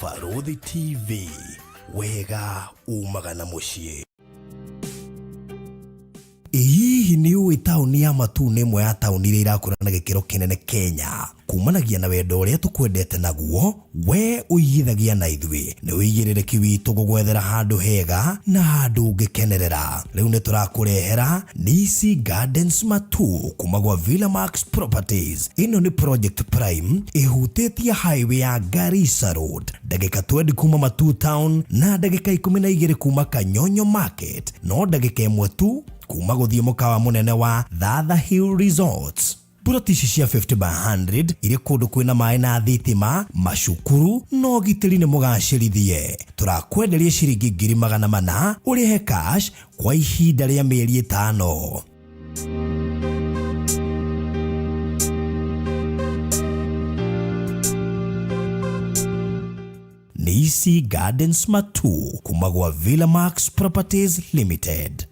Barũthi TV, wega umaga na mũciĩ. Ĩ hihi nĩ ũĩ taũni ya Matuu nĩ ĩmwe ya taũni iria irakũra na gĩkĩro kĩnene Kenya? Kumanagia na wendo ũrĩa tũkwendete naguo, we ũigithagia na ithuĩ. Nĩ ũigĩrĩrĩki witũ gũgwethera handũ hega na handũ ũngĩkenerera. Rĩu nĩ tũrakũrehera Nisi Gardens Matuu kuma gwa Villa Max Properties. Ĩno nĩ project prime ĩhutĩtie highway ya Garissa Road, ndagĩka 20 kuma Matuu Town na ndagĩka 12 kuma Kanyonyo Market, no ndagĩka ĩmwe tu kuma gũthiĩ mũkawa mũnene wa Thatha Hill Resorts. Mburoti ici cia 50 by 100 irĩ kũndũ kwĩna maĩ na thitima, macukuru na ũgitĩri nĩ mũgacĩrithie. Tũrakwenderia ciringi 400,000 ũrĩhe cash kwa ihinda rĩa mĩeri 5. Nisi Gardens Matuu kuma gwa Villa Max Properties Limited.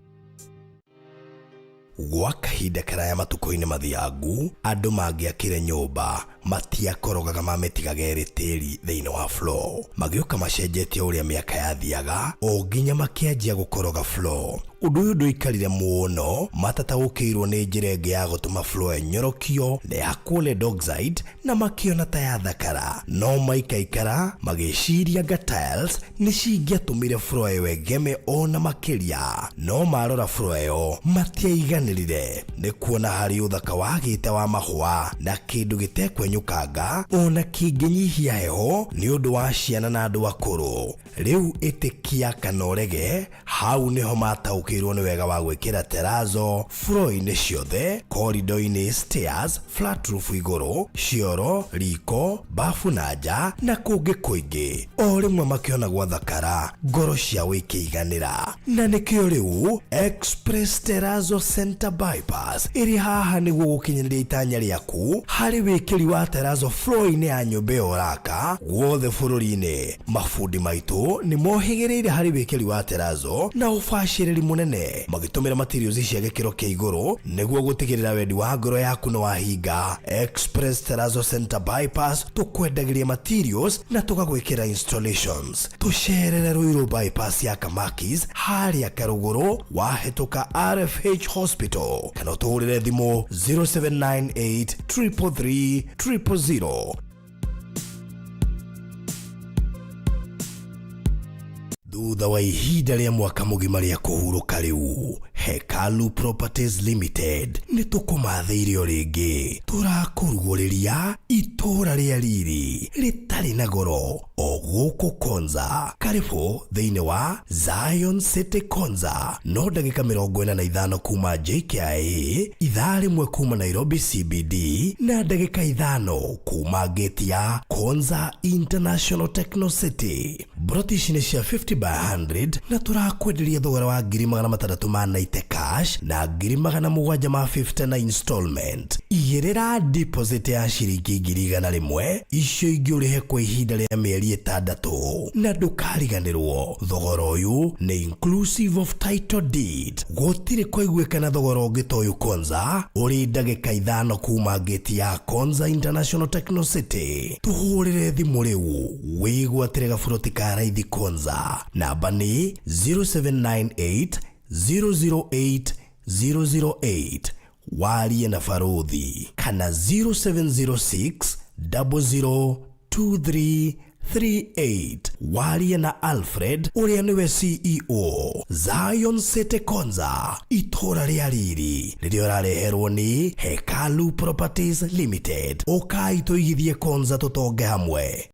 Gwa kahinda karaya matukũ-inĩ mathiangu, andũ mangĩakire nyũmba matiakorogaga mamĩtigaga ĩrĩ tĩri thĩinĩ wa floor. Magĩũka macenjetie ũrĩa mĩaka yathiaga o nginya makĩanjia gũkoroga floor. Ũndũ ũyũ ndũikarire mũno, matataũkĩirwo nĩ njĩra ĩngĩ ya gũtũma floor ĩnyorokio na yakwo lead oxide na makĩona ta yathakara. No maikaikara magĩciria anga tiles nĩ cingĩatũmire floor ĩyo ĩgeme ona makĩria. No marora floor ĩyo matiaiganĩrire nĩ kuona harĩ ũthaka wagĩte wa mahũa na kĩndũ gĩtekwenyũkanga ona kĩngĩnyihia heho nĩ ũndũ wa ciana na andũ akũrũ. Rĩu ĩtĩkia kana ũrege, hau nĩho mataũkĩirwo nĩ wega wa gwĩkĩra terrazzo floor-inĩ ciothe, corridor-inĩ, stairs, flat roof igũrũ, cioro, riko, bafu na nja na kũngĩ kũingĩ. O rĩmwe makĩona gwathakara, ngoro ciao ikĩiganĩra. Na nĩkĩo rĩu Express Terrazzo Center Bypass ĩrĩ haha nĩguo gũkinyanĩria itanya rĩaku harĩ wĩkĩri wa terrazzo floor-inĩ ya nyũmba ĩyo ũraka guothe bũrũri-inĩ. Mabundi maitũ nĩ mohĩgĩrĩire harĩ wĩkĩri wa terrazzo na ũbacĩrĩri mũnene, magĩtũmĩra materials cia gĩkĩro kĩa igũrũ nĩguo gũtigĩrĩra wendi wa ngoro yaku nĩ wahinga. Express Terrazzo Center Bypass tũkwendagĩria materials na tũgagwĩkĩra installations. Tũcerere Ruiru Bypass ya Kamakis harĩa Karũgũrũ wahĩtũka RFH Hospital kana ũtũhũrĩre thimũ 0798 333 000. Thutha wa ihinda rĩa mwaka mũgima rĩa kũhurũka rĩu, Hekalu Properties Limited nĩ tũkũmathĩire o rĩngĩ. Tũrakũrugũrĩria itũũra rĩa riri rĩtarĩ na goro o gũkũ Konza. Karibu thĩinĩ wa Zion City Konza, no ndagĩka 45 kuma JKIA, ithaa rĩmwe kuma Nairobi CBD na ndagĩka 5 kuma gate ya Konza International Techno City. Mburoti ici nĩ cia 50 by 100 na tũrakwenderia thogora wa 690,000 cash na 750,000 na installment. Igĩrĩra deposit ya ciringi 100,000, icio ingĩ ũrĩhe kwa ihinda rĩa mĩeri 6 na ndũkariganĩrwo thogora ũyũ nĩ inclusive of title deed. Gũtirĩ kwaiguĩkana thogora ũngĩ ta ũyũ Konza, ũrĩ ndagĩka 5 kuma gate ya Konza International Techno City. Tũhũrĩre thimũ rĩu wĩgwatĩre gaburoti ka raithi Konza. Namba nĩ 0798 008 008, warie na Barũthi, kana 0706 002338, warie na Alfred ũrĩa nĩwe CEO. Zion City Konza, itũũra rĩa riri rĩrĩa ũrareherwo nĩ Hekalu Properties Limited. Ũkai tũigithie Konza tũtonge hamwe.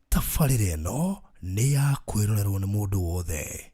Tabarĩra ĩno nĩ ya kwĩrorerwo nĩ mũndũ wothe.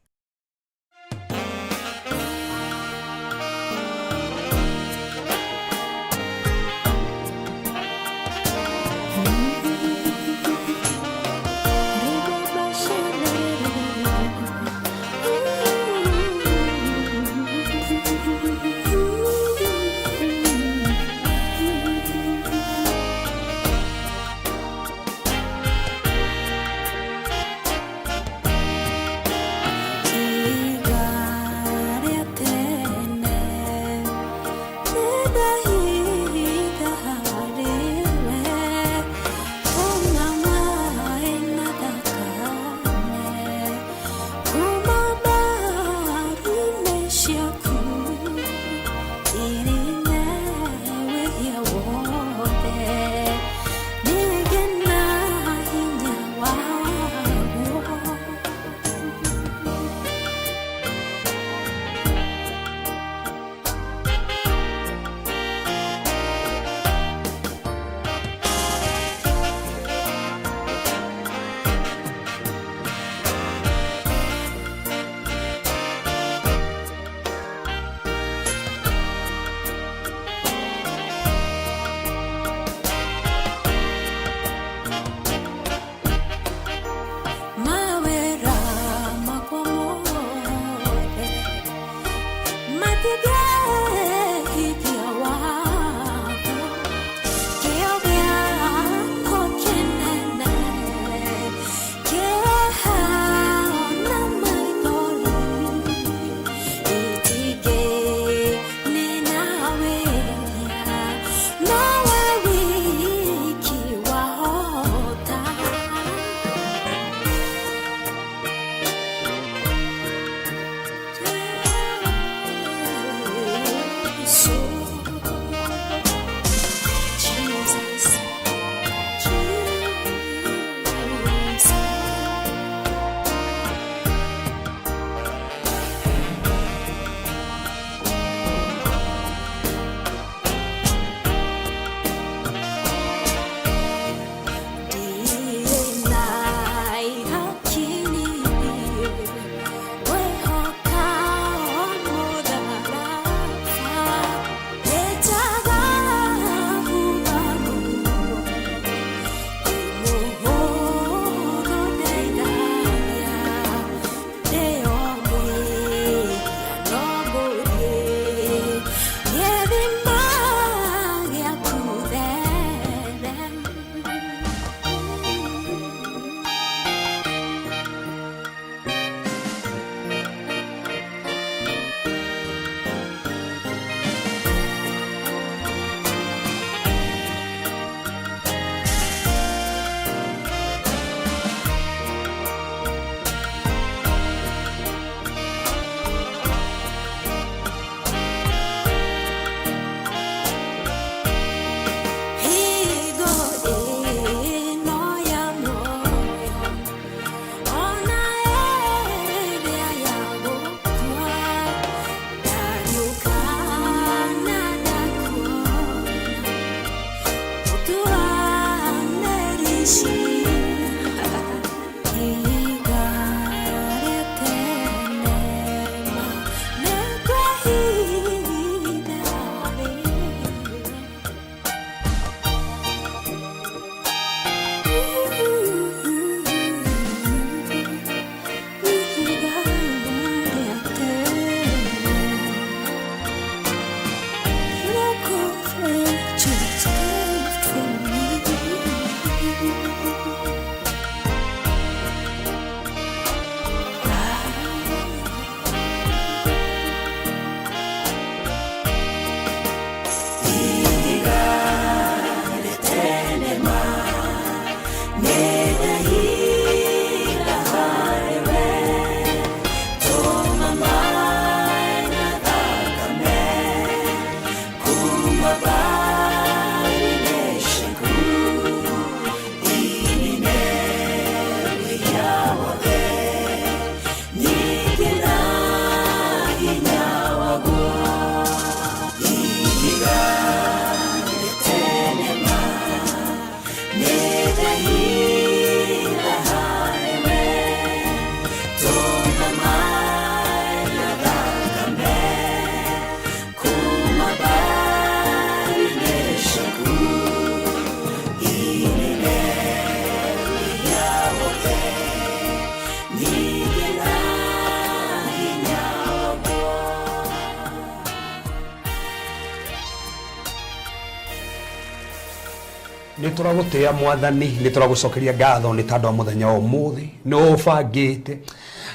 Nĩ tũragũtĩĩa Mwathani, nĩ tũragũcokeria ngatho nĩ tondũ wa mũthenya wa ũmũthĩ. Nĩ ũbangĩte,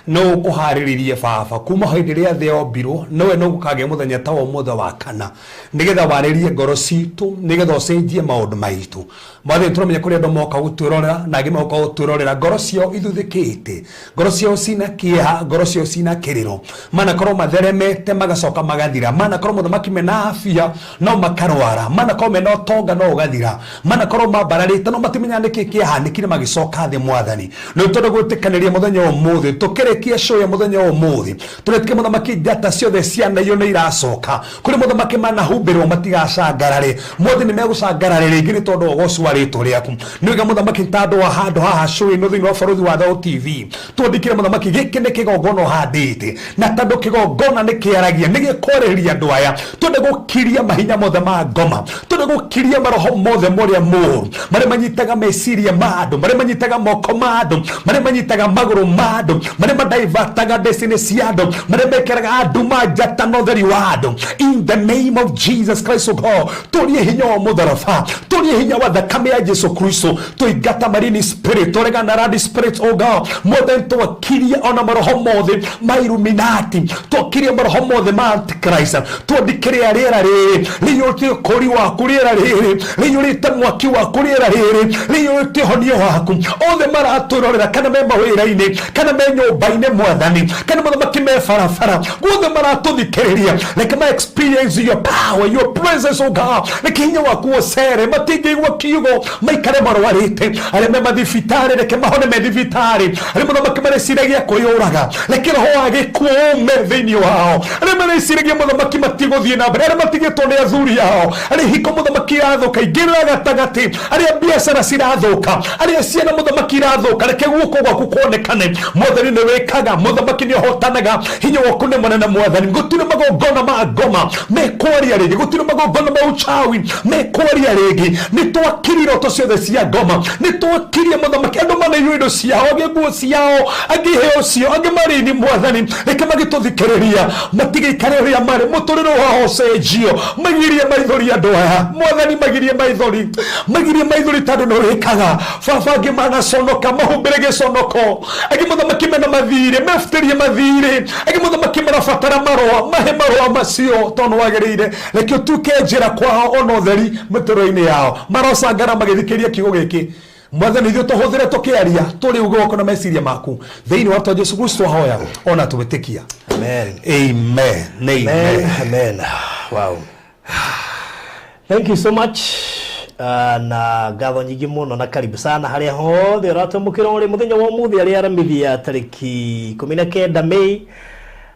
nĩ ũkũharĩrĩirie Baba kuma hĩndĩ ĩrĩa thĩ yombirwo, nowe nĩ gũkagĩa mũthenya ta wa ũmũthĩ wa kana, nĩgetha warĩrie ngoro citũ, nĩgetha ũcenjie maũndũ maitũ. Mwathani, tũramenya kũrĩ andũ moka gũtwĩrorera na angĩ moka gũtwĩrorera, ngoro ciao ithuthĩkĩte, ngoro ciao cina kĩeha, ngoro ciao cina kĩrĩro, manakorwo matheremete magacoka magathira, manakorwo mũthamaki mena afya no makarwara, manakorwo mena ũtonga no ũgathira, manakorwo mambararĩte no matimenyaga nĩkĩ kĩahanĩkire magĩcoka thĩ. Mwathani, nĩ tondũ gwĩtĩkanĩria mũthenya wa ũmũthĩ, tũkĩrĩkia show ya mũthenya wa ũmũthĩ, tũretĩkia mũthamaki njata ciothe cianaiywo nĩ iracoka kũrĩ mũthamaki, manahumbĩrwo matigacangarare. Mothe nĩ megũcangarare rĩngĩ nĩ tondũ wa ũgoci wa rĩtwa rĩaku. Nĩ wega mũthamaki, tandũ wa handũ haha show ĩno thĩinĩ wa Barũthi wa Thayũ TV, twandĩkĩre mũthamaki, gĩkĩ nĩ kĩgongona ũhandĩte, na tondũ kĩgongona nĩ kĩaragia, nĩ gĩkwarĩrĩria andũ aya. Twende gũkiria mahinya mothe ma ngoma, twende gũkiria maroho mothe morĩa mũru, marĩa manyitaga meciria ma andũ, marĩa manyitaga moko ma andũ, marĩa manyitaga magũrũ ma andũ, marĩa madaivataga destiny cia andũ, marĩa mekĩraga andũ ma njata na ũtheri wa andũ. In the name of Jesus Christ, O God, tũrie hinya wa mũtharaba, tũrie hinya wa thakame ya Jesu Kristo, tũingata marine spirit, tũregana na land spirit, O God. Mothe twakirie, ona maroho mothe ma Illuminati twakirie, maroho mothe ma Antichrist twandikĩrĩa. Rĩera rĩrĩ rĩiyũrĩte ũkũri waku, rĩera rĩrĩ rĩiyũrĩte mwaki waku, rĩera rĩrĩ rĩiyũrĩte ũhonio waku. Othe maratwĩrorera, kana me mawĩra-inĩ, kana me nyũmba-inĩ, Mwathani, kana mũthamaki me barabara, guothe maratũthikĩrĩria, reke ma experience your power, your presence, O God. Reke hinya waku ũcere, matingĩigua kiugo maikare marwarĩte. Arĩa me mathibitarĩ, reke mahone me thibitarĩ. Arĩa mũthamaki mareciragia kwĩyũraga, reke roho wa gĩkuũ ume thĩinĩ wao. Arĩa mareciragia mũthamaki matigũthiĩ na mbere, arĩa matigĩtwo nĩ athuri ao, arĩa hiko mũthamaki irathũka, ingĩrĩra gatagatĩ, arĩa biacara cirathũka, arĩa ciana mũthamaki irathũka, reke guoko gwaku kuonekane. Mwathani, nĩ wĩkaga, mũthamaki nĩ ũhotanaga, hinya waku nĩ mũnene. Mwathani, gũtirĩ magongona ma ngoma mekwaria rĩngĩ, gũtirĩ magongona ma uchawi mekwaria rĩngĩ. Nĩ twakirie iroto ciothe cia ngoma, nĩ twakirie mũthamaki andũ manaiywo indo ciao, angĩ nguo ciao, angĩ iheo ciao, angĩ marini. Mwathani, reke magĩtũthikĩrĩria matigĩikare ũrĩa marĩ, mũtũrĩre wao ũcenjio. Magirie maithori andũ aya, Mwathani, magirie maithori, magirie maithori, tondũ nĩ wĩkaga, Baba. Angĩ manaconoka, mahumbĩre gĩconoko. Angĩ mũthamaki mena mathirĩ, mebutĩrie mathirĩ. Angĩ mũthamaki marabatara marũa, mahe marũa macio, tondũ nĩ wagĩrĩire. Reke ũtuĩke njĩra kwao ona ũtheri mĩtũrĩre-inĩ yao. Marocangara magĩthikĩrĩria kiugo gĩkĩ. Mwathani, ithuĩ tũhũthĩre tũkĩaria, tũrĩ uge waku na meciria maku. Thĩinĩ wa twa Jesu Kristo ahoya ona twĩtĩkia. Amen. Amen. Amen. Amen. Amen. Wow. Thank you so much. Na ngatho nyingĩ mũno na karibu sana harĩa hothe ũratwamũkĩra ũrĩ mũthenya wa ũmũthĩ, arĩa Aramithi ya tarĩki 19 Mei.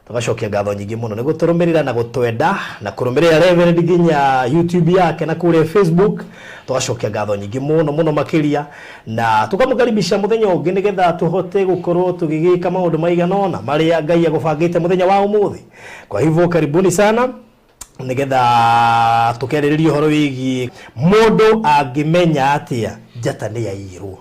Tũgacokia ngatho nyingĩ mũno nĩ gũtũrũmĩrĩra na gũtwenda na kũrũmĩrĩra Reverend nginya YouTube yake na kũrĩa Facebook. Tũgacokia ngatho nyingĩ mũno mũno makĩria na tũkamũkaribisha mũthenya ũngĩ nĩgetha tũhote gũkorwo tũgĩgĩka maũndũ maigana ũna marĩa Ngai agũbangĩte mũthenya wa ũmũthĩ. Kwa hivyo karibuni sana nĩgetha tũkĩarĩrĩria ũhoro wĩgiĩ mũndũ angĩmenya atĩa njata nĩ yaiyirwo.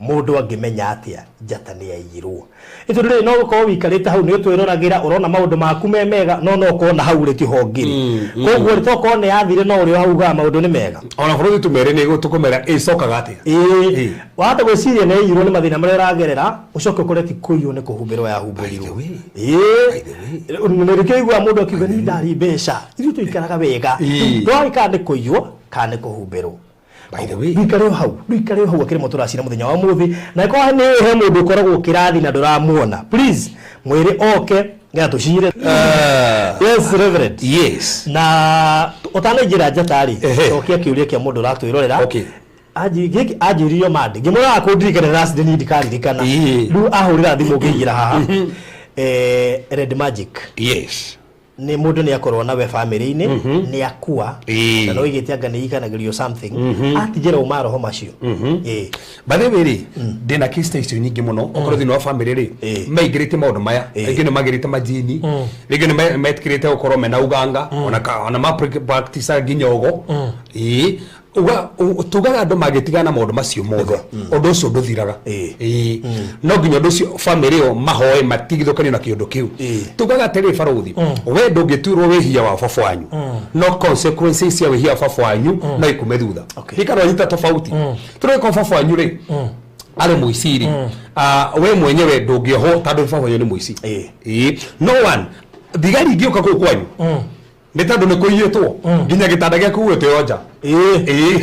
Mũndũ angĩmenya atĩa njata nĩ yaiyirwo? Ĩtondũ rĩrĩ, no gũkorwo wĩikarĩte hau nĩ ũtwĩroragĩra, ũrona maũndũ maku me mega, no ũkona hau rĩ tiho ngĩrĩ. Koguo rĩ, tokorwo nĩ yathire no ũrĩ o hau ugaga maũndũ nĩ mega. Ona bũrũri tũmere nĩ tũkũmera ĩcokaga atĩa. Ĩĩ, wahota gwĩciria nĩ yaiyirwo nĩ mathĩna marĩa ũragerera, ũcoke ũkore ti kũiywo, nĩ kũhumbĩrwo yahumbĩrirwo. By the way. Ĩĩ. By the way. Nĩkĩo ũiguaga mũndũ akiuga niĩ ndarĩ mbeca, ithuĩ tũikaraga wega. Ndũĩ kana nĩ kũiywo kana nĩ kũhumbĩrwo. By the way. Ndũikare o hau, ndũikare o hau akĩrĩmwo tũracira mũthenya wa ũmũthĩ. Na ĩkorwo nĩ he mũndũ ũkoragwo kĩrathi na ndũramuona, please mwĩre oke nĩgetha tũcire. Yes, Reverend. Yes. Na ũtanaingĩra njata rĩ, cokia kĩũria kĩa mũndũ ũratwĩrorera. Okay. Gĩkĩ anjĩririo mande ngĩmwĩra kũndirikana last niĩ ndikaririkana. Rĩu ahũrĩra thimũ ngĩingĩra haha. Red magic. Nĩ mũndũ nĩ akorwo nawe family-inĩ, nĩ akua, na no igĩte anga nĩ ikanagĩrio something, atigĩra uma roho macio. By the way rĩ, ndĩna case ta icio nyingĩ mũno. Okorwo thĩinĩ wa family rĩ, maingĩrĩte maũndũ maya, aingĩ nĩ magĩrĩte majini, rĩngĩ nĩ metĩkĩrĩte gũkorwo mena uganga, ona ma practice nginya ũgo. Tugaga andũ mangĩtigana na maũndũ macio mothe, ũndũ ũcio ndũthiraga. Ĩĩ. No nginya ũndũ ũcio famĩlĩ ĩyo mahoe matigithũkanio na kĩũndũ kĩu. Tugaga atĩrĩ, barũthi, we ndũngĩtuĩrwo wĩhia wa baba wanyu, no consequences cia wĩhia wa baba wanyu no ikume thutha. Ndikana wanyita tofauti. Tũrĩko baba wanyu rĩ arĩ mũici rĩ, we mwenyewe ndũngĩohwo tondũ baba wanyu nĩ mũici. Ĩĩ. No one thigari ingĩũka kũu kwanyu nĩ tondũ nĩ kũiyĩtwo nginya gĩtanda gĩaku gũgĩteo nja. Ĩĩ.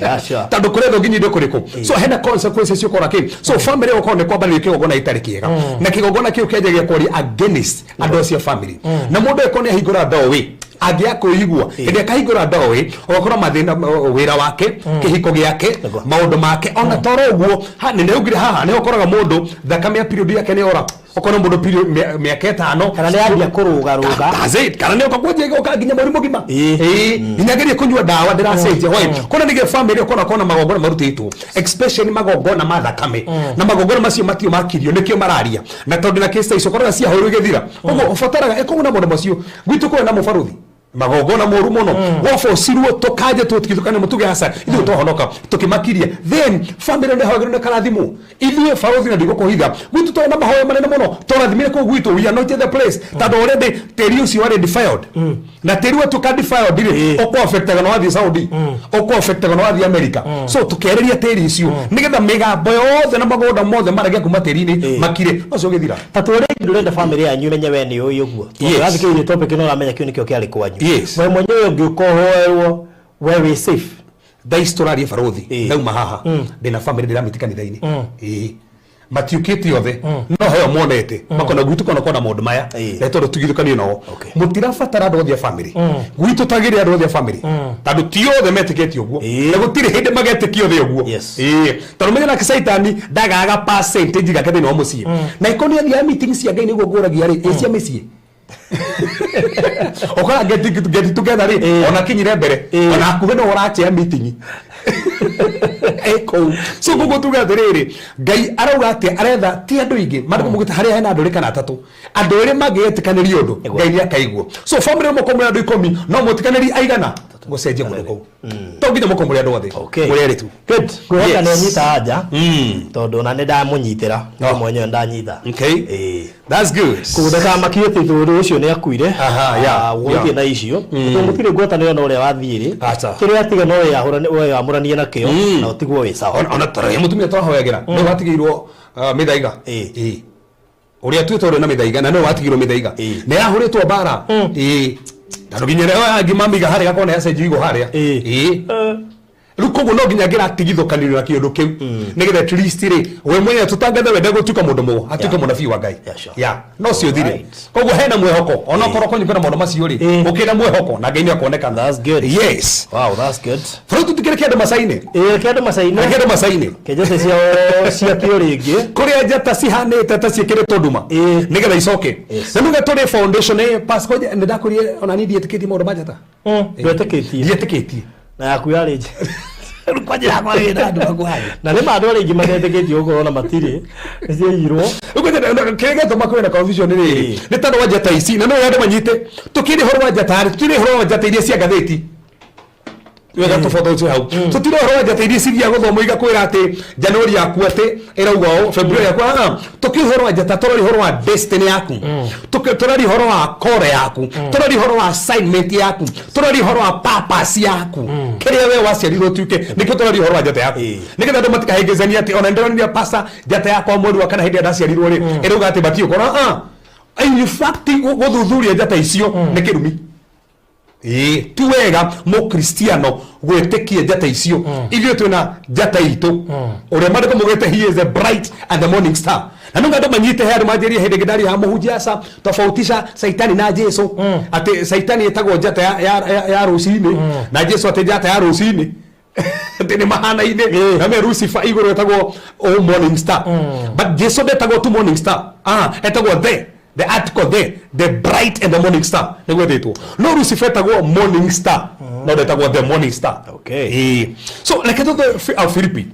Aca. Tondũ kũrethwo nginya indo kũrĩkũ, so hena consequences ciũkora kĩ. So family ũkorwo nĩ kwambanĩrio kĩgongona gĩtarĩ kĩega, na kĩgongona kĩu kĩanjagia kwaria against andũ acio a family, na mũndũ angĩkorwo nĩ ahingũra ndoĩ angĩaga kwĩigua, hĩndĩ akahingũra ndoĩ ũgakora mathĩna, wĩra wake, kĩhiko gĩake, maũndũ make ona toro ũguo. Nĩ ndaugire haha nĩho ũkoraga mũndũ thakame ya period yake nĩ ora, ũkona mũndũ period mĩaka 5. Kana nĩ yambia kũrũgarũga. That's it. Kana nĩ ũka kwanjia gũka nginya mweri mũgima. Ĩĩ. Nginya ngerie kũnyua ndawa ndĩracenjia. Why? Kona nĩgĩo family ũkona kona magongona marutĩtwo, especially magongona ma thakame, na magongona macio matio makirio nĩkĩo mararia, na tondũ na case ta icio ũkoraga ciahũrwo igĩthira. Koguo ũbataraga ĩkorwo na maũndũ macio gwitũ kũrĩ na mũbarũthi magongona moru mũno wabocirwo tũkanja tũtigithũkane mũtuge aca ithuĩ twahonoka tũkĩmakiria, then family nĩ hagĩrĩirwo nĩ karathimwo ithuĩ barũthi, na ndigũkũhitha gwitũ twarĩ na mahoya manene mũno tũrathimire kũu gwitũ. We anointed the place tondũ already tĩri ũcio warĩ defiled, na tĩri watuĩka defiled rĩ, ũkũ affectaga na wathiĩ Saudi, ũkũ affectaga na wathiĩ America. So tũkĩarĩria tĩri ũcio nĩgetha mĩgambo yothe na magũnda mothe marege kuma tĩri-inĩ makire ũcio ũgĩthira. Ta twĩre, ndũrenda family yanyu imenye we nĩ ũĩ ũguo? Yes. Ũrathikĩrĩria topic ĩno, ũramenya kĩu nĩkĩo kĩarĩ kwanyu. Yes. We mwenyewe ũngĩũka ũhoerwo, we wĩ safe? Thaa ici tũraria, barũthi, ndauma haha ndĩna family ndĩramĩti kanitha-inĩ. Ĩĩ, matiũkĩte othe, no heo monete makona gwitũ kona kona maũndũ maya. Na tondũ tugithũkanio nao, mũtirabatara andũ othe a family gwitũ, tagĩrĩ andũ othe a family, tondũ ti othe metĩkĩtie ũguo, na gũtirĩ hĩndĩ magetĩkia othe ũguo. Ĩĩ, tondũ menya nake Caitani ndagaga percentage gake thĩinĩ wa mũciĩ, na ĩkorwo nĩ athiaga meeting cia Ngai nĩguo ngũragia rĩ, ĩ cia mĩciĩ ũkora get together rĩ, ona kinyire mbere, ona hakuhĩ no ũrachea meeting ĩ kũu. So koguo tuge atĩrĩrĩ, Ngai arauga atĩ aretha ti andũ aingĩ mandĩko mugĩte harĩa hena andũ erĩ kana atatũ, andũ erĩ mangĩgetĩkanĩria ũndũ, Ngai nĩ akaigua. So family mũkorwo mũrĩ andũ 10, no mũtikanĩrie aigana gũcenjia kũndũ kũu, to nginya mũkorwo mũrĩ andũ othe. Mũrĩ erĩ tu. Good. Ngwĩhoka nĩ anyita anja, tondũ ona nĩ ndamũnyitĩra no mwenyewe ndanyita. Okay. That's good. Koguo ndakamakio atĩ tondũ ũcio nĩ akuire. Gũgĩthiĩ na icio tondũ mũtirĩ ngwatanĩro na ũrĩa wathiĩ rĩ. Acha. Kĩrĩa atiga no wĩyamũranie nakĩo na ũtigwo wĩ sawa. Ona tara mũtumia twahoyagĩra nĩ watigĩirwo mĩthaiga. Ĩĩ. Ũrĩa tuĩte ũrĩa na mĩthaiga, na nĩwe watigĩirwo mĩthaiga. Nĩ yahũrĩtwo mbara. Ĩĩ. Tondũ nginya rĩo angĩ mamiga harĩa gakona yacenjio igũ harĩa. Ĩĩ. Rĩu koguo no nginya ngĩratigithũkanĩrio na kĩũndũ kĩu nĩgetha at least rĩ we mwenyewe tũtangathe wende gũtuĩka mũndũ mũgo atuĩke mũnabii wa Ngai. Yeah, no cio thire. Koguo hena mwĩhoko onokorwo kwanyu kwĩna maũndũ macio rĩ, ũkĩna mwĩhoko na Ngai nĩ akuonekana. That's good. Yes. Wow, that's good. Bũrũri tũtikĩrĩ kĩandũ macainĩ. Ĩĩ, kĩandũ macainĩ. Kĩandũ macainĩ. Kĩnjata ciao ciakio rĩngĩ. Kũrĩa njata cihanĩte ta ciĩkĩrĩtwo nduma nĩgetha icoke. Na nĩgetha tũrĩ foundation ĩ pasco nĩ ndakwĩrire ona niĩ ndiĩtĩkĩtie maũndũ ma njata. Ndwetĩkĩtie? Ndiĩtĩkĩtie. Na yaku yarĩ nje. Rĩu kwanja yakwa wĩna andũ hakuhĩ. Na nĩ ma andũ arĩa aingĩ matetĩkĩtie gũkorwo na matirĩ nĩ ciaiyirwo. Kĩrĩa gĩatũma kwĩna na confusion nĩ rĩrĩ, nĩ tondũ wa njata ici, na no andũ manyite tũkĩrĩ ũhoro wa njata rĩ, tũtirĩ ũhoro wa njata iria cia ngathĩti wega, tofauti ũcio hau, tũtirĩ ũhoro wa njata iria cithiaga gũthomwo igakwĩra atĩ January yaku atĩ ĩrauga ũũ, February yaku. Tũkĩ ũhoro wa njata, tũrari ũhoro wa destiny yaku, tũrari ũhoro wa kore yaku, tũrari ũhoro wa assignment yaku, tũrari ũhoro wa purpose yaku, kĩrĩa we waciarirwo ũtuĩke, nĩkĩo tũrari ũhoro wa njata yaku, nĩgetha andũ matikahĩngĩcanie atĩ ona ndĩronire pasa njata yakwa mweri wa kana hĩndĩ ĩrĩa ndaciarirwo rĩ ĩrauga atĩ batiĩ ũkorwo. In fact, gũthuthuria njata icio nĩ kĩrumi. Ĩĩ, ti wega mũkristiano gwĩtĩkia njata icio. Ithuĩ twĩna njata itũ ũrĩa mandĩko mugĩte, he is the bright and the morning star. Na nĩ andũ manyite he andũ manjĩrie hĩndĩ ĩngĩ ndaria ha mũhunjia, aca tofautisha Saitani na Jesu, atĩ Saitani ĩtagwo njata ya rũcinĩ na Jesu atĩ njata ya rũcinĩ, atĩ nĩ mahanaine, na me Lucifer igũrũ etagwo o morning star, but Jesu ndetagwo tu morning star, etagwo the article the bright and the morning star nĩguo etĩtwo, no Lucifer etagwo morning star, no ndetagwo the morning star. Ĩĩ. So reke tũthe Afilipi.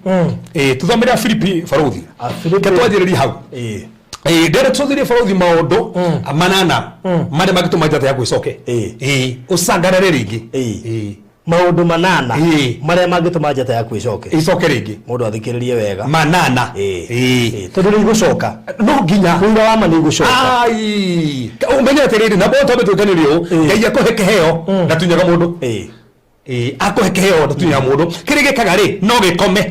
Ĩĩ, tũthomere Afilipi, barũthi. Afilipi. Reke twanjĩrĩrie hau. Ĩĩ, ndĩrenda tũthire, barũthi, maũndũ manana marĩa mangĩtũma njata yaku ĩcoke. Ĩĩ, ũcangarare rĩngĩ. Ĩĩ. Maũndũ manana marĩa mangĩtũma njata yaku ĩcoke. Icoke rĩngĩ. Mũndũ athikĩrĩrie wega. Manana. Ĩĩ. Tondũ nĩ igũcoka. No nginya. Ũira wa ma nĩ igũcoka. Ai, ũmenye atĩrĩrĩ, na bote twambe twĩkanĩre ũũ, Ngai akũhe kĩheo ndatunyaga mũndũ. Ĩĩ, akũhe kĩheo ndatunyaga mũndũ. Kĩrĩa gĩkaga rĩ, no gĩkome.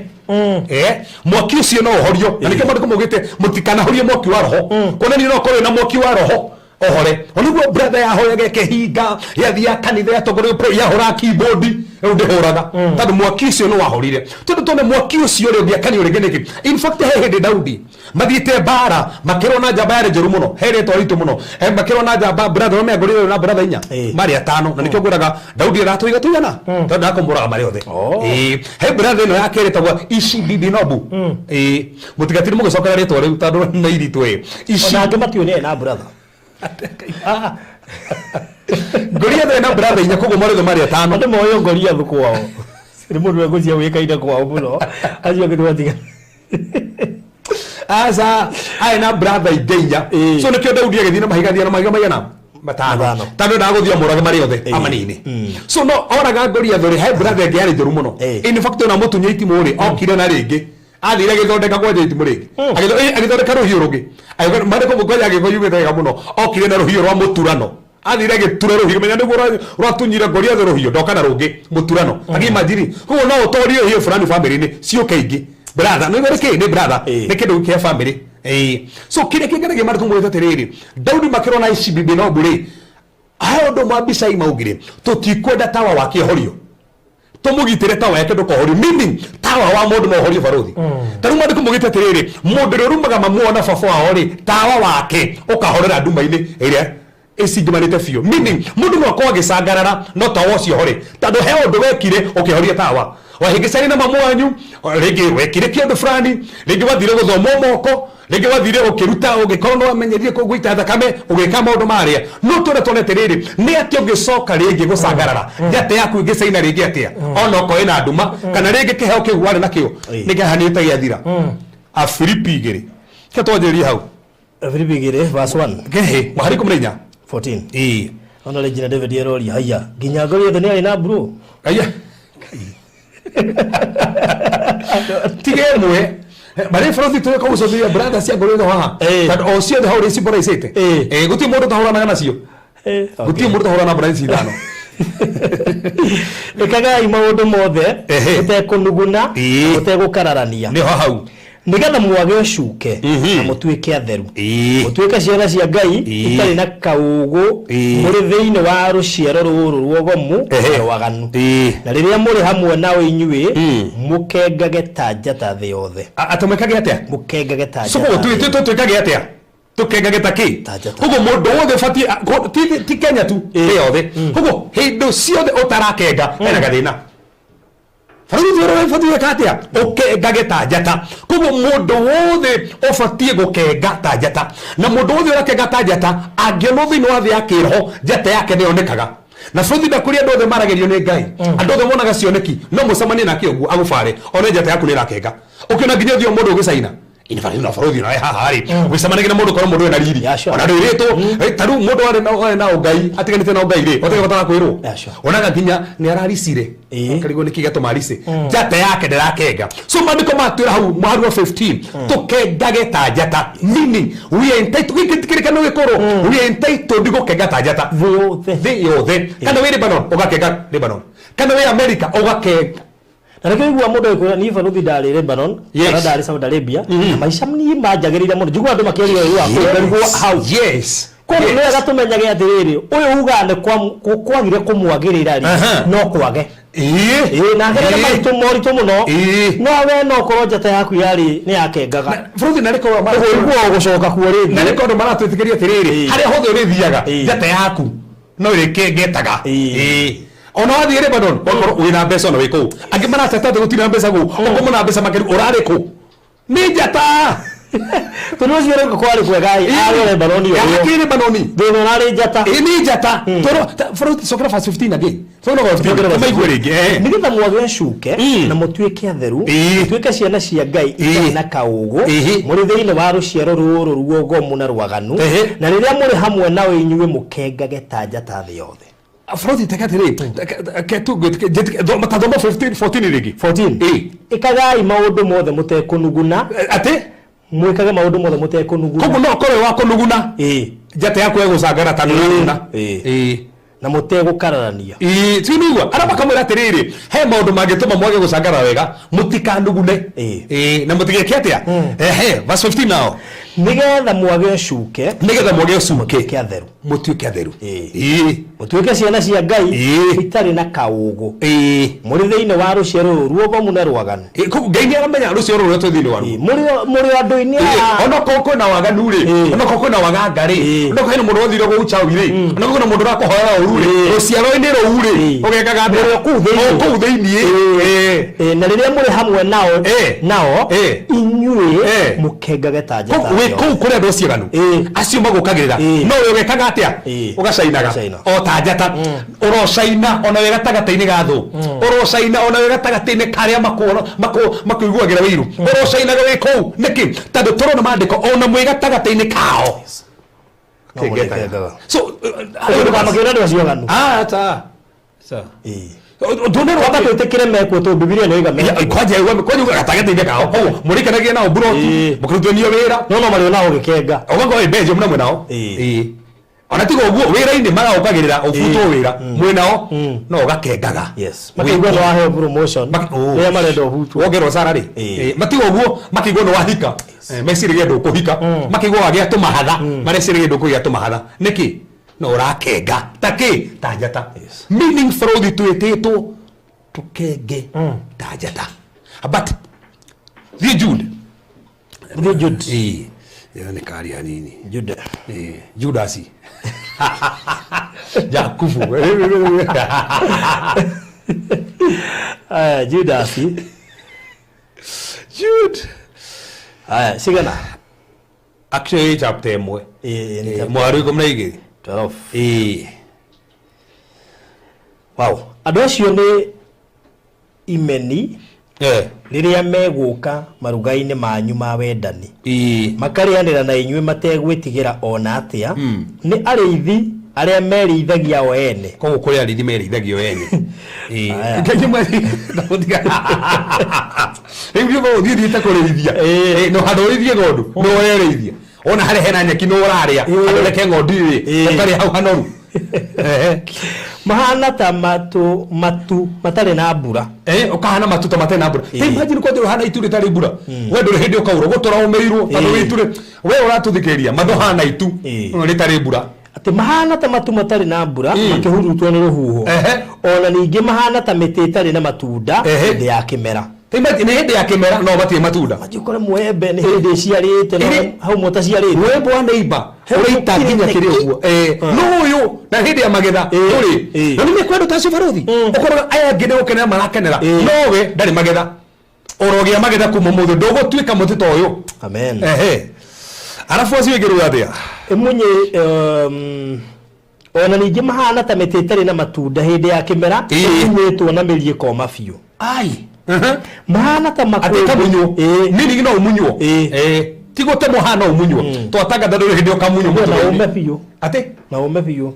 Mwaki ũcio no ũhorio, na nĩkĩo maandĩko maugĩte mũtikanahorie mwaki wa roho. Kuonania no ũkorwo wĩna mwaki wa roho ohore. Oniguo brother yahoyaga ĩkĩhinga, yathiaga kanitha yatongorio prayer, yahũraga keyboard, rĩu ndĩhũraga. Tondũ mwaki ũcio nĩ wahorire. Tondũ tuone mwaki ũcio rĩ ũngĩakanio rĩngĩ nĩkĩ? In fact he hĩndĩ Daudi mathiĩte mbara makĩrwo na njamba yarĩ njũru mũno, he rĩtwa ritũ mũno. Makĩrwo na njamba brother ũrĩa mĩangũrĩre na brother inya marĩ atano, na nĩkĩo ngwĩraga Daudi aratũiga tũigana tondũ ndakũmũraga marĩ othe. He brother ĩno yake ĩtagwo Ishibibinobu. Mũtigatire mũgĩcokera rĩtwa rĩu tondũ nĩ iritũ ĩ. Ishi Ona angĩ matiũĩ nĩ na brother. Goliath ena brother inya, koguo marĩ othe marĩ atano. Andũ moĩ Goliath kwao. Nĩ mũndũ wegũcia wĩkaine kwao mũno. Acio angĩ nĩmatiga. Aca, arĩ na brother ingĩ inya. So nĩkĩo Daudi agĩthiĩ na mahiga, thiĩ na mahiga maigana? Matano. Matano. Tondũ endaga gũthiĩ amũrage marĩ othe amanine. So no oraga Goliath rĩ, he brother ĩngĩ yarĩ njũru mũno. In fact ona mũtunya itimũ rĩ, okire na rĩngĩ. Athire agĩthondeka kwanja itimũ rĩngĩ. Agĩthondeka rũhiũ rũngĩ. Agĩũka maandĩko mũkwanja agĩũka yugĩte wega mũno. Okire na rũhiũ rwa mũturano. Athire agĩtura rũhiũ, menya nĩguo rwatunyire Goliath rũhiũ, ndoka na rũngĩ mũturano. Agĩimagine, koguo no ũtorie rũhiũ fulani family-inĩ ciũke ingĩ. Brother, nĩ nĩ kĩ? Nĩ brother. Nĩ kĩndũ kĩa family. So kĩrĩa kĩnganagia maandĩko maugĩte atĩrĩrĩ, Daudi makĩrwo na Ishibibinobu rĩ, he ũndũ mwa Abishai maugire, tũtikwenda tawa wake ũhorio. Tũmũgitĩre tawa yake ndũkohorio, meaning tawa wa mũndũ no ũhorio barũthi. Ta rĩu maandĩko maugĩte atĩrĩrĩ, mũndũ ũrĩa ũrumaga mamu wao na baba wao rĩ, tawa wake ũkahorera nduma-inĩ ĩrĩa ĩcingimanĩte biũ, meaning mũndũ no akorwo agĩcangarara no tawa ũcio hore, tondũ he ũndũ wekire ũkĩhoria tawa. Wahĩngĩcania na mamu wanyu, rĩngĩ wekire kĩũndũ fulani, rĩngĩ wathire gũthomwo moko, rĩngĩ wathire ũkĩruta, ũgĩkorwo nĩ wamenyerire gũita thakame, ũgĩka maũndũ marĩa. No tũrĩa tuonete rĩrĩ, nĩ atĩ ũngĩcoka rĩngĩ gũcangarara, njata yaku ĩngĩcaina rĩngĩ atĩa, ona okorwo ĩna nduma, kana rĩngĩ kĩheo kĩu warĩ nakĩo nĩ kĩahanĩte gĩathira. Afilipi 2, ke twanjĩrĩrie hau. Afilipi 2 verse 1. Kehe mũhari 14. 14. Ĩĩ. Ona rĩ nginya David eroria, haiya, nginya Goliath nĩ arĩ na bro. Aya. Tiga ĩmwe barĩ bũrũthi tũrĩ kũgucũrĩria brother cia Goliath haha. Tondũ o ciothe hau rĩ cimboraicĩte. Gũtirĩ mũndũ ũtahũranaga nacio. Gũtirĩ mũndũ ũtahũrana na mbara ici ithano. Ĩkagai maũndũ mothe mũtekũnuguna, mũtegũkararania. Nĩho hau. Nĩgetha mwage ũcuke na mũtuĩke atheru, mũtuĩke ciana cia Ngai itarĩ na kaũũgũ mũrĩ thĩinĩ wa rũciaro rũrũ ruogomu na rwaganu, na rĩrĩa mũrĩ hamwe nao inyuĩ, mũkengage ta njata thĩ yothe. Atĩ mwĩkage atĩa? Mũkengage ta So njata thĩ yothe. Twĩkage atĩa? Tũkengage ta kĩ? Ta njata. Koguo mũndũ wothe ũbatiĩ, ti Kenya tu, thĩ yothe. Koguo hĩndĩ ciothe ũtarakenga hena gathĩna. Barũthi ũrĩa ũbatiĩ gwĩka atĩa? Ũkengage ta njata. Koguo mũndũ wothe ũbatiĩ gũkenga ta njata, na mũndũ wothe ũrakenga ta njata angĩonwo thĩinĩ wa thĩ ya kĩroho, njata yake nĩyonekaga. Na bũrũthi ndakũrĩ andũ othe maragĩrio nĩ Ngai, andũ othe monaga cioneki, no mũcemanie nake ũguo agũbare one njata yaku nĩ ĩrakenga. Ũkĩona nginya ũthiũ wa mũndũ ũgĩcaina ini barathi na bũrũthi nawe haha rĩ, ũgĩcemanagia na mũndũ ũkona mũndũ wĩna riri. Yeah, sure. Ona ndwĩrĩtwo ta rĩu mũndũ warĩ na ũngai atiganĩte na ũngai rĩ, ũtarĩ bata wa kwĩrwo. Yeah, sure. Onaga nginya nĩ araricire. Karigwo nĩkĩ gĩatũma arice, njata yake ndĩrakenga. So maandĩko matwĩra hau mũhari wa 15, tũkengage ta njata, meaning we are entitled, gĩkĩ kĩrĩkanĩro gĩkũrũ, we are entitled gũkenga ta njata Thĩ yothe. Thĩ yothe. Kana wĩ Lebanon ũgakenga Lebanon, kana wĩ America ũgakenga. Na nĩkĩo ũiguaga mũndũ agĩkwĩra niĩ barũthi ndarĩ Lebanon kana ndarĩ Saudi Arabia, na maica niĩ manjagĩrĩire mũno. Njiguaga andũ makĩaria ũru wa kũu ngarigwo hau. Koguo nĩ wega tũmenyage atĩrĩrĩ, ũyũ ugaga nĩ kwagire kũmwagĩrĩra rĩ, no kwage. Ĩĩ, na agerere maritũ moritũ mũno. No we no ũkorwo njata yaku yarĩ nĩ yakengaga. Bũrũri na rĩkorwo Ũguo ũiguaga ũgũcoka kuo rĩngĩ. Na rĩkorwo andũ maratwĩtĩkĩria atĩrĩrĩ, harĩa hothe ũrĩthiaga, njata yaku no ĩrĩkengetaga. Ona wathiĩ Lebanon, wakorwo wĩna mbeca ona wĩ kũu. Angĩ marateta atĩ gũtirĩ na mbeca kũu, ũkũmona na mbeca makĩria, ũrarĩ kũ? Nĩ njata. Tondũ ũcio ũrauga kwarĩ kwega ĩ, arĩ Lebanon ũyũ. Akĩrĩ Lebanon. Thĩna ũrarĩ njata. Ĩ nĩ njata. Tondũ bũrũri cokera verse 15 again. Cokera verse 15. Cokera verse Maigue rĩngĩ. Nĩgetha mwage ũcuke na mũtuĩke atheru, mũtuĩke ciana cia Ngai itarĩ na kaũũgũ, mũrĩ thĩinĩ wa rũciaro rũrũ ruogomu na rwaganu, na rĩrĩa mũrĩ hamwe nao inyuĩ mũkengage ta njata thĩ yothe. Frothi teka atĩrĩ, ke tu ngwĩtĩke ta thoma 15 14 rĩngĩ. 14. Ĩĩ. Ĩkagai maũndũ mothe mũtekũnuguna. Atĩ? Mwĩkage maũndũ mothe mũtekũnuguna. Koguo no ũkorwo wĩ wa kũnuguna. Ĩĩ. Njata yaku ĩgũcangara ta nũnuguna. Ĩĩ. Ĩĩ. Na mũtegũkararania. Ĩĩ, ti nĩigua arĩa makamwĩra atĩrĩrĩ, he maũndũ mangĩtũma mwage gũcangara wega, mũtikanugune. Ĩĩ. Ĩĩ, na mũtigeke atĩa? Ehe, verse 15 nao. Nĩgetha mwage ũcuke. Nĩgetha mwage ũcuke. Mũtuĩke atheru. Mũtuĩke atheru. Ĩĩ. Ĩĩ. Mũtuĩke ciana cia Ngai Ĩĩ. itarĩ na kaũgũ. Ĩĩ. Mũrĩ thĩinĩ wa rũciaro rũrũ ruogomu na rwaganu. Ĩĩ, koguo Ngai nĩ aramenya rũciaro rũrĩa twĩ thĩinĩ waruo. Ĩĩ, mũrĩ mũrĩ andũ-inĩ Ĩĩ, a onokorwo kwĩna waganu rĩ, Ĩĩ. onokorwo kwĩna waganga rĩ, Ĩĩ. onokorwo hena mũndũ wathire gũgũchawi rĩ, onokorwo kwĩna mũndũ ũrakũhoera ũru rĩ, Ĩĩ. rũciaro-inĩ rũu rĩ, Ĩĩ. ũgekaga atĩa? Mũrĩ o kũu thĩinĩ. O kũu thĩinĩ. Ĩĩ. Ĩĩ, na rĩrĩa mũrĩ hamwe nao Ĩĩ. nao Ĩĩ. inyuĩ Ĩĩ. mũkengage ta njata Kũu- wĩ njoro. kũu kũrĩ andũ acio aganu Ĩĩ. acio magũkagĩrĩra Ĩĩ. no we ũgekaga atĩa Ĩĩ. ũgacainaga Ũgacaina. o ta njata ũrocaina ona wĩ gatagatĩ-inĩ ga thũ ũrocaina ona wĩ gatagatĩ-inĩ karĩa makũiguagĩra wĩiru ũrocainaga wĩ kũu nĩkĩ tondũ tũrona maandĩko ona mwĩ gatagatĩ-inĩ kao. No mũrĩkengaga. So Ndũkamakĩre andũ acio aganu. ah ta sa Ĩĩ. ndũnerwo Kwamba twĩtĩkĩre mekuo tondũ Bibilia nĩ yoiga mekuo. Kwanja kwanja gatagatĩ-inĩ kao koguo mũrĩkenagia nao mburoti, Ĩĩ. mũkĩrutithania wĩra. No no marĩ nao ũgĩkenga. Ũgakorwo wĩ Belgium na mwĩnao. Ĩĩ. Ĩĩ. Ona tiga ũguo wĩra-inĩ magagũkagĩrĩra ũbutwo wĩra mwĩnao no ũgakengaga. Yes. Makaigua nĩ waheo promotion. Oh. Rĩrĩa marenda ũhutwo. Wongerwo salary. Ĩĩ. Ĩĩ, matiga ũguo makĩigua nĩ wahika. Meciragia ndũkũhika, makĩigua wagĩa tũmahatha, mareciragia ndũkũgĩa tũmahatha. Nĩkĩ? No ũrakenga ta kĩ? Ta njata. Meaning bũrũri twĩtĩtwo tũkenge ta njata. But thiĩ Jude. Thiĩ Jude. Ĩĩ. Ĩyo nĩ kari hanini. Jude. Ĩĩ, Judasi. Jakubu. Aya, Judasi. Jude. Aya, cigana? Actually chapter 1. Ĩĩ, nĩ chapter Mwaro 12. 12. Ĩĩ. Wow. Andũ acio nĩ imeni rĩrĩa megũka maruga-inĩ manyu ma wendani. Ĩĩ. Makarĩanĩra na inyuĩ mategwĩtigĩra o na atĩa. Nĩ arĩithi arĩa merĩithagia o ene. Koguo kũrĩ arĩithi merĩithagio ene. Ĩĩ. Aya. Ngai mweri. Rĩu nĩ ũthiĩ thiĩte kũrĩithia. Ĩĩ. Ĩĩ, no handũ ũrĩithie ng'ondu, no ũrerĩithia. Ona harĩa hena nyeki no ũrarĩa. Ĩĩ. Handũ reke ng'ondu rĩ, Ĩĩ. ũkarĩa hau hanoru. Ehe. Mahana ta matu matu matarĩ na mbura. Ũkahana matu ta matarĩ na mbura. Ĩĩ. Ta imagine kwanja ũhana itu rĩtarĩ mbura. We ndũrĩ hĩndĩ ũkaura, gũtũra ũmĩirwo, tondũ Ĩĩ. wĩ itu rĩ- we ũratũthikĩrĩria, matũhana itu Ĩĩ. rĩtarĩ mbura. Atĩ mahana ta matu matarĩ na mbura makĩhurutwo nĩ rũhuho. Ehe. Ona ningĩ mahana ta mĩtĩ ĩtarĩ na matunda Ehe. hĩndĩ ya kĩmera. Ta imagine nĩ hĩndĩ ya kĩmera no matirĩ matunda. Manji ũkore mwembe nĩ hĩndĩ ĩciarĩte na Ĩrĩ. hau mũtaciarĩte. Mwembe wa neighbor ũraita nginya kĩrĩ ũguo. No ũyũ na hĩndĩ ya magetha ndũrĩ. Ĩĩ. Na nĩ mekwenda ta acio barothi. Ũkoraga aya angĩ nĩ gũkenera marakenera. No we ndarĩ magetha. Ũrogĩa magetha kuma ũmũthĩ ndũgũtuĩka mũtĩ ta ũyũ. Amen. Ehe. Arabu acio ĩngĩ rĩu atĩa? Ĩmunye ona ningĩ mahana ta mĩtĩ ĩtarĩ na matunda hĩndĩ ya kĩmera Ĩĩ. ĩmunyĩtwo na mĩri ĩkoma biũ. Ai. Mahana ta Atĩ makũmbĩ. kamunywo. Ĩĩ. Meaning no ũmunywo. Ĩĩ. Ĩĩ. Ti gũtemwo haha no ũmunywo. Twatangatha ndũrĩ hĩndĩ ũkamunywo Na mũtũrĩre-inĩ. ũme biũ. Atĩ? Na ũme biũ.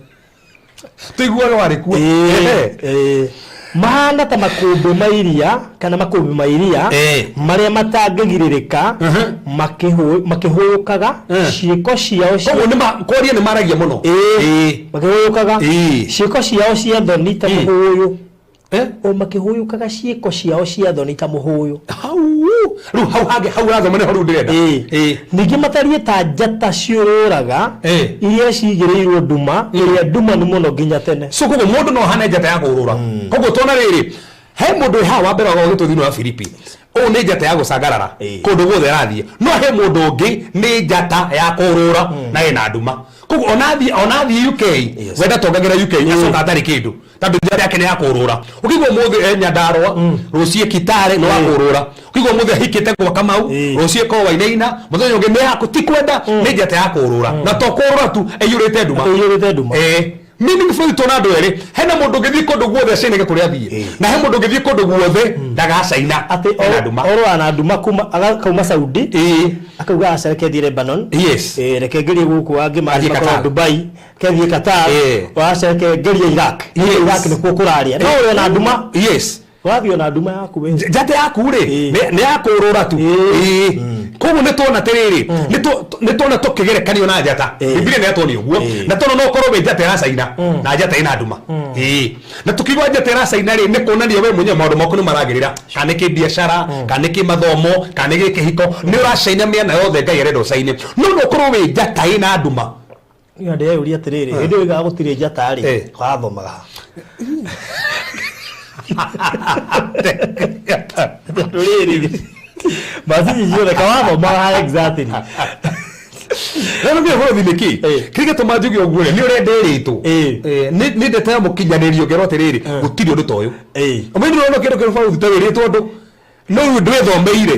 Tũiguaga warĩ kuo. Ehe. Ĩĩ. Mahana ta makũmbĩ ma iria kana makũmbĩ ma iria Ĩĩ. marĩa matangĩgirĩrĩka makĩhũyũkaga ciĩko ciao cia Koguo nĩ kwaria nĩ maragia mũno. Ĩĩ. Ĩĩ. Makĩhũyũkaga Ĩĩ. ciĩko ciao cia thoni ta mũhũyũ. Eh? O makĩhũyũkaga ciĩko ciao cia thoni ta mũhũyũ. Hau. Rĩu hau hangĩ hau ũrathoma nĩho rĩu ndĩrenda. Ĩĩ. Ĩĩ. Ningĩ matariĩ ta njata ciũrũraga Ĩĩ. iria cigĩrĩirwo nduma ĩrĩa ndumanu mũno nginya tene. So koguo mũndũ no ahane njata ya kũũrũra. Koguo tuona rĩrĩ, he mũndũ wĩ haha wa mbere wa gũgĩtwo thĩinĩ wa Filipi. Ũyũ nĩ njata ya gũcangarara Ĩĩ. kũndũ guothe arathiĩ. No he mũndũ ũngĩ nĩ njata ya kũũrũra na ĩna nduma. Koguo ona athiĩ UK, Yes. we ndatongagĩra UK, acoka atarĩ kĩndũ. Tondũ njata yake nĩ ya kũũrũra. Ũkĩigua ũmũthĩ e Nyandarũa, rũciũ Kitale nĩ wa kũũrũra. Ũkĩigua ũmũthĩ ahikĩte gwa Kamau, Ĩĩ. rũciũ ĩkorwo Wainaina, mũthenya ũngĩ nĩ yaku, ti kwenda, nĩ njata ya kũũrũra. Na to kũũrũra tu, ĩiyũrĩte nduma. Ĩiyũrĩte nduma. Ĩĩ. Meaning bũrũri tũna andũ erĩ, hena mũndũ ũngĩthiĩ kũndũ guothe acainage kũrĩa athiĩ, na he mũndũ ũngĩthiĩ kũndũ guothe ndagacaina. Atĩ Hena nduma. Orũa na nduma kuma akauma Saudi, akauga aca, reke thiĩ Lebanon. Reke ngerie gũkũ angĩ Athiĩ mathiĩ makorwo Qatar. Dubai, kethiĩ Qatar. Aca, reke ngerie Iraq. Iraq nĩkuo kũrarĩa no ũrĩ ona nduma. Wathiĩ ona nduma yaku we. Njata yaku rĩ, nĩ ya kũrũra tu. Koguo nĩ tuona atĩrĩrĩ, nĩ tuona tũkĩgerekanio na njata. Bibilia nĩ yatuonia ũguo. Na tuona no ũkorwo wĩ njata ĩracaina na njata ĩna nduma. Na tukiuga njata ĩracaina rĩ, nĩ kuonania we mwenyewe maũndũ maku nĩ maragĩrĩra, kana nĩ kĩbiacara, kana nĩ kĩmathomo, kana nĩ gĩkĩhiko, nĩ ũracaina mĩena yothe Ngai arenda ũcaine. No no ũkorwo wĩ njata ĩna nduma. Niĩ ndĩreyũria atĩrĩrĩ, hĩndĩ ĩyo oigaga gũtirĩ njata rĩ, wathomaga ha? Tondũ rĩrĩ, macini ciothe kawathomaga ha exactly? Rĩu nĩ bũrũri nĩkĩ? Kĩrĩa gĩtũma njuge ũguo rĩ, nĩ ũrĩa ndĩrĩtwo. Nĩ ndeto ya mũkinyanĩrio ngerwo atĩrĩrĩ, gũtirĩ ũndũ ta ũyũ. Ũmenye ndũrona kĩndũ kĩrĩ bũrũri ta wĩrĩtwo ũndũ. No rĩu ndwĩthomeire.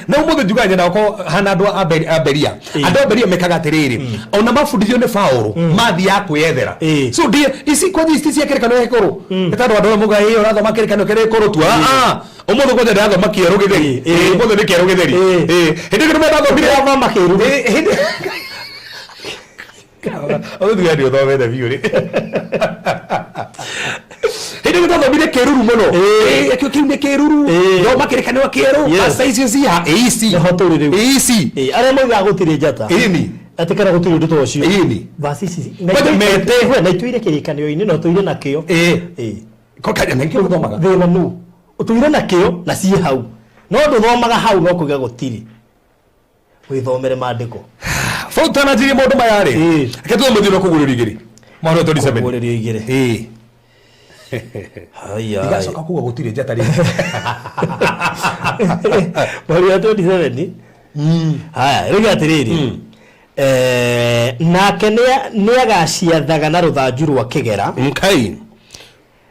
Na ũmũthĩ njugaga nyenda gũkorwo hana andũ a a Beria. Andũ a Beria mekaga atĩrĩrĩ, ona mabundithio nĩ Paũlũ, mathiaga kwĩyethera. So ndiĩ ici kwanja ici cia kĩrĩkanĩro gĩkũrũ. Nĩ tondũ andũ amwe maugaga, "Ĩ, ũrathoma kĩrĩkanĩro kĩrĩa gĩkũrũ tu." Ah, ah. Ũmũthĩ kwanja ndĩrathoma kĩerũ gĩtheri. Ũmũthĩ nĩ kĩerũ gĩtheri. Hĩndĩ ĩngĩ nĩmendathomire. Ũrathoma kĩerũ. Hĩndĩ ũthuya nĩ ũthomete biũ rĩ, hĩndĩ ĩngĩ twathomire kĩruru mũno. Kĩu kĩu nĩ kĩruru. Thoma kĩrĩkanĩro kĩerũ. Masa icio ciha ici. Nĩho tũrĩ rĩu. Ici. Arĩa maugaga gũtirĩ njata, atĩ kana gũtirĩ ũndũ ta ũcio, verse ici Kwanja mete. We, na itũire kĩrĩkanĩro-inĩ na ũtũire nakĩo. Ko kanya nĩkĩo ũthomaga. Thĩna nũ ũtũire nakĩo na ciĩ hau, no ndũthomaga hau, no kuga gũtirĩ. Wĩthomere maandĩko. Bau tananjirie maũndũ maya rĩ, reke tuone mũthiro kũgũrĩrio igĩrĩ mwaka wa 27. Kũguũrĩrio igĩrĩ. Haya. Ndigacoka kuga gũtirĩ njata rĩngĩ. Mweri wa 27. Haya, rĩu atĩrĩrĩ, nake nĩagaciathaga na rũthanju rwa kĩgera. Nkai.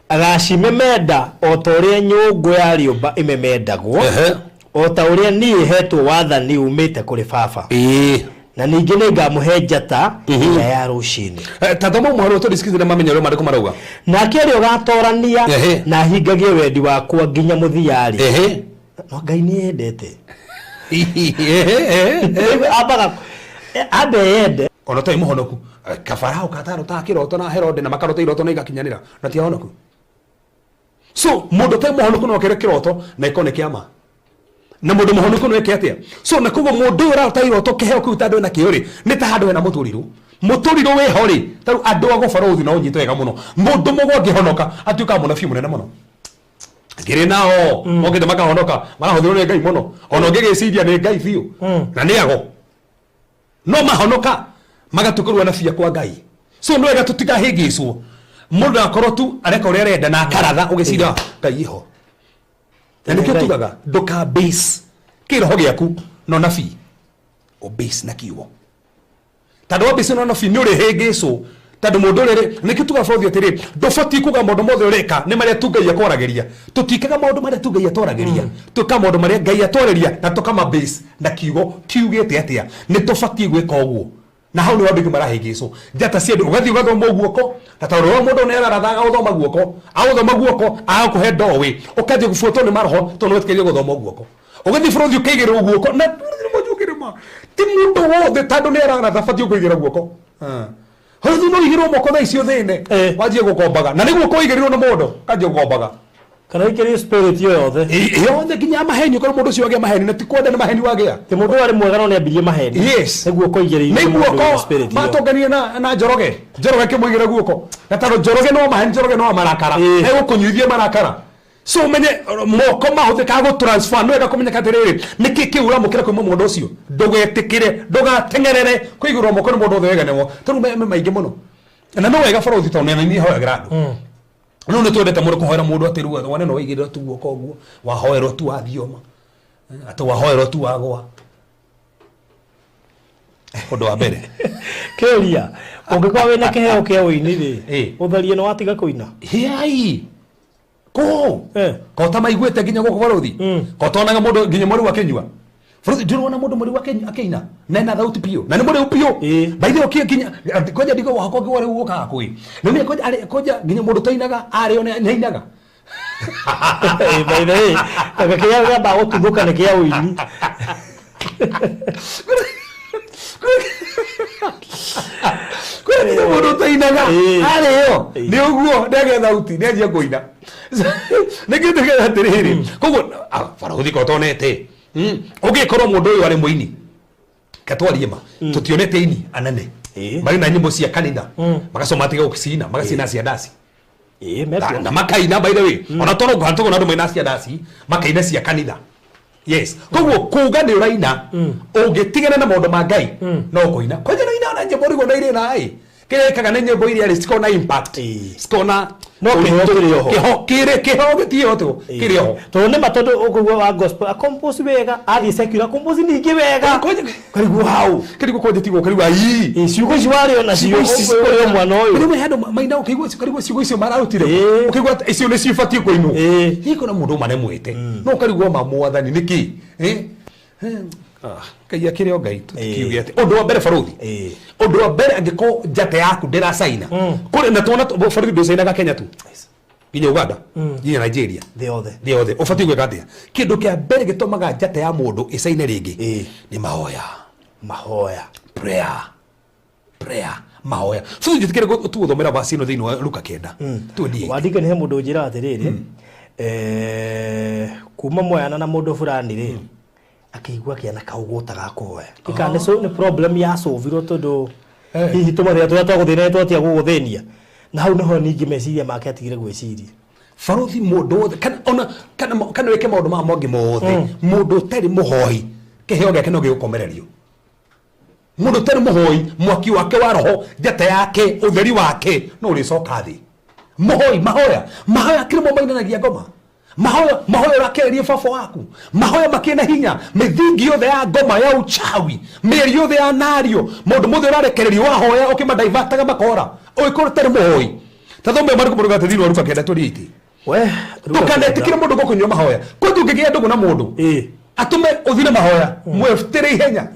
Agacimemenda o ta ũrĩa nyũngũ ya rĩũmba ĩmemendagwo, o ta ũrĩa niĩ heetwo wathani uumĩte kũrĩ Baba. Na ningĩ nĩngamũhe njata ĩrĩa ya rũcinĩ. Ta thoma mũhari wa 26 na mamenye ũrĩa maandĩko marauga. Nake ũrĩa ũgaatoorania na ahingagie wendi wakwa nginya mũthia-rĩ, no Ngai nĩendete. Ambaga ambe eyende. Ona ũtarĩ mũhonoku, Kafarao katarotaga kĩroto na Herode na makarota iroto na igakinyanĩra na ti ahonoku. So mũndũ ũtarĩ mũhonoku no akere kĩroto na ĩkorwo nĩ kĩama, na mũndũ mũhonoku no eke atĩa? So na koguo mũndũ ũyũ ũrarota iroto kĩheo kĩu ta andũ ena kĩo rĩ, nĩ ta handũ hena mũtũrirũ. Mũtũrirũ wĩho rĩ, tarĩu andũ a gũbarũthi no ũnyite wega mũno, mũndũ mũgo angĩhonoka atuĩkaga mũnabii mũnene mũno. Ngĩrĩ nao mokĩte makahonoka, marahũthĩrwo nĩ Ngai mũno, ona ũngĩgĩciria nĩ Ngai biũ na nĩ ago, no mahonoka magatuĩka rĩu anabii kwa Ngai. So nĩ wega tũtikahĩngĩcwo, mũndũ akorwo tu areka ũrĩa arenda na akaratha ũgĩciria Ngai iho. Na nĩkĩo Ngai. Tugaga ndũka base kĩroho gĩaku na ũnabii, ũbase na kiugo, tondũ wa base na ũnabii nĩ ũrĩhĩngĩcwo, tondũ mũndũ ũrĩa rĩ, nĩkĩo tugaga bũrũri atĩrĩ, ndũbatiĩ kuga maũndũ mothe ũreka nĩ marĩa tu Ngai akwaragĩria. Tũtiĩkaga maũndũ marĩa tu Ngai atwaragĩria, twĩkaga maũndũ marĩa Ngai atwarĩria na tũkama base na kiugo kiugĩte atĩa. Nĩ tũbatiĩ gwĩka ũguo, na hau nĩ andũ aingĩ marahĩngĩcwo. Njata cia andũ, ũgathiĩ ũgathoma guoko, na tondũ ũrĩa mũndũ nĩ ararathaga gũthoma guoko, agũthoma guoko agakũhe ndoĩ, ũkanjia gũbuatwo nĩ maroho tondũ nĩ wetĩkĩrire gũthoma guoko. Ũgathiĩ bũrũri ũkaigĩrĩrwo guoko, na mũnjũkĩrĩma ti mũndũ wothe tondũ nĩ araratha batiĩ kũigĩrĩra guoko. Hau no ũigĩrĩrwo moko thaa icio thĩne, wanjie gũkombaga, na nĩ guoko ũigĩrĩrwo nĩ mũndũ kanjie gũkombaga. Kana ikĩrĩ spirit yo yothe. Yothe nginya maheni, ũkorwo mũndũ ũcio wagĩa maheni na ti kwenda, nĩ maheni wagĩa. Ti mũndũ ũyũ arĩ mwega no nĩ ambirie maheni. Yes. Nĩ guoko igĩrĩirwo nĩ mũndũ wĩna guoko spirit ĩyo. Matũnganire na Njoroge, Njoroge akĩmũigĩra guoko, na tondũ Njoroge no maheni, Njoroge no marakara, egũkũnyuithia marakara. So ũmenye moko mahũthĩkaga gũ transfer. Nĩ wega kũmenyeka atĩrĩrĩ, nĩkĩ kĩu ũramũkĩra kuma mũndũ ũcio. Ndũgetĩkĩre, ndũgateng'erere kũigĩrwo moko nĩ mũndũ wothe weganĩrwo, tondũ me maingĩ mũno. Na no wega bũrũri, tondũ nĩ niĩ hoyagĩra andũ, no nĩ twendete mũno kũhoera mũndũ atĩ rĩu wane no waigĩrĩra tu guoko ũguo, wahoerwo tu wathioma, atĩ wahoerwo tu wagwa. Ũndũ wa mbere, Kĩũria, ũngĩkorwo wĩna kĩheo kĩa ũini rĩ, ũtharie nĩ watiga kũina? Hiai kũ kota maiguĩte nginya gũkũ bũrũri, kota onaga mũndũ nginya mweri akĩnyua. Bũrũri ndĩrona mũndũ mũrĩu akĩina na ena thauti biũ na nĩ mũrĩu biũ. By the way ũkĩ nginya kwanja ndigo wakwa ngĩgwa rĩu ũkaga kwĩ nĩ kwanja kwanja nginya mũndũ tainaga arĩ one nĩ ainaga. By the way, kanga kĩrĩa kĩambaga gũtuthũka nĩ kĩa ũini. Kwĩ nginya mũndũ ũtainaga arĩo nĩ ũguo nĩagĩa thauti nĩanjia kũina nĩ kĩndũ kĩa atĩrĩrĩ. Koguo barũthi ko tonete ũngĩkorwo mũndũ ũyũ arĩ mũini katwarie ma tũtionete ini anene marĩ na nyĩmbo cia kanitha magacoma matiga gũcina magacina cia ndaci. Na makaina, by the way, ona toro ngwa tũgona andũ maina cia ndaci makaina cia kanitha, yes. Koguo kuga nĩ ũraina ũngĩtigana na maũndũ ma Ngai no kũina kwanja no ina na nyĩmbo rĩu ona irĩ na ĩ kĩrĩa ĩkaga nĩ nyĩmbo iria rĩ cikoragwo na impact, cikoragwo na No kĩheo kĩrĩ oho. Kĩho kĩrĩ kĩheo gĩtirĩ ho kĩrĩ oho. Tondũ nĩ ma tondũ ũkũigua wa gospel acompose wega, athiĩ secular compose ningĩ wega, karigwo hau. Kĩrigwo kwanja tigwo kĩrigwo ai. Ciugo ici warĩ onacio ũrĩ mwana ũyũ. Rĩmwe handũ maina ũkĩigua karigwo ciugo icio mararutire ũkĩigua atĩ icio nĩ cibatiĩ kũinwo. Hihi kuna mũndũ maremwete no ũkarigwo ma mwathani nĩkĩ? Ah, Ngai akĩrĩ o Ngai tũtikiuge atĩ ũndũ wa mbere barũthi ũndũ wa mbere angĩkorwo njata yaku ndĩracaina kũrĩ na tuona barũthi ndũcainaga Kenya tu nginya Uganda nginya Nigeria. Thĩ yothe. Thĩ yothe. Ũbatiĩ gwĩka atĩa? Kĩndũ kĩa mbere gĩtũmaga njata ya mũndũ ĩcaine rĩngĩ nĩ mahoya. Mahoya. Prayer, prayer, mahoya. So njĩtĩkĩre tũgũthomera verse ĩno thĩinĩ wa Luka 9 28. Wandike nĩ he mũndũ ũnjĩraga atĩrĩrĩ, kuma moyana na mũndũ fulani rĩ, akĩigua kĩana kaũgũta ga kũhoya ika nĩ nĩ problem ya solvirwo tondũ hihi tũmathĩna tũrĩa twagũthĩna nĩ twatia gũgũthĩnia na hau nĩho ningĩ meciria make atigire gwĩciria. Barothi mũndũ wothe kana ona kana wĩke maũndũ maya mangĩ mothe, mũndũ ũtarĩ mũhoi kĩheo gĩake no gĩgũkomererio. Mũndũ ũtarĩ mũhoi mwaki wake wa roho, njata yake, ũtheri wake no ũrĩcoka thĩ. Mũhoi mahoya, mahoya kĩrĩmo mainanagia ngoma. Mahoya, mahoya ũrakereria baba waku, mahoya makĩrĩ na hinya mĩthingi yothe ya ngoma ya uchawi, mĩeri yothe ya nario, maũndũ mothe ũrarekererio wahoya ũkĩmadaivataga makora ũgĩkorwo ũtarĩ mũhoi. Ta thome marĩkũ mũrũga thĩinĩ wa Luka 9:28. We. Ndũkanetĩkĩre mũndũ gũkũnyua mahoya kwĩ tũngĩgĩa ndũgũ na mũndũ atũme ũthire mahoya mwĩtĩre ihenya.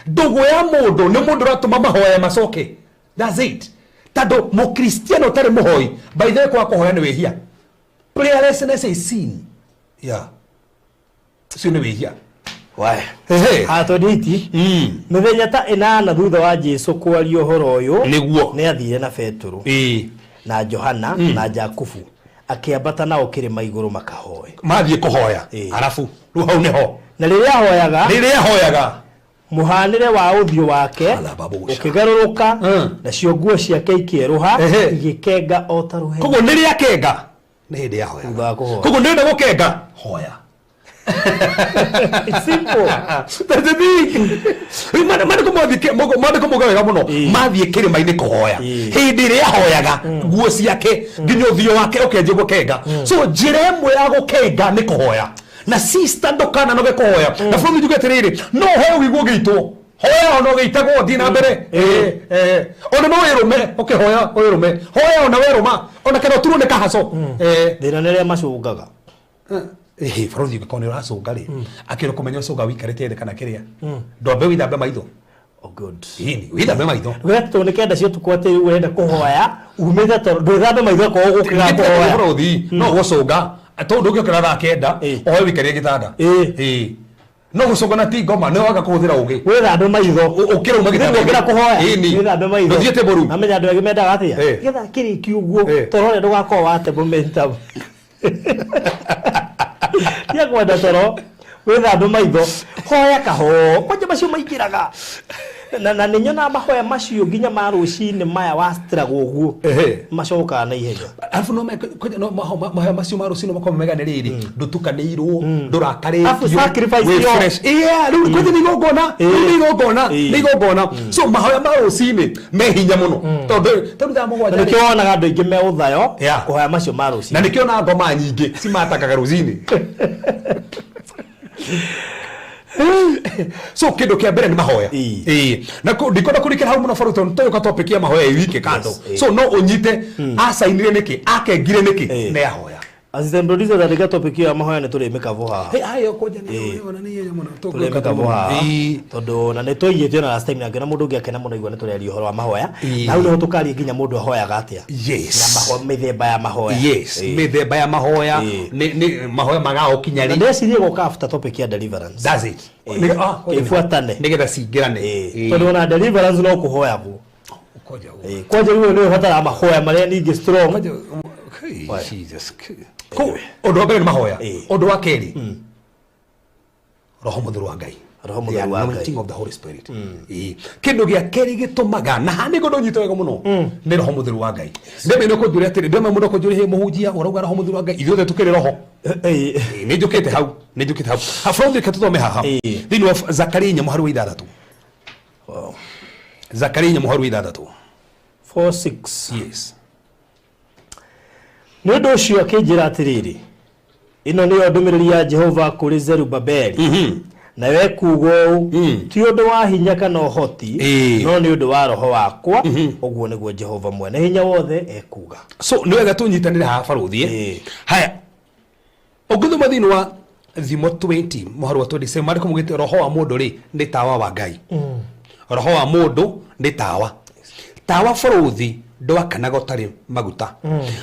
Ndũgũ ya mũndũ nĩ mũndũ ũratũma mahoya macoke, that's it. Tondũ mũkristiano ũtarĩ mũhoi, by the way, kwaga kũhoya nĩ wĩhia. Prayerlessness is sin, yeah, ũcio nĩ wĩhia. We. Ehe. Ha 28. Mĩthenya ta 8 thutha wa Jesu kwaria ũhoro ũyũ, nĩ athire na Petero na Johana na Jakubu akĩambata nao kĩrĩma igũrũ makahoe. Mathiĩ kũhoya. Arabu rĩu hau nĩho Na rĩrĩa ahoyaga, rĩrĩa ahoyaga, mũhanĩre wa ũthiũ wake Alababusha. ũkĩgarũrũka, nacio nguo ciake ikĩerũha, igĩkenga o ta rũheni. Koguo nĩrĩa akenga nĩ hĩndĩ ya hoya. Thutha wa kũhoya. Koguo nĩrenda gũkenga, hoya. It's simple. That's the thing. Rĩu maandĩko mauga wega mũno mathiĩ kĩrĩma-inĩ kũhoya, hĩndĩ ĩrĩa ahoyaga nguo ciake nginya ũthiũ wake ũkĩanjia gũkenga. So njĩra ĩmwe ya gũkenga nĩ kũhoya. Na sister, ndũkananoge kũhoya. Na bũrũri njuge atĩrĩrĩ, no ũhoe ũigua ũgĩitwo, hoya ona ũgĩitagwo, thiĩ na mbere. Ona no wĩrũme ũkĩhoya, wĩrũme, hoya ona werũma, ona kana ũturwo nĩ kahaco. Thĩna nĩ arĩa macũngaga. Ĩhĩ barothi, ũngĩkorwo nĩ ũracũnga rĩ, akĩrĩ kũmenya ũcũnga wĩikarĩte thĩ kana kĩrĩa, ndwambe wĩthambe maitho. Oh, good. Ĩni wĩthambe maitho. Ndũgete tondũ nĩ 9 cia ũtukũ atĩ rĩu ũrenda kũhoya umĩte toro ndwĩthambe maitho akorwo ũgũkĩra kũhoya. Barothi no gũcũnga tondũ ndũngĩũkĩra thaa 9 oe wĩikarie gĩtanda. Ĩĩ, no gũcũnga na ti ngoma, nĩ waga kũhũthĩra ũgĩ. Wĩthambe maitho. Ũkĩra uma gĩtanda. Ũkĩra kũhoya Ĩni. wĩthambe maitho. Ndũthiĩte mbũru. Namenya andũ angĩ mendaga atĩa getha kĩrĩki ũguo toro ũrĩa ndũgakorwo wate momentum tiga kwenda toro, wĩthambe maitho, hoya kahoo kwanja macio maingĩraga na nĩ nyonaga mahoya macio nginya ma rũcinĩ maya wacitiragwo ũguo macokaga na ihenya. Arabu no kwanja no mahoya macio ma rũcinĩ makorwo mega nĩ rĩrĩ ndũtukanĩirwo, ndũrakarĩtio. Afu sacrifice wĩ yo. Fresh. Yeah, rĩu kwanja nĩ igongona, rĩu nĩ igongona, nĩ igongona. So mahoya ma rũcinĩ me hinya mũno tondũ thaa 7 na rĩ, nĩkĩo wonaga andũ aingĩ me ũthayo kũhoya macio ma na rũcinĩ. Nĩkĩo na ngoma nyingĩ cimatakaga rũcinĩ. So kĩndũ kĩa mbere nĩ mahoya. Ĩĩ. Na ndikwenda kũrikĩra hau mũno baru tondũ tũgũka topic ya mahoya ĩ wiki kando. So no ũnyite acainire nĩkĩ, akengire nĩkĩ, nĩ ahoya. Assistant producer, tandĩka topic ĩyo ya mahoya, nĩ tũrĩmĩkavo haha. Hey, ayo kwanja nĩ Ĩĩ. ona nĩ ihenya mũno. Tũrĩmĩkavo haha Ĩĩ. tondũ na nĩ twaigĩte ona last time, na ngĩona mũndũ ũngĩ akena mũno igua nĩ tũreria ũhoro wa mahoya. Ĩĩ. Na hau nĩho tũkaria nginya mũndũ ahoyaga atĩa na mĩthemba ya mahoya. Yes. Ĩĩ. Mĩthemba ya mahoya. Ĩĩ. Nĩ mahoya magaũkinya Na rĩ? ndĩreciria gũka after topic ya deliverance. That's it. Ĩĩ. Kwanja Ĩbuatane. nĩgetha cingĩrane. Ĩĩ. Ĩĩ. Tondũ ona deliverance no kũhoyagwo. Kwanja ũguo. Ĩĩ, kwanja rĩu nĩ ũbataraga mahoya marĩa ningĩ strong. Kwanja, hey, Jesus. Ũndũ wa mbere nĩ mahoya. Ĩĩ. Ũndũ wa kerĩ, Roho Mũtheru wa Ngai. Roho Mũtheru The wa Ngai. anointing of the Holy Spirit. Ĩĩ. Kĩndũ gĩa kerĩ gĩtũmaga na haha nĩguo ndũnyite wega mũno nĩ Roho Mũtheru wa Ngai. Ndĩme nĩ kũnjũria atĩrĩ, ndĩme mũndũ kũnjũria, "Hey, mũhunjia, ũrauga Roho Mũtheru wa Ngai, ithuothe tũkĩrĩ roho?" Ĩĩ. Ĩĩ, nĩ njũkĩte hau, nĩ njũkĩte hau. Ha, From reke tũthome haha thĩinĩ wa Zakaria 4 mũhari wa 6. Wow. Zakaria 4 mũhari wa 6. 4:6. Yes. Nĩ ũndũ ũcio akĩnjĩra atĩrĩrĩ, ĩno nĩyo ndũmĩrĩri ya Jehova kũrĩ Zerubabeli, nayo ekuuga ũũ, ti ũndũ wa hinya kana ũhoti, no nĩ ũndũ wa roho wakwa, ũguo nĩguo Jehova mwene hinya wothe ekuuga. So nĩ wega tũnyitanĩre haha, barũthi, eh? Ĩĩ. Haya, ũngĩthoma thĩinĩ wa Thimo 20 mũhari wa 27, maandĩko maugĩte roho wa mũndũ rĩ nĩ tawa wa Ngai. Roho wa mũndũ nĩ tawa. Tawa, barũthi, ndwakanaga ũtarĩ maguta.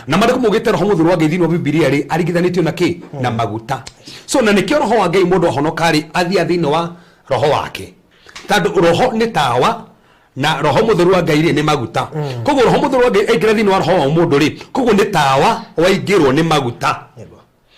Na maandĩko maugĩte Roho Mũtheru wa Ngai thĩinĩ wa Bibilia rĩ aringithanĩtio na kĩ? Na maguta. So na nĩkĩo roho wa Ngai, mũndũ ahonoka rĩ, athiaga thĩinĩ wa roho wake, tondũ roho nĩ tawa na Roho Mũtheru wa Ngai rĩ nĩ maguta. Koguo Roho Mũtheru wa Ngai aingĩra thĩinĩ wa roho wa mũndũ rĩ, koguo nĩ tawa waingĩrwo nĩ maguta.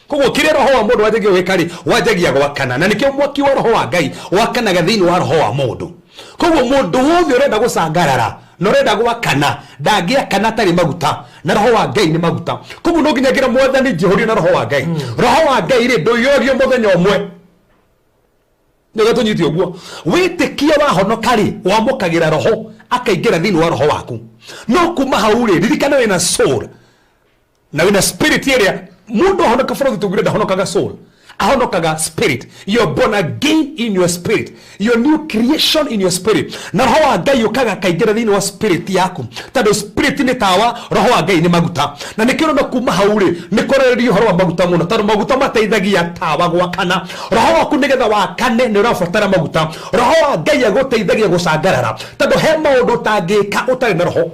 Koguo kĩrĩa roho wa mũndũ wanjagia gwĩka rĩ, wanjagia gwakana, na nĩkĩo mwaki wa roho wa Ngai wakanaga thĩinĩ wa roho wa mũndũ. Koguo mũndũ wothe ũrenda gũcangarara na ũrenda gwakana ndangĩakana atarĩ maguta, na roho wa Ngai nĩ maguta. Koguo no nginya ngĩra Mwathani njihũrio na roho wa Ngai. Roho wa Ngai rĩ ndũiyũragio mũthenya ũmwe. Nĩguo tũnyite ũguo, wĩtĩkia wahonoka rĩ, wamũkagĩra roho akaingĩra thĩinĩ wa roho waku. No kuma hau rĩ, ririkana wĩna soul na wĩna spirit ĩrĩa mũndũ ahonoka, bũrũri tũngire ndahonokaga soul, ahonokaga spirit. You're born again in your spirit, your new creation in your spirit, na roho wa Ngai ũkaga akaingĩra thĩinĩ wa spirit yaku, tondũ spirit nĩ tawa, roho wa Ngai nĩ maguta. Na nĩkĩo ũrona kuma hau rĩ nĩ kwarĩrĩria ũhoro wa maguta mũno, tondũ maguta mateithagia tawa gwakana. Roho waku nĩgetha wakane nĩ ũrabatara maguta. Roho wa Ngai agũteithagia gũcangarara, tondũ he maũndũ ũtangĩka ũtarĩ na roho.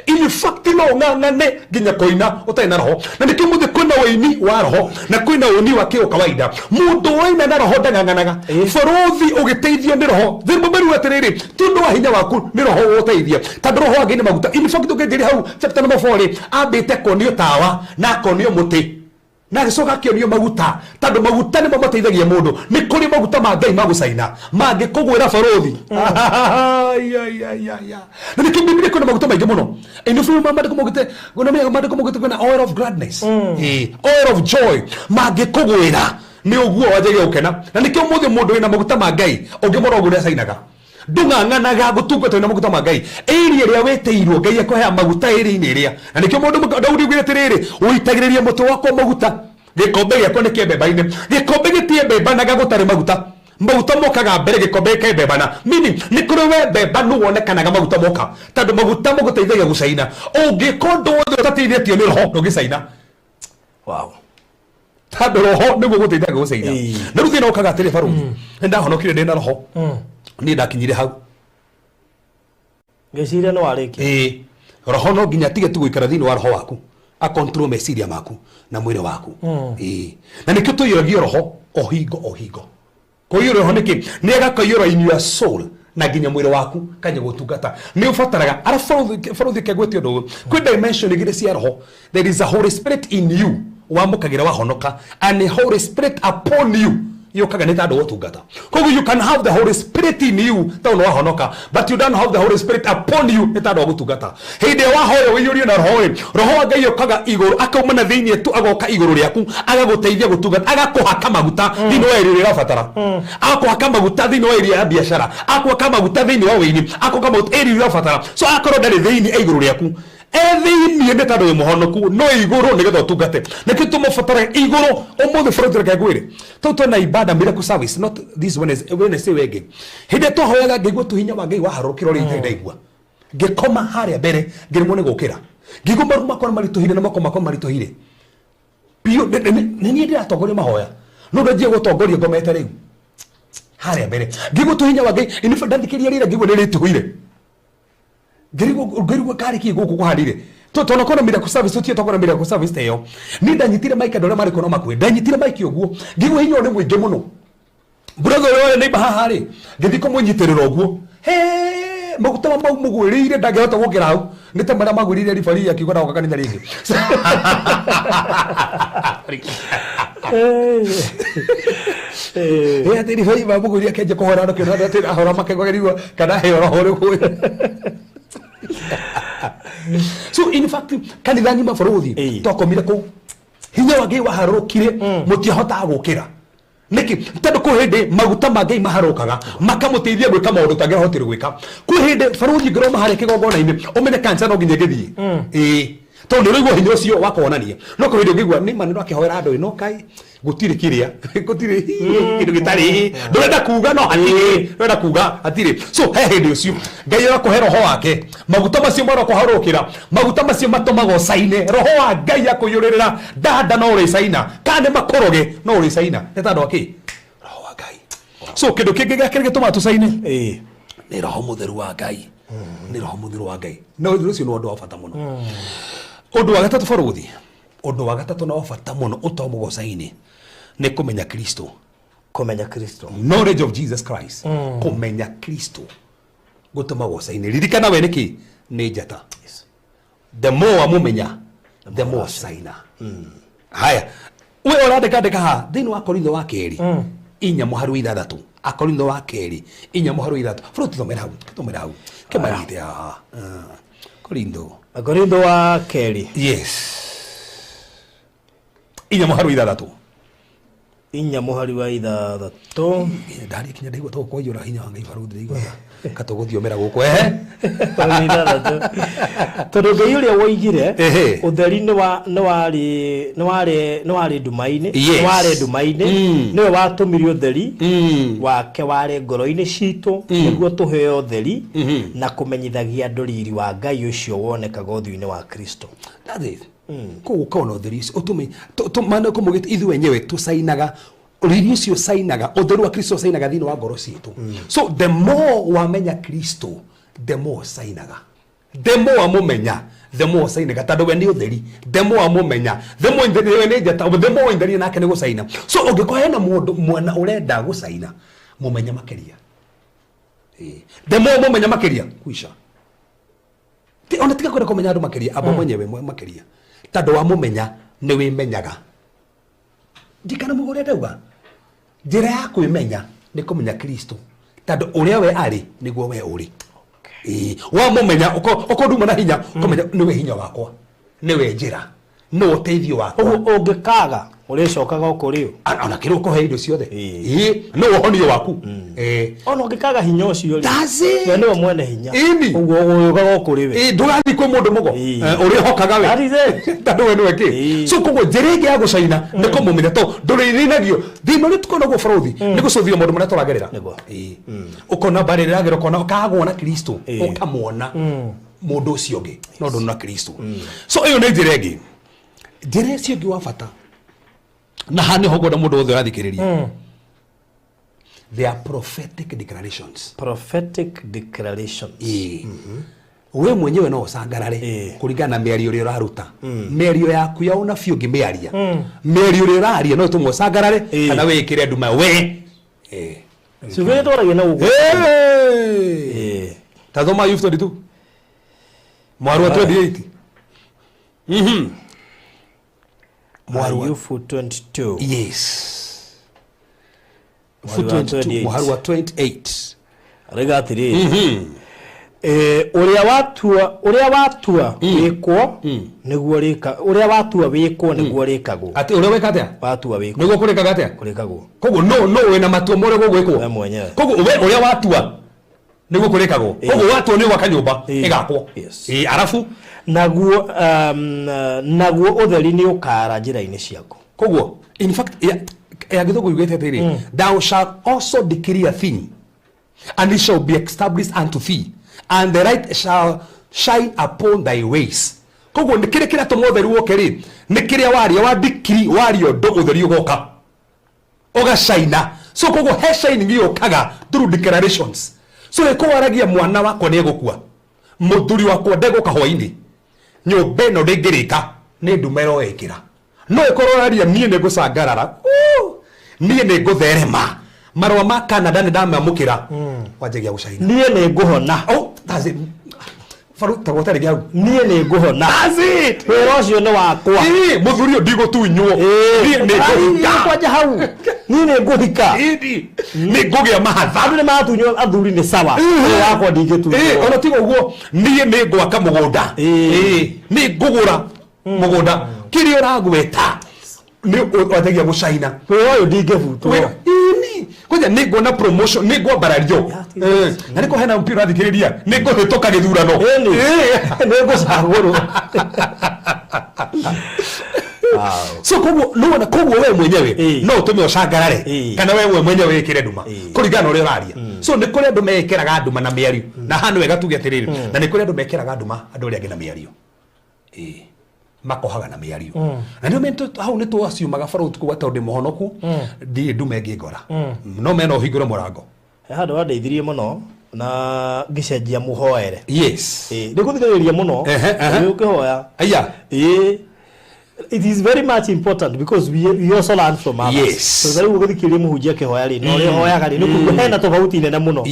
In fact, no ũng'ang'ane nginya kũina ũtarĩ na roho. Na nĩkĩo mũthĩ kwĩna ũini wa roho na kwĩna ũini wa kĩo kawaida. Mũndũ waina na roho ndang'ang'anaga. Bũrũthi ũgĩteithio nĩ roho thĩrĩ atĩrĩrĩ, ti ũndũ wa hinya waku, nĩ roho ũgũteithia, tondũ roho wa Ngai nĩ maguta. In fact, ũkĩnjĩria hau chapter number 4 rĩ, ambĩte kuonio tawa na akonio mũtĩ na agĩcoka akĩonio maguta, tondũ maguta nĩmo mateithagia mũndũ. Nĩ kũrĩ maguta ma Ngai magũcaina mangĩkũgwĩra, barũthi. Ai, ai, ai, ai, ai. Na nĩkĩo Bibilia kwĩna maguta maingĩ mũno. Ĩno biũ maandĩko maugĩte, kwĩna maandĩko maugĩte kwĩna oil of gladness, oil of joy. Mangĩkũgwĩra nĩ ũguo wanjagia gũkena. Na nĩkĩo mũthĩ mũndũ wĩna maguta ma Ngai ũngĩmũra ũguo nĩ acainaga, ndũng'ang'anaga gũtungata wĩna maguta ma Ngai. Ĩria ĩrĩa wĩtĩirwo, Ngai akũhea maguta ĩrĩ-inĩ ĩrĩa. Na nĩkĩo mũndũ Daudi augire atĩrĩrĩ, "Ũitagĩrĩria mũtwe wakwa maguta, gĩkombe gĩakwa nĩ kĩembemba-inĩ." Gĩkombe gĩtiembembanaga gũtarĩ maguta. Maguta mokaga mbere gĩkombe gĩkembembana, meaning nĩ kũrĩ wembembanu wonekanaga maguta moka, tondũ maguta magũteithagia gũcaina. Ũngĩka ũndũ wothe ũtateithĩtio nĩ roho, ndũngĩcaina. Tondũ roho nĩguo gũteithagia gũcaina. Na rĩu thĩna ũkaga atĩrĩ, barũthi, nĩ ndahonokire ndĩna roho, niĩ ndakinyire hau. Ngĩciria nĩ warĩkia. Ĩĩ, roho no nginya atige tu gũikara thĩinĩ wa roho waku, acontrol meciria maku na mwĩrĩ waku. Ĩĩ, na nĩkĩo tũiyũragio roho o hingo o hingo. Kũiyũrwo roho nĩkĩ? Nĩ agakaiyũra in your soul na nginya mwĩrĩ waku kanya gũtungata nĩ ũbataraga. Arabu barũthi, kengwĩte ũndũ ũyũ, kwĩ dimension igĩrĩ cia roho. There is a Holy Spirit in you wamũkagĩra wahonoka, and a Holy Spirit upon you yũkaga nĩ tondũ wa ũtungata. Koguo you can have the Holy Spirit in you tondũ nĩ wahonoka, but you don't have the Holy Spirit upon you nĩ tondũ wa gũtungata. Hĩndĩ ĩrĩa wahoya ũiyũrio na roho rĩ, roho wa Ngai ũkaga igũrũ, akauma na thĩinĩ tu, agoka igũrũ rĩaku, agagũteithia gũtungata, agakũhaka maguta thĩinĩ wa area ĩrĩa ũrabatara, agakũhaka maguta thĩinĩ wa area ya biacara, agakũhaka maguta thĩinĩ wa wĩini, agakũhaka maguta area ĩrĩa ũrabatara. So akorwo ndarĩ thĩinĩ, e igũrũ rĩaku. E thĩinĩ nĩ tondũ wĩ mũhonoku, no igũrũ nĩgetha ũtungate. Nĩkĩo tũmũbatara igũrũ ũmũthĩ. Bũrũri, reke ngwĩre, tũu twena ibada, miracle service, not this Wednesday, Wednesday wengĩ. Hĩndĩ ĩrĩa twahoyaga, ngĩigua tu hinya wa Ngai waharũrũkĩra ũrĩa itarĩ ndaigua. Ngĩkoma harĩa mbere, ngĩremwo nĩ gũkĩra, ngĩigua maru makwa maritũhire na moko makwa maritũhire. Biũ nĩ niĩ ndĩratongoria mahoya. No ndanjie gũtongoria ngomete rĩu. Harĩa mbere. Ngĩigua tu hinya wa Ngai, in fact ndathikĩrĩria rĩra ngĩigua nĩ rĩtuhũire. Ngĩrigwo karĩ kĩ gũkũ kũhanire. Tonakorwo miracle service tutie tokorwo miracle service ta ĩyo. Niĩ ndanyitire mic andũ arĩa marĩ kuo no makuĩ. Ndanyitire mic ũguo. Ngĩigua hinya ũyũ nĩ mũingĩ mũno. Brother ũrĩa warĩ neighbor haha rĩ, ngĩthiĩ kũmũnyitĩrĩra ũguo. He, maguta mau mũgwĩrĩire ndangĩhota gũkĩra hau. Nĩ ta marĩa magwĩrĩire referee akiuga ndagoka kanitha rĩngĩ. Ĩ atĩ referee mamũgwĩrĩire akĩanjia kũhora andũ akĩona atĩ ahora makĩgwagĩrĩirwo kana he oroho ũrĩkũ. So in fact kanitha ng'ima bũrũthi twakomire kũu. Hinya wa Ngai waharũrũkire mũtiahotaga gũkĩra. Nĩkĩ? Tondũ kwĩ hĩndĩ maguta ma Ngai maharũkaga makamũteithia gwĩka maũndũ ũtangĩahotire gwĩka. Kwĩ hĩndĩ barũthi ũngĩrũgama harĩa kĩgongona-inĩ ũmenye cancer no nginya ĩngĩthiĩ. Ĩĩ. Tondũ nĩ ũraigua hinya ũcio wa kũhonania. No kwĩ hĩndĩ ũngĩigua nĩ ma nĩ ndakĩhoera andũ ĩ no kaĩ gũtirĩ kĩrĩa gũtirĩ kĩndũ gĩtarĩ ndũrenda kuga no hatirĩ ndũrenda kuga hatirĩ. So he hĩndĩ ũcio Ngai arakũhe roho wake maguta macio marakũharũrũkĩra maguta macio matũmaga ũcaine roho wa Ngai akũiyũrĩrĩra ndanda no ũrĩcaina kana nĩ makũroge no ũrĩcaina nĩ tondũ wa kĩ roho wa Ngai. So kĩndũ kĩngĩ gĩa kerĩ gĩtũmaga tũcaine nĩ roho mũtheru wa Ngai, nĩ roho mũtheru wa Ngai. Na ũndũ ũcio nĩ ũndũ wa bata mũno. Ũndũ wa gatatũ barũthi, ũndũ wa gatatũ na wa bata mũno ũtũmaga ũcaine nĩ kũmenya Kristo. Kũmenya Kristo. Knowledge of Jesus Christ. Kũmenya Kristo gũtũmaga ũcaine. Ririkana we nĩkĩ nĩ njata. The more wamũmenya the more ũcaina. Haya, we ũrandĩka andĩka haha thĩinĩ wa Korintho wa kerĩ 4:6. Akorintho wa kerĩ 4:6. Bro, tũthomere hau, tũthomere hau. Kĩmanyite haha. Korintho. Akorintho wa kerĩ. Yes. 4:6. 4:6. Ndari kinya ndaigua to kwaiyũra hinya wa Ngai barũthi ndaigua katũgũthiomera gũkũ. Ehe. Ithathatũ. Tondũ Ngai ũrĩa woigire Ehe. ũtheri nĩ wa nĩ warĩ nĩ warĩ nĩ warĩ nduma-inĩ Yes. nĩ warĩ nduma-inĩ nĩwe watũmire ũtheri wake ware ngoro-inĩ citũ nĩguo tũheo ũtheri na kũmenyithagia andũ riri wa Ngai ũcio wonekaga ũthiũ-inĩ wa Kristo. That's it. Koguo ũkona ũtheri ũcio ũtũme maandĩko maugĩte ithuĩ wenyewe tũcainaga riri ũcio ũcainaga ũtheru wa Kristo ũcainaga thĩinĩ wa ngoro citũ. So the more wamenya Kristo the more ũcainaga, the more wamũmenya the more ũcainaga, tondũ we nĩ ũtheri. The more wamũmenya the more we nĩ njata, the more waindaria nake nĩ gũcaina. So ũngĩkorwo hena mũndũ mwena ũrenda gũcaina, mũmenye makĩria. The more mũmenya makĩria kuica. Ona tiga kwenda kũmenya andũ makĩria, amba ũmenye we makĩria, tondũ wamũmenya nĩ wĩmenyaga. Ndikana mũgũrĩa ũrĩa ndauga, njĩra ya kwĩmenya nĩ kũmenya Kristo, tondũ ũrĩa we arĩ nĩguo we ũrĩ. Ĩĩ, wamũmenya ũkorwo nduma na hinya, ũkamenya nĩwe hinya wakwa, nĩwe njĩra, nĩwe ũteithio wakwa. Ũguo ũngĩkaga ũrĩcokaga o kũrĩ ũ? Ona kĩrĩ ũkũhe indo ciothe. Ĩĩ, nĩwe ũhonio waku. Ona ũngĩkaga hinya ũcio rĩ, That's it. we nĩwe mwene hinya. Ĩni. Ũguo ũgũũkaga o kũrĩ we. Ĩĩ, ndũgathiĩ kwĩ mũndũ mũgo. Ũrĩhokaga we. That is it. Tondũ we nĩwe kĩ. So koguo njĩra ĩngĩ ya gũcaina nĩ kũmũmenya, tondũ ndũrĩthĩnagio. Thĩna ũrĩa tũkoragwo naguo bũrũri nĩ gũcũthio maũndũ marĩa tũragerera. Nĩguo. Ũkona mbarĩ ĩrĩa ĩragerera, ũkona ũkagwo na Kristo, ũkamwona mũndũ ũcio ũngĩ, no ndũnona Kristo. So ĩyo nĩ njĩra ĩngĩ. Njĩra ĩcio ĩngĩ wa bata, na haha nĩho ngwenda mũndũ wothe ũrathikĩrĩria, they are prophetic declarations. Prophetic declarations. Ĩĩ. We mwenyewe no ũcangarare kũringana na mĩario ĩrĩa ũraruta. Mĩario yaku ya ũnabii ũngĩmĩaria, mĩario ĩrĩa ũraria no ĩtũme ũcangarare kana wĩĩkĩre nduma we. Ciugo iria twaragia na gũkũ. Hey! Ta thoma Ayubu 22. Mũhari wa 28. Mũhari wa Ayubu 22. Yes. Mũhari wa 22, 28. mũhari wa 28. Arauga atĩrĩrĩ, ũrĩa watua, ũrĩa watua wĩkwo nĩguo rĩka, ũrĩa watua wĩkwo nĩguo rĩkagwo. Atĩ ũrĩa weka atĩa? Watua wĩkwo. Nĩguo kũrĩkaga atĩa? Kũrĩkagwo. Koguo no wĩna matua ma ũrĩa gũgwĩkwo. We mwenyewe. Koguo we ũrĩa watua nĩguo kũrĩkagwo. Koguo watua nĩ gwaka nyũmba ĩgakwo. Arabu Naguo, naguo ũtheri nĩ ũkaara njĩra-inĩ ciaku. Koguo in fact ya gĩthũngũ yugĩte atĩrĩrĩ, thou shalt also decree a thing and it shall be established unto thee, and the light shall shine upon thy ways. Koguo nĩ kĩrĩa kĩratũma ũtheri woke rĩ, nĩ kĩrĩa waria wa ndikiri waria ũndũ, ũtheri ũgoka ũgacaina. So koguo he shining yũkaga through declarations. So ĩko waragia mwana wakwa nĩ egũkua, mũthuri wakwa ndegũka hwainĩ, nyũmba ĩno ndĩngĩrĩka, nĩ nduma ĩroĩkĩra. No ĩkorwo ũraria niĩ nĩ ngũcangarara, niĩ nĩ ngũtherema, marũa ma Canada nĩ ndamamũkĩra, wanjagia gũcaina. Niĩ nĩ ngũhona. Oh, that's it. Faru tagwata rĩngĩ hau. Niĩ nĩ ngũhona. That's it. Wĩra ũcio nĩ wakwa. Ĩĩ, mũthuri ũyũ ndigũtunywo, niĩ nĩ ngũhika. Kwanja hau, niĩ nĩ ngũhika. Ĩĩ, nĩ ngũgĩa mahatha. Andũ nĩ maratunywo athuri nĩ sawa, ũyũ wakwa ndingĩtunywo. Ona tiga ũguo, niĩ nĩ ngwaka mũgũnda. Ĩĩ, nĩ ngũgũra mũgũnda. Kĩrĩa ũragweta nĩ wanjagia gũcaina. Wĩra ũyũ ndingĩbutwo. Ĩni kwanja nĩ nguona promotion, nĩ ngwambarario. Na nĩ kũhena mpira ũrathikĩrĩria, nĩ ngũhĩtũka gĩthurano. Ĩni nĩ ngũcagũrwo. So koguo nĩwona, koguo we mwenyewe no ũtũme ũcangarare kana we mwenyewe wĩkĩre nduma kũringana na ũrĩa ũraria. So nĩ kũrĩ andũ mekĩraga nduma na mĩario, na haha nĩ wega tuge atĩrĩrĩ, na nĩ kũrĩ andũ mekĩraga nduma andũ arĩa angĩ na mĩario. Ĩĩ, makohaga na mĩario. Na nĩo hau nĩ twaciumaga bara ũtukũ wa tondũ ndĩ mũhonoku, ndirĩ nduma ĩngĩ ngora no mena ũhingũre mũrango. He handũ wandeithirie mũno na ngĩcenjia mũhoere. Yes. Ĩĩ, nĩ gũthikĩrĩria mũno. Ehe, ehe. Ĩĩ, ũkĩhoya. Aya. Ĩĩ, it is very much important because we also learn from others. So rĩu ũgĩthikĩrĩria mũhunjia akĩhoya rĩ, na ũrĩa ũhoyaga rĩ, nĩ kũigua hena tofauti nene mũno.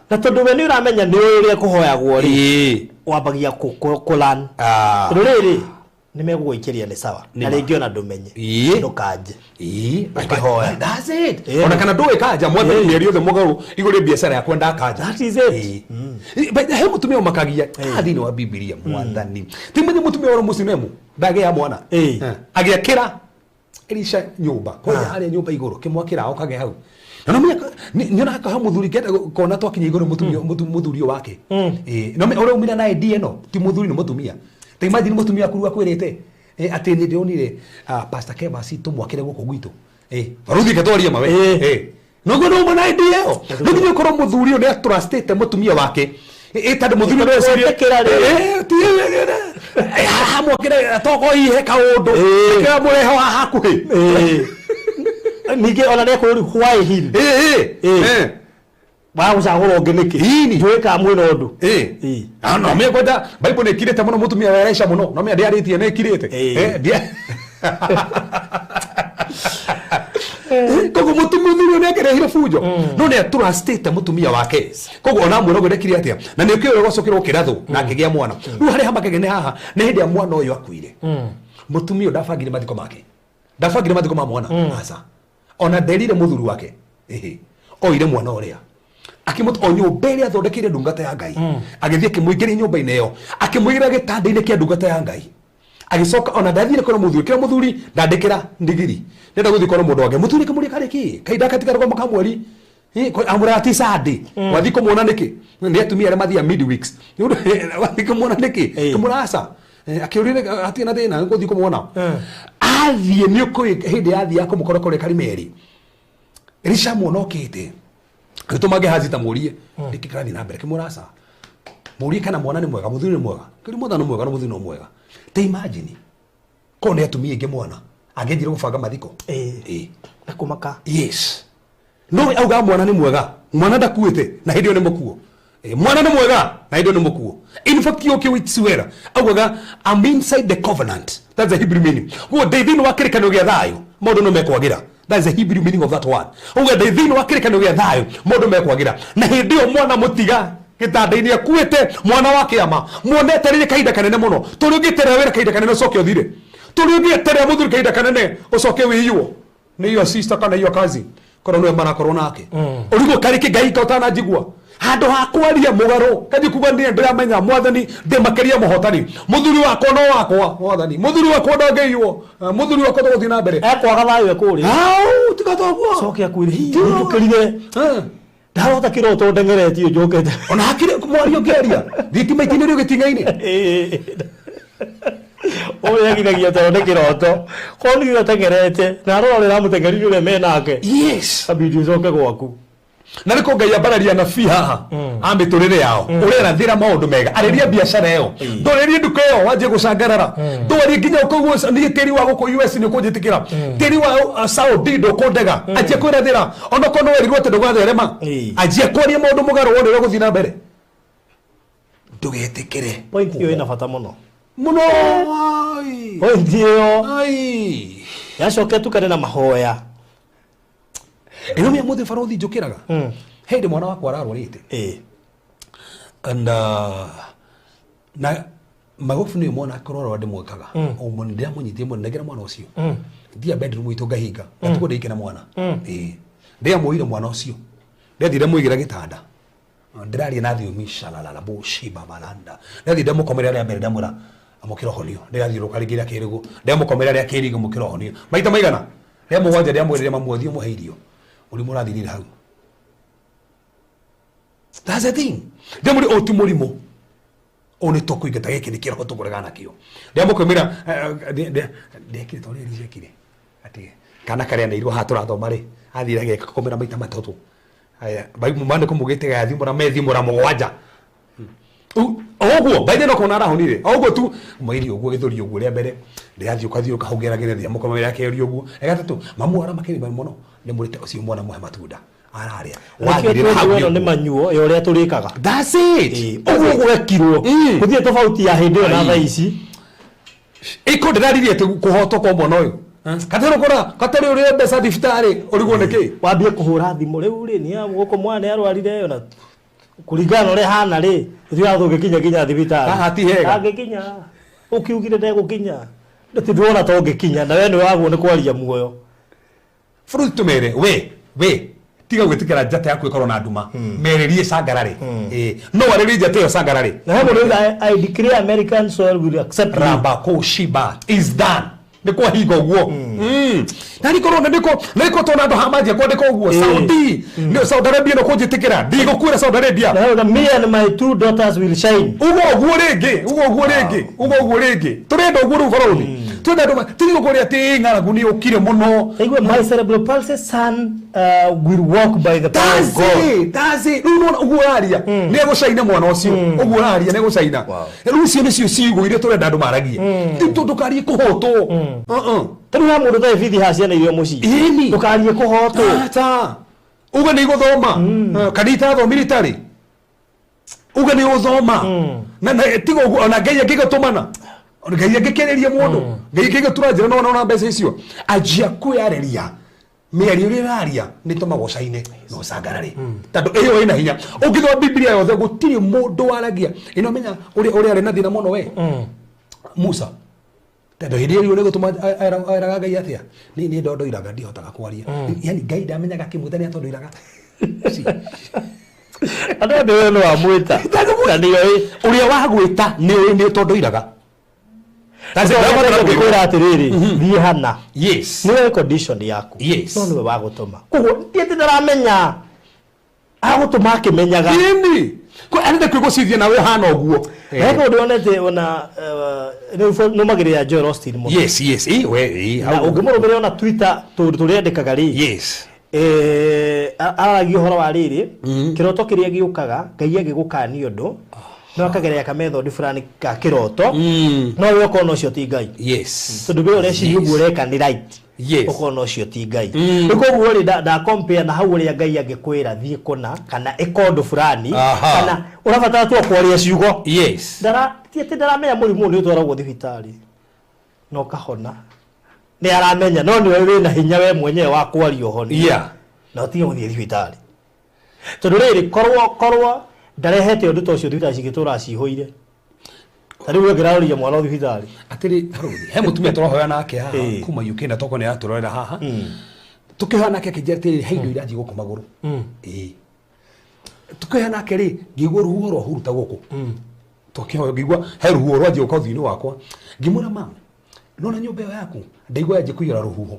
Na tondũ we nĩ ũramenya nĩ ũĩ ũrĩa kũhoyagwo rĩ, wambagia kũ learn. Tondũ rĩrĩ nĩ megũgũikĩria nĩ sawa, na rĩngĩ ona ndũmenye. Ndũkanje. Ũkĩhoya. That's it. Ona kana ndũĩ kanja mwathani, mĩario yothe mũgarũ igũrũ rĩa biacara yakwa ndakanja. That is it. But he mũtumia ũmakagia haha thĩinĩ wa Bibilia, mwathani ti mwenye mũtumia wa mũcinemu ndagĩa mwana. Agĩakĩra Elisha nyũmba kwanja harĩa nyũmba igũrũ kĩmwakĩra okage hau, na no nĩ ũrakaha mũthuri ngenda kona twakinya igũrũ mũtumia mũthuri ũyũ wake. Ĩĩ, no ũrĩa umire na idea ĩno ti mũthuri, nĩ mũtumia. Ta imagine mũtumia waku rĩu akwĩrĩte atĩ nĩ ndĩronire Pastor Kevas tũmwakĩre gũkũ gwitũ. Baruthi ketwarie mawe. Noguo no uma na idea ĩyo, no nginya ũkorwo mũthuri ũyũ nĩ atrustĩte mũtumia wake. Tondũ mũthuri ũyũ nĩeciria- Gwĩtĩkĩra rĩ. Ti haha mwakĩre togo ihe kaũndũ nĩkĩo mũrehe haha hakuhĩ. Ningĩ ona nĩ ekũrĩ why him? Wagũcagũra ũngĩ nĩkĩ? Ĩni. Njũĩ kana mwĩna ũndũ. Ah, no mĩ kwenda Bible nĩ ĩkirĩte mũno mũtumia wa Elisha mũno, no mĩ ndĩarĩtie nĩ ĩkirĩte. Koguo mũtumia ũyũ nĩ akĩrehire bunjo, no nĩ atrustĩte mũtumia wake. Koguo ona mwĩra ũguo ndekire atĩa, na nĩ ũkĩũrĩa ũgacokera ũkĩrathwo na akĩgĩa mwana. Rĩu harĩa hamakagia nĩ haha, nĩ hĩndĩ ya mwana ũyũ akuire, mũtumia ũyũ ndabangire mathiko make, ndabangire mathiko ma mwana. Aca, ona nderire mũthuri wake. Ĩhĩ, oire mwana ũrĩa akĩmũta o nyũmba ĩrĩa athondekeire ndungata ya Ngai, agĩthiĩ akĩmũingĩria nyũmba-inĩ ĩyo, akĩmũigĩra gĩtanda-inĩ kĩa ndungata ya Ngai. Agĩcoka ona ndathire kũrĩ mũthuri, kĩra mũthuri ndandĩkĩra ndigiri, ndenda gũthiĩ kuona mũndũ wake. Mũthuri akĩmũria karĩ kĩ kahinda katigara kwa ka mweri. Amũraga ti Sunday, wathiĩ kũmuona nĩkĩ? Nĩ atumia arĩa mathiaga midweeks. Nĩ ũndũ wathiĩ kũmuona nĩkĩ? Kĩmũra aca. Akĩũria hatirĩ na thĩna gũthiĩ kũmuona. Athiĩ nĩ ũkũĩ hĩndĩ yathiĩ kũmũkora kũrĩa Karimeli, Elisha muona okĩte, agĩtũma Gehazi ta mũrie nĩkĩ kĩrathiĩ na mbere. Kĩmũra aca, mũrie kana mwana nĩ mwega, mũthuri nĩ mwega. Kĩrĩ mwana nĩ mwega na mũthuri no mwega. Ta imagine korwo nĩ atumia aingĩ, mwana angĩanjire gũbanga mathiko. Na kũmaka. Yes, no we auga mwana nĩ mwega, mwana ndakuĩte, na hĩndĩ ĩyo nĩ mũkuo. Mwana nĩ mwega na hĩndĩ ĩyo nĩ mũkuo. In fact, kĩo kĩu it's well augaga, "I'm inside the covenant." That's the Hebrew meaning. Guo ndĩ thĩinĩ wa kĩrĩkanĩro gĩa thayũ, maũndũ no mekwagĩra. That's the Hebrew meaning of that word. Auga ndĩ thĩinĩ wa kĩrĩkanĩro gĩa thayũ, maũndũ mekwagĩra, na hĩndĩ ĩyo mwana mũtiga gĩtanda-inĩ akuĩte, mwana wa kĩama muona etereire kahinda kanene mũno. Tũrĩ ũngĩterera wĩra kahinda kanene ũcoke ũthire, tũrĩ ũngĩeterera mũthuri kahinda kanene ũcoke wĩiywo nĩ your sister kana your cousin, korwo nĩwe marakorwo nake ũrigwo karĩ kĩ Ngai ka ũtananjigua handũ ha kwaria mũgarũ kanji kuga niĩ ndĩramenya mwathani ndĩ makĩria mũhotani, mũthuri wakwa no wakwa, mwathani mũthuri wakwa ndangĩiywo. Mũthuri wakwa tũgũthiĩ na mbere. Ekwaga thayũ ekũrĩa. Au tiga toguo. Coke akwĩre hihi njũkĩrire ndarota kĩroto ndengeretio njũkĩte. Ona hakiri mwario ngĩaria thitima itinĩrio gĩting'ainĩ. Ũrĩa agithagia tondũ nĩ kĩroto korwo nĩ atengerete na arora ũrĩa ũramũtengerire ũrĩa menake. Abidi ũcoke gwaku. Na nĩkũ Ngai ambararia anabii haha a mĩtũrĩre yao, ũrerathĩra maũndũ mega, arĩria biacara ĩyo, ndũrĩrie nduka ĩyo wanjie gũcangarara, ndũarie nginya ũkauga niĩ tĩri wa gũkũ US nĩ ũkũnjĩtĩkĩra, tĩri wa Saudi ndũkũndega. Anjia kwĩrathĩra onokorwo nĩ werirwo atĩ ndũgatherema. Anjia kwaria maũndũ mũgarũ wone ũrĩa ũgũthiĩ na mbere. Ndũgetĩkĩre. Point ĩyo ĩna bata mũno. Mũno. Point ĩyo yacoke tukane na mahoya. Ĩno nĩ mũthĩ barothi njũkĩraga hĩndĩ mwana wakwa ararwarĩte and na magobu nĩ mwana akĩrwara ndĩmwĩkaga ndĩramũnyitie mũno ndengera mwana ũcio ndia bedroom itũ ngahinga gatukũ ndĩike na mwana. Ĩĩ, ndĩamũire mwana ũcio, ndethire mũigĩra gĩtanda, ndĩraria na thiomi shalalala bushiba balanda, ndathi ndamũkomera rĩa mbere, ndamwĩra amũkĩra ũhonio, ndĩrathiũrũka rĩngĩ rĩa kerĩ ũguo, ndamũkomera rĩa kerĩ ngĩmũkĩra ũhonio maita maigana rĩa mũgwanja, ndĩamwĩrire mamu athiĩ ũmũhe irio, mũrimũ ũrathirire hau. That's the thing. Ndĩamwĩrire ũyũ ti mũrimũ, ũyũ nĩ tũkũingata, gĩkĩ nĩ kĩroho tũkũregana nakĩo. Ndĩamũkĩmĩra ndekire ta ũrĩa Elisha ekire, atĩ kana karĩa neirwo haha tũrathoma rĩ, athire ageka kũmĩra maita matatũ. Aya, maandĩko mugĩte gathimũra methimũra mũgwanja oguo baithe no kona arahonire oguo tu mwĩri ũguo gĩthũri ũguo rĩa mbere ndĩrathiĩ ũkathiĩ ũkahũngĩra gĩthia mũkomera rĩa kerĩ ũguo rĩa gatatũ mamu ara makĩrĩ mũno nĩ mũrĩte ũcio mwana mũhe matunda ararĩa. Wathirĩra hau nĩ manyuo ya ũrĩa tũrĩkaga. That's it. Ũguo gwekirwo gũtirĩ tofauti ya hĩndĩ ĩyo na thaa ici. Iko ndĩraririe atĩ kũhotwo kwa mwana ũyũ katarĩ ũkora katarĩ ũrĩa mbeca thibitarĩ ũrigwo nĩkĩ. Wambie kũhũra thimũ rĩu rĩ nĩ gũkũ mwana nĩ arwarire ona kũringana na ũrĩa hana rĩ tũthiaga tũngĩkinya nginya thibitarĩ. Haha ti hega. Angĩkinya ũkiugire ndegũkinya ndĩ ndĩrona ta ũngĩkinya na we nĩ wagwo nĩ kwaria muoyo. Bũrũri tũmere we tiga gwĩtĩkĩra njata yaku ĩkorwo na nduma, merĩrie cangararĩ. Ĩĩ, no warĩrie njata ĩyo cangararĩ. Na he mũndũ uga, I declare American soil will accept me. Ramba kũshiba is done nĩ kwahinga ũguo. Na nĩkorwo na nĩko na nĩko tona andũ hamanjia kwandĩka ũguo. Saudi nĩ Saudi Arabia no kũnjĩtĩkĩra ndigũkuĩra Saudi Arabia. Na he uga, me and my two daughters will shine. Ugo ũguo rĩngĩ, ugo ũguo rĩngĩ, ugo ũguo rĩngĩ, tũrenda ũguo rĩu barũthi twenda andũ tiga kũrĩa atĩ ng'aragu nĩ ũkire mũno. Igwe, my cerebral palsy son will walk by the power of That's God. it, that's it. Rĩu nĩwona ũguo ũraria nĩ egũcaina mwana ũcio, ũguo ũraria nĩ egũcaina. Rĩu icio nĩcio ciugo iria tũrenda andũ maragie. Ti ndũkarie kũhotwo. Uh-uh. Tarĩu ha mũndũ ũtarĩ bithi ha ciana iria mũciĩ. Ĩni. Ndũkarie kũhotwo. Ata. Uga nĩ igũthoma. Kana itathomire itarĩ. Uga nĩ ũthoma. Na tiga ũguo ona Ngai angĩgũtũmana. Ona Ngai angĩkĩrĩria mũndũ. Ngai angĩgũtura njĩra no ona mbeca icio. Anjia kwĩarĩria. Mĩario ĩrĩa ĩraria nĩ tũmaga ũcaine na ũcangarare tondũ ĩyo ĩna hinya. Ũngĩthoma Biblia yothe gũtirĩ mũndũ waragia ĩno menya ũrĩa ũrĩa arĩ na thĩna mũno we Musa, tondũ hĩndĩ ĩyo nĩ gũtũma eraga Ngai atĩa nĩ nĩ ndondoiraga ndihotaga kwaria, yani Ngai ndamenyaga kĩmwĩta nĩ atondoiraga. Andũ othe we nĩ wamwĩta. Na nĩoĩ. Ũrĩa wagwĩta nĩ ũĩ nĩ ũtondoiraga. Kwĩra atĩrĩrĩ, thiĩ hana. Nĩwe condition yaku. No nĩwe wagũtũma. Koguo ti atĩ ndaramenya. Agũtũma akĩmenyaga. Ĩni arenda kwĩgũcithia nawe hana ũguo. He kaũndũ yonete ona nũmagĩrĩra Joel Osteen mũno. Yes, ĩ we ĩ Na hau. ũngĩmũrũmĩrĩra ona Twitter tũndũ tũrĩa andĩkaga rĩ. Araragia ũhoro wa rĩrĩ kĩroto kĩrĩa gĩũkaga Ngai agĩgũkania ũndũ no akagerera kamethod fulani ka kĩroto no we ũkona ũcio ti Ngai. Tondũ we ũreciria ũguo ũreka nĩ right. Ũkona ũcio ti Ngai. Rĩu koguo rĩ nda compare na hau ũrĩa Ngai angĩkwĩra thiĩ kũna kana ĩka ũndũ fulani kana ũrabatara tu o kwaria ciugo. Ndara ti atĩ ndaramenya mũrimũ ũyũ nĩ ũtwaragwo thibitarĩ na ũkahona. Nĩ aramenya no nĩwe wĩna hinya we mwenyewe wa kwaria ũhonio. Na ũtige gũthiĩ thibitarĩ. Tondũ rĩrĩ korwo ndarehete ũndũ ta ũcio thibitarĩ cingĩtũraga cihũire. Ta rĩu ũngĩrarorire mwana thibitarĩ. Atĩrĩ barũthi, he mũtumia tũrahoya nake haha kuma UK na tokorwo nĩ aratũrorera haha. Tũkĩhoya nake akĩnjĩra atĩrĩrĩ, he indo irathiĩ gũkũ magũrũ. Ĩĩ. Tũkĩhoya nake rĩ, ngĩigua rũhuho rwahuruta gũkũ. Tũkĩhoya ngĩigua he rũhuho rwanjia gũka ũthiũ-inĩ wakwa. Ngĩmwĩra mama, nona nyũmba ĩyo yaku, ndaigua yanjia kũiyũra rũhuho.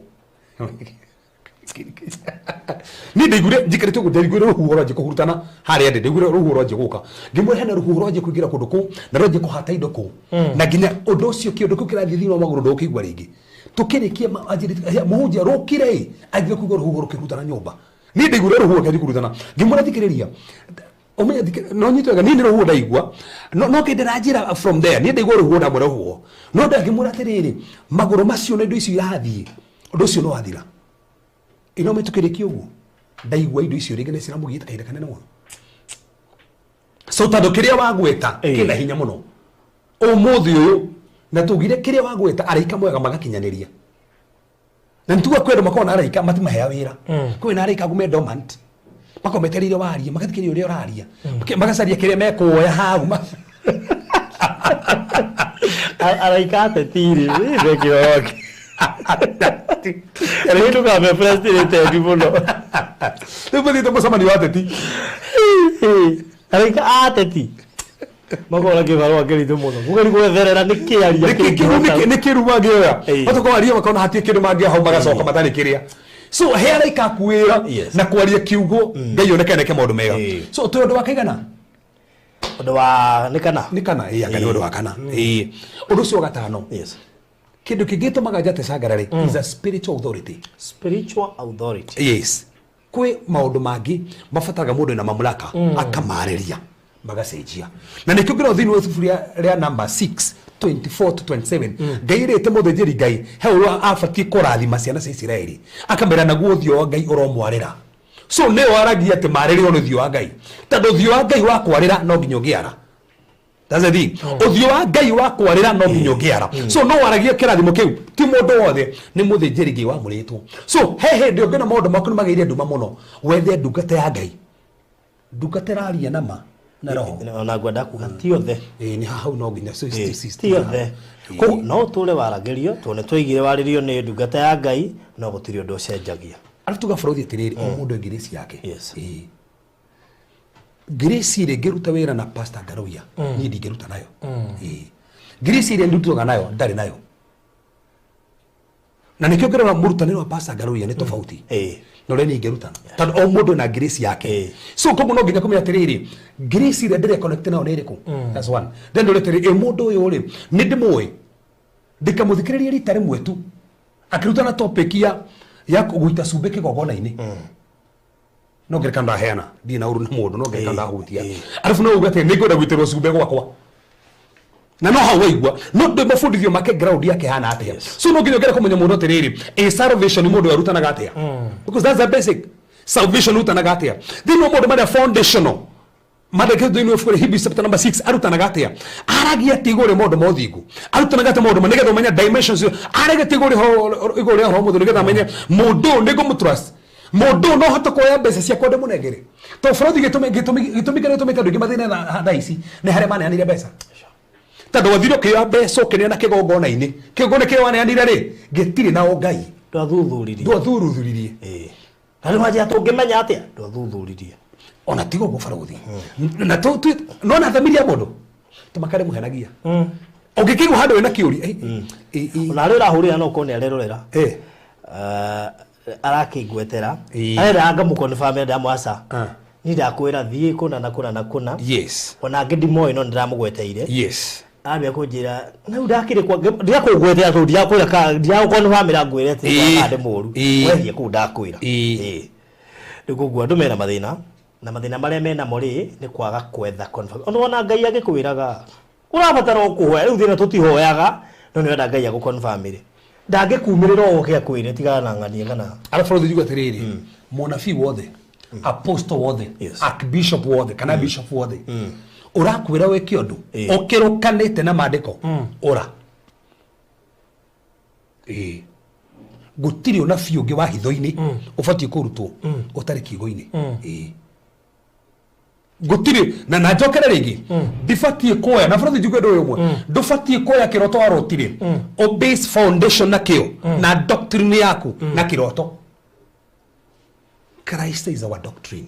Niĩ ndaiguire njikarĩte ũguo, ndaiguire rũhuho rwanjia kũhurutana harĩa ndĩ, ndaiguire rũhuho rwanjia gũka. Ngĩmwĩra hena rũhuho rwanjia kũingĩra kũndũ kũu, na rwanjia kũhata indo kũu. Na nginya ũndũ ũcio kĩũndũ kĩu kĩrathiĩ thĩinĩ wa magũrũ ndũkĩigua rĩngĩ. Tũkĩrĩkia anjĩrĩte, mũhunjia rũkire ĩ, anjĩrĩria kũigua rũhuho rũkĩhurutana nyũmba. Niĩ ndaiguire rũhuho kĩanji kũrutana, ngĩmwĩra thikĩrĩria, ũmenye no nyitwo wega, niĩ nĩ rũhuho ndaigua, no kĩndĩranjĩra from there. Niĩ ndaigua rũhuho, ndamwĩra rũhuho, no ndangĩmwĩra atĩrĩrĩ, magũrũ macio na indo icio irathiĩ, ũndũ ũcio nĩ wathira. Ino mĩtũkĩrĩkie ũguo ndaigua indo icio rĩngĩ nĩ ciramũgiĩte kahinda kanene mũno. So tondũ kĩrĩa wagweta kĩna hinya mũno ũmũthĩ ũyũ, na tugire kĩrĩa wagweta araika mwega magakinyanĩria, na nituga kwĩ andũ makoragwo na araika matimahea wĩra. Kwĩ na araika gume dormant, makoragwo metereire warie, magathikĩrĩria ũrĩa ũraria, magacaria kĩrĩa mekuoya hau. Araika ateti rĩ mekĩro rĩu ndũkambe frustrated mũno. Rĩu mathiĩte mũcemanio wa ateti. Araika ateti makorwo na kĩbarũa kĩritũ mũno gũgeri gwetherera nĩ kĩaria. Nĩ kĩru mangĩoya matoka waria, makona hatirĩ kĩndũ mangĩoya hau, magacoka matarĩ kĩrĩa. So he araika aku wĩra na kwaria kiugo Ngai oneke neke maũndũ mega. So twĩ ũndũ wa kaigana? Ũndũ wa nĩ kana. Nĩ kana, ĩĩ, anga nĩ ũndũ wa kana, ĩĩ. Ũndũ ũcio wa gatano, kĩndũ kĩngĩ gĩtũmaga njate cangarare is a spiritual authority. Spiritual authority. Yes, kwĩ maũndũ mangĩ mabataraga mũndũ wĩna mamlaka akamarĩria magacenjia, na nĩkĩo ngĩrwo thĩinĩ wa ibuku rĩa number 6 24 to 27, Ngai ĩrĩte mũthĩnjĩri Ngai he ũrĩa abatiĩ kũrathima ciana cia Isiraeli, akamera naguo ũthiũ wa Ngai ũromwarĩra. So nĩyo aragia atĩ marĩrĩrwo nĩ ũthiũ wa Ngai, tondũ ũthiũ wa Ngai wa kwarĩra no nginya ũngĩara. That's the thing. Ũthiũ wa Ngai wa kwarĩra no nginya ũngĩara. So no waragie kĩrathimo kĩu ti mũndũ wothe, nĩ mũthĩnjĩri Ngai wamũrĩtwo. So he hĩndĩ ũngĩona maũndũ maku nĩ magĩire nduma mũno, wethe ndungata ya Ngai, ndungata ĩraria na ma na roho. Ona ngwenda kuga ti othe. Ĩĩ, nĩ hau no nginya so ti othe. Koguo no ũtũre waragĩrio, tondũ nĩ twaigire warĩrio nĩ ndungata ya Ngai, no gũtirĩ ũndũ ũcenjagia. Arabu tuga bũrũri atĩrĩrĩ, o mũndũ e grace yake. Ĩĩ, grace ĩrĩa ĩngĩruta wĩra na Pastor Ngaruiya, niĩ ndingĩruta nayo. Ĩĩ, grace ĩrĩa ndutaga nayo ndarĩ nayo, na nĩkĩo ngĩrora mũrutanĩre wa Pastor Ngaruiya nĩ tofauti na ũrĩa niĩ ingĩrutana, tondũ o mũndũ na grace yake. So koguo no nginya kũmenya atĩrĩrĩ, grace ĩrĩa ndĩre connect nayo nĩ ĩrĩkũ. That's one. Then ndore atĩrĩ, ĩ mũndũ ũyũ rĩ, nĩ ndĩmũĩ, ndikamũthikĩrĩria rita rĩmwe tu akĩrutana topic ya gũita cumbĩ kĩgongona-inĩ. No ngerekano ndaheana, ndirĩ na ũru na mũndũ, no ngerekano ndahutia. Arabu no uge atĩ nĩ ngwenda gũitĩrwo cumbĩ gwakwa, na no hau waigua no ndĩ mabundithio make, ground yake hana atĩa. So no nginya ũngere kũmenya mũndũ atĩrĩrĩ, ĩ salvation mũndũ ũyũ arutanaga atĩa, because that's the basic. Salvation arutanaga atĩa thĩinĩ wa maũndũ marĩa foundational mandĩkĩtwo thĩinĩ wa ibuku rĩa Hebrews chapter number 6? Arutanaga atĩa? Aragia atĩ igũrũ rĩa maũndũ ma ũthingu? Arutanaga atĩa maũndũ ma nĩgetha ũmenye dimensions? Aragia atĩ igũrũ rĩa ũhoro mũthũ, nĩgetha amenye mũndũ ũyũ nĩ ngũmũtrust, mũndũ ũyũ no hote kuoya mbeca ciakwa ndĩmũnengere, tondũ bũrũri gĩtũmi kĩrĩa gĩtũmĩte andũ aingĩ mathĩne thaa ici nĩ harĩa maneanire mbeca, tondũ wathire ũkĩoya mbeca ũkĩneana kĩgongona-inĩ, kĩgongona kĩrĩa waneanire rĩ gĩtirĩ na ũngai. Ndwathuthuririe. Ndwathuruthuririe. Na rĩu wanjia tũngĩmenya atĩa ndwathuthuririe? Ona tiga ũguo barũthi, na nona thamiri ya mũndũ tũmakare mũhenagia ũngĩkĩigua handũ wĩna kĩũria. Ona arĩa ũrahũrĩra no ũkorwo nĩ arerorera. Arakĩngwetera. Arenda ngamũconfirm, ndamwaca niĩ ndakwĩra thiĩ kũna na kũna na kũna. Ona angĩ ndimoĩ, no nĩndĩramũgweteire. Ambia kũnjĩra na rĩu ndakĩrĩ kwa ndirakũgwetera tondũ ndirakwĩra ka ndiragũconfirmĩra ngwĩre atĩ kana ndĩ mũru. Wethiĩ kũu ndakwĩra. Rĩu koguo andũ mena mathĩna, na mathĩna marĩa menamo rĩ nĩ kwaga kwetha confirm. Ona wona Ngai agĩkwĩraga ũrabatara o kũhoya, rĩu thĩna tũtihoyaga, no nĩ wenda Ngai agũconfirmĩre, ndangĩkumĩrĩra o oke akwĩre tigana na ng'ania kana. Arabu bũrũri njuga atĩrĩrĩ, mũnabii wothe, apostle wothe, archbishop wothe kana bishop wothe ũrakwĩra wĩke ũndũ ũkĩrũkanĩte na maandĩko, ũra ĩĩ gũtirĩ ũnabii ũngĩ wa hitho-inĩ ũbatiĩ kũrutwo ũtarĩ kiugo-inĩ. Ĩĩ, gũtirĩ. Na njokere rĩngĩ, ndibatiĩ kuoya na bũrũri njuge ũndũ ũyũ ũmwe, ndũbatiĩ kuoya kĩroto warotire o base foundation na kĩo na doctrine yaku na kĩroto. Christ is our doctrine.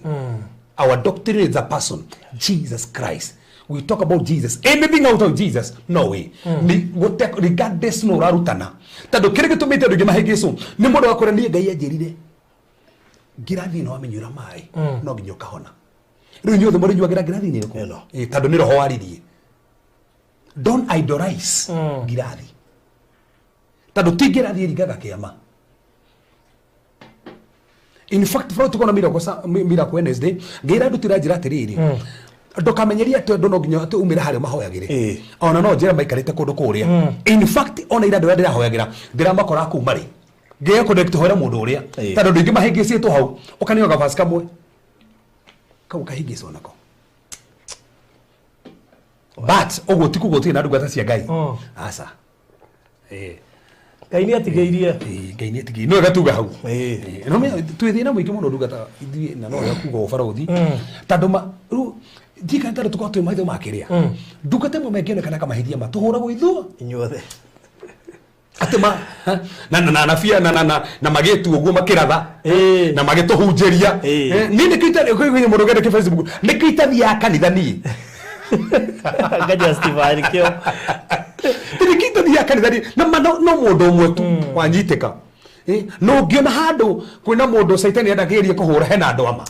Our doctrine is a person, Jesus Christ. We talk about Jesus. Anything out of Jesus, no way. Ni regardless no ũrarutana. Tondũ kĩrĩa gĩtũmĩte andũ aingĩ mahĩngĩcwo nĩ mũndũ wakwĩra niĩ Ngai anjĩrire ngirathi ĩno wamĩnyuĩra maĩ no nginya ũkahona. Rĩu inyuothe mũrĩnyuagĩra ngirathi-inĩ ĩrĩkũ? Ĩno. Ĩ, tondũ nĩ roho waririe. Don't idolize ngirathi, tondũ ti ngirathi ĩringaga kĩama. In fact, bro, tukona miracle miracle Wednesday, ngeira ndutira njira atiriri, ndukamenyerie atĩ andũ no nginya atĩ umĩre harĩa mahoyagĩre. Ona no njĩra maikarĩte kũndũ kũrĩa. In fact, ona ira andũ arĩa ndĩrahoyagĩra ndĩramakora kũu marĩ ngĩya connect hoera mũndũ ũrĩa, tondũ andũ aingĩ mahĩngĩcĩtwo hau, ũkaneo gabasi kamwe kau kahĩngĩcwo nako, but ũguo ti kuga ũtirĩ na ndungata cia Ngai. Aca. Ngai nĩ atigĩirie. Ngai nĩ atigĩirie, no gatuga hau. No twĩ thĩna mũingĩ mũno ndungata ithuĩ, na no wega kuga ũbarũthi, tondũ ma rĩu ndikana tondũ tũkorwo twĩ maitho ma kĩrĩa ndungata ĩmwe mangĩonekana kamahĩtia ma tũhũragwo ithuo inyuothe. Atĩ ma na na na nabia na na na na magĩtu ũguo makĩratha na magĩtũhunjĩria. Niĩ nĩkĩo itarĩ kwĩ mũndũ ũngĩandĩke Facebook, nĩkĩo itathiaga kanitha niĩ. Ngajustify nĩkĩo. Nĩkĩo itathiaga kanitha niĩ na ma no mũndũ ũmwe tu wanyitĩka. No ũngĩona handũ kwĩna mũndũ caitani endagĩrĩria kũhũra, hena andũ ama.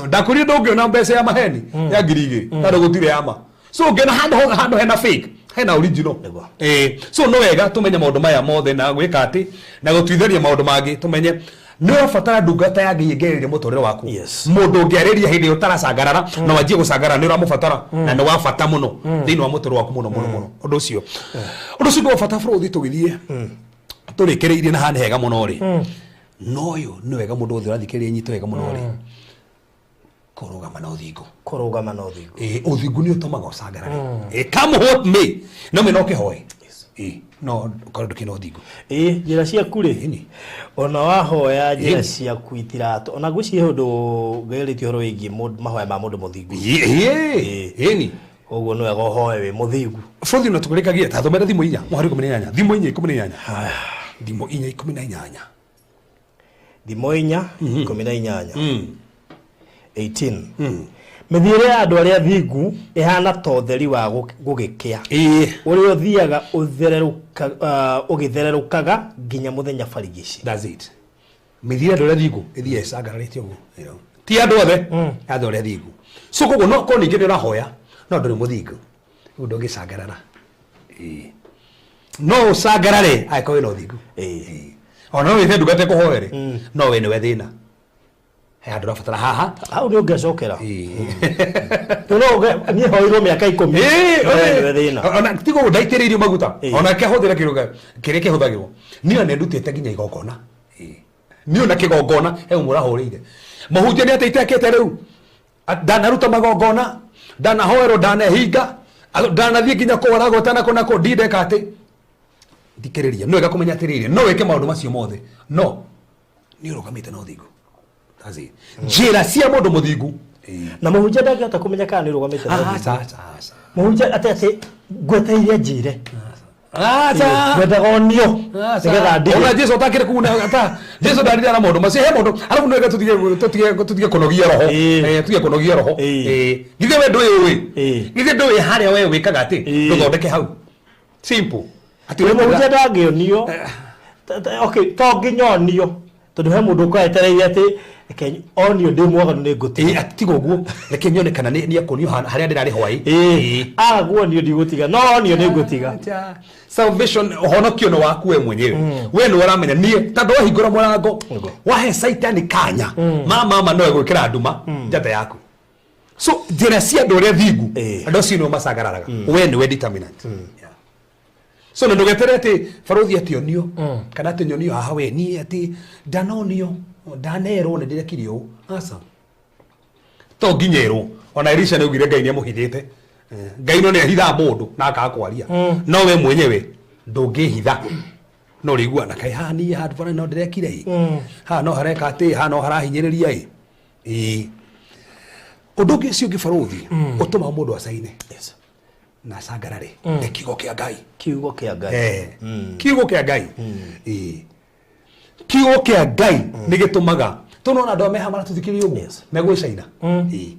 Ndakwĩrire ndũngĩona mbeca ya maheni ya 2000 tondũ gũtirĩ ya ma. So ũngĩona handũ hena fake, hena original. So no wega tũmenye maũndũ maya mothe na gwĩka atĩ na gũtuithĩria maũndũ mangĩ, tũmenye nĩ ũrabatara ndungata ya Ngai ĩngĩarĩria mũtũrĩre waku. Mũndũ ũngĩarĩria hĩndĩ ĩyo ũtaracangarara na wanjie gũcangarara, nĩ ũramũbatara na nĩ wa bata mũno thĩinĩ wa mũtũrĩre waku, mũno mũno mũno. Ũndũ ũcio nĩ wa bata, bũrũthi. Tũgĩthiĩ tũrĩkĩrĩirie na haha nĩ hega mũno rĩ, no ũyũ nĩ wega mũndũ wothe ũrathikĩrĩria nyito wega mũno rĩ, kũrũgama na ũthingu. Kũrũgama na ũthingu. Ũthingu nĩ ũtũmaga ũcangarare. Come what may, no me no kĩhoe. No ũkorwo ndũkĩrĩ na ũthingu. Ĩĩ, njĩra ciaku rĩ, Ĩni. ona wahoya njĩra Ĩni. ciaku itiratũ, ona ngwĩciria he ũndũ ngerĩtie ũhoro wĩgiĩ mahoya ma mũndũ mũthingu. Ĩni. Koguo nĩ wega ũhoe wĩ mũthingu. Bũrũri ona tũkũrĩkagia ta thomera thimũ 4 mũhari 18, thimũ 4:18, thimũ 4:18. Thimo 4:18, 18: Mĩthiĩre ya andũ arĩa thingu ĩhana ta ũtheri wa gũgĩkĩa, ũrĩa ũthiaga ũgĩthererũkaga nginya mũthenya barigici. That's it. Mĩthiĩre andũ arĩa thingu ĩthiaga ĩcangararĩte ũguo. Ti andũ othe, andũ arĩa thingu. So koguo no korwo ningĩ nĩ ũrahoya no ndũrĩ mũthingu, rĩu ndũngĩcangarara. No ũcangarare angĩkorwo wĩna ũthingu. Ona no wĩte ndungata ĩkũhoere, no we nĩwe thĩna, he handũ ũrabatara haha. Hau nĩ ũngĩcokera. No niĩ hoirwo mĩaka 10. We nĩwe thĩna. Ona tiga ũguo ndaitĩrĩirio maguta, ona kĩahũthĩra kĩrĩa kĩrĩa kĩhũthagĩrwo, niĩ ona nĩndutĩte nginya igongona. Niĩ ona kĩgongona he ũmwe ũrahũrĩire mũhunjia nĩ atĩ itekĩte rĩu. Ndanaruta magongona, ndanahoerwo, ndanehinga, ndanathiĩ nginya kũragwo tanako nako ndindeka atĩ thikĩrĩria. No wega kũmenya atĩrĩrĩ, no wĩke maũndũ macio mothe no nĩ ũrũgamĩte na ũthingu. That's it. Njĩra cia mũndũ mũthingu. Na mũhunjia ndangĩhota kũmenya kana nĩ ũrũgamĩte na ũthingu. Aca, aca, aca. Mũhunjia atĩ ngweteire njĩre. Aca. Ngwendaga onio nĩgetha ndige. Ona Jesu atakire kuna ata Jesu ndarire na maũndũ macio he mũndũ arabu nĩ wega tũtige kũnogia roho. Tũtige kũnogia roho. Githĩ we ndũĩ ũĩ? Githĩ ndũĩ harĩa we wĩkaga atĩ ndũthondeke hau, simple atĩ Ũyũ mũhunjia ndangĩonio. Okay, to nginya onio, tondũ he mũndũ ũkorwo etereire atĩ reke onio ndĩ mwaganu nĩ ngũtiga. Atĩ tiga ũguo, reke nyone kana nĩ ekuonio harĩa ndĩrarĩ hwaĩ. Aga kuonio ndigũtiga, no onio nĩ ngũtiga. Acha. Salvation, ũhonokio nĩ waku we mwenyewe. We nĩ ũramenya niĩ tondũ wahingũra mũrango wahe caitani kanya ma mama no egwĩkĩra nduma njata yaku. So njĩra cia andũ arĩa thingu, andũ acio nĩo macangararaga, we nĩwe determinant. Yeah. So na ndũgetere atĩ barũthi atĩ onio kana atĩ nyonio haha, we niĩ atĩ ndanonio, ndanerwo nĩ ndĩrekire ũũ, aca, to nginya ĩrwo. Ona Elisha nĩ augire Ngai nĩ amũhithĩte. Ngai no nĩ ahithaga mũndũ na akaga kwaria, no we mwenyewe ndũngĩhitha, no ũrĩigua na kaĩ haha niĩ handũ fulani no ndĩrekire ĩ, haha no hareka atĩ haha no harahinyĩrĩria ĩ. Ĩĩ, ũndũ ũngĩ ũcio ũngĩ barũthi ũtũmaga mũndũ acaine na acangarare nĩ kiugo kĩa Ngai. Kiugo kĩa Ngai. Kiugo kĩa Ngai. Ĩĩ. Kiugo kĩa Ngai nĩ gĩtũmaga tũnona andũ arĩa meha maratũthikĩrĩria ũguo megwĩcaina. Ĩĩ.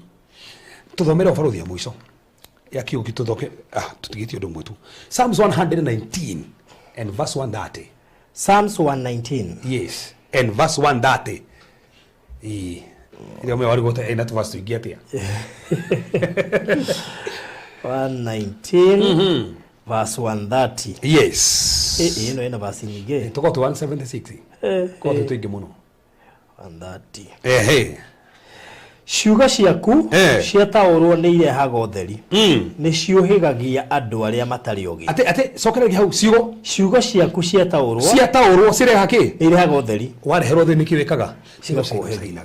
Tũthomere ũbarũthi ya mũico ya kiugo gitũ thoke, tũtigĩtie ũndũ ũmwe tu, Psalms 119 and verse 130. Psalms 119. Yes, and verse 130. Ĩĩ, ĩrĩa ũmwe warigwo ĩna tũverse tũingĩ atĩa. 119 verse 130. Yes. Ĩno ĩna verse nyingĩ. Tũkorwo tũ 176. Korwo tũ tũingĩ mũno. 130. Ehe. Ciugo ciaku ciataũrwo nĩ irehaga ũtheri, nĩ ciũhĩgagia andũ arĩa matarĩ ogĩ. Atĩ atĩ cokereria hau ciugo. Ciugo ciaku ciataũrwo Ciataũrwo cireha kĩ? Nĩ irehaga ũtheri. Wareherwo ũtheri nĩkĩ wĩkaga? Cigakũhĩga.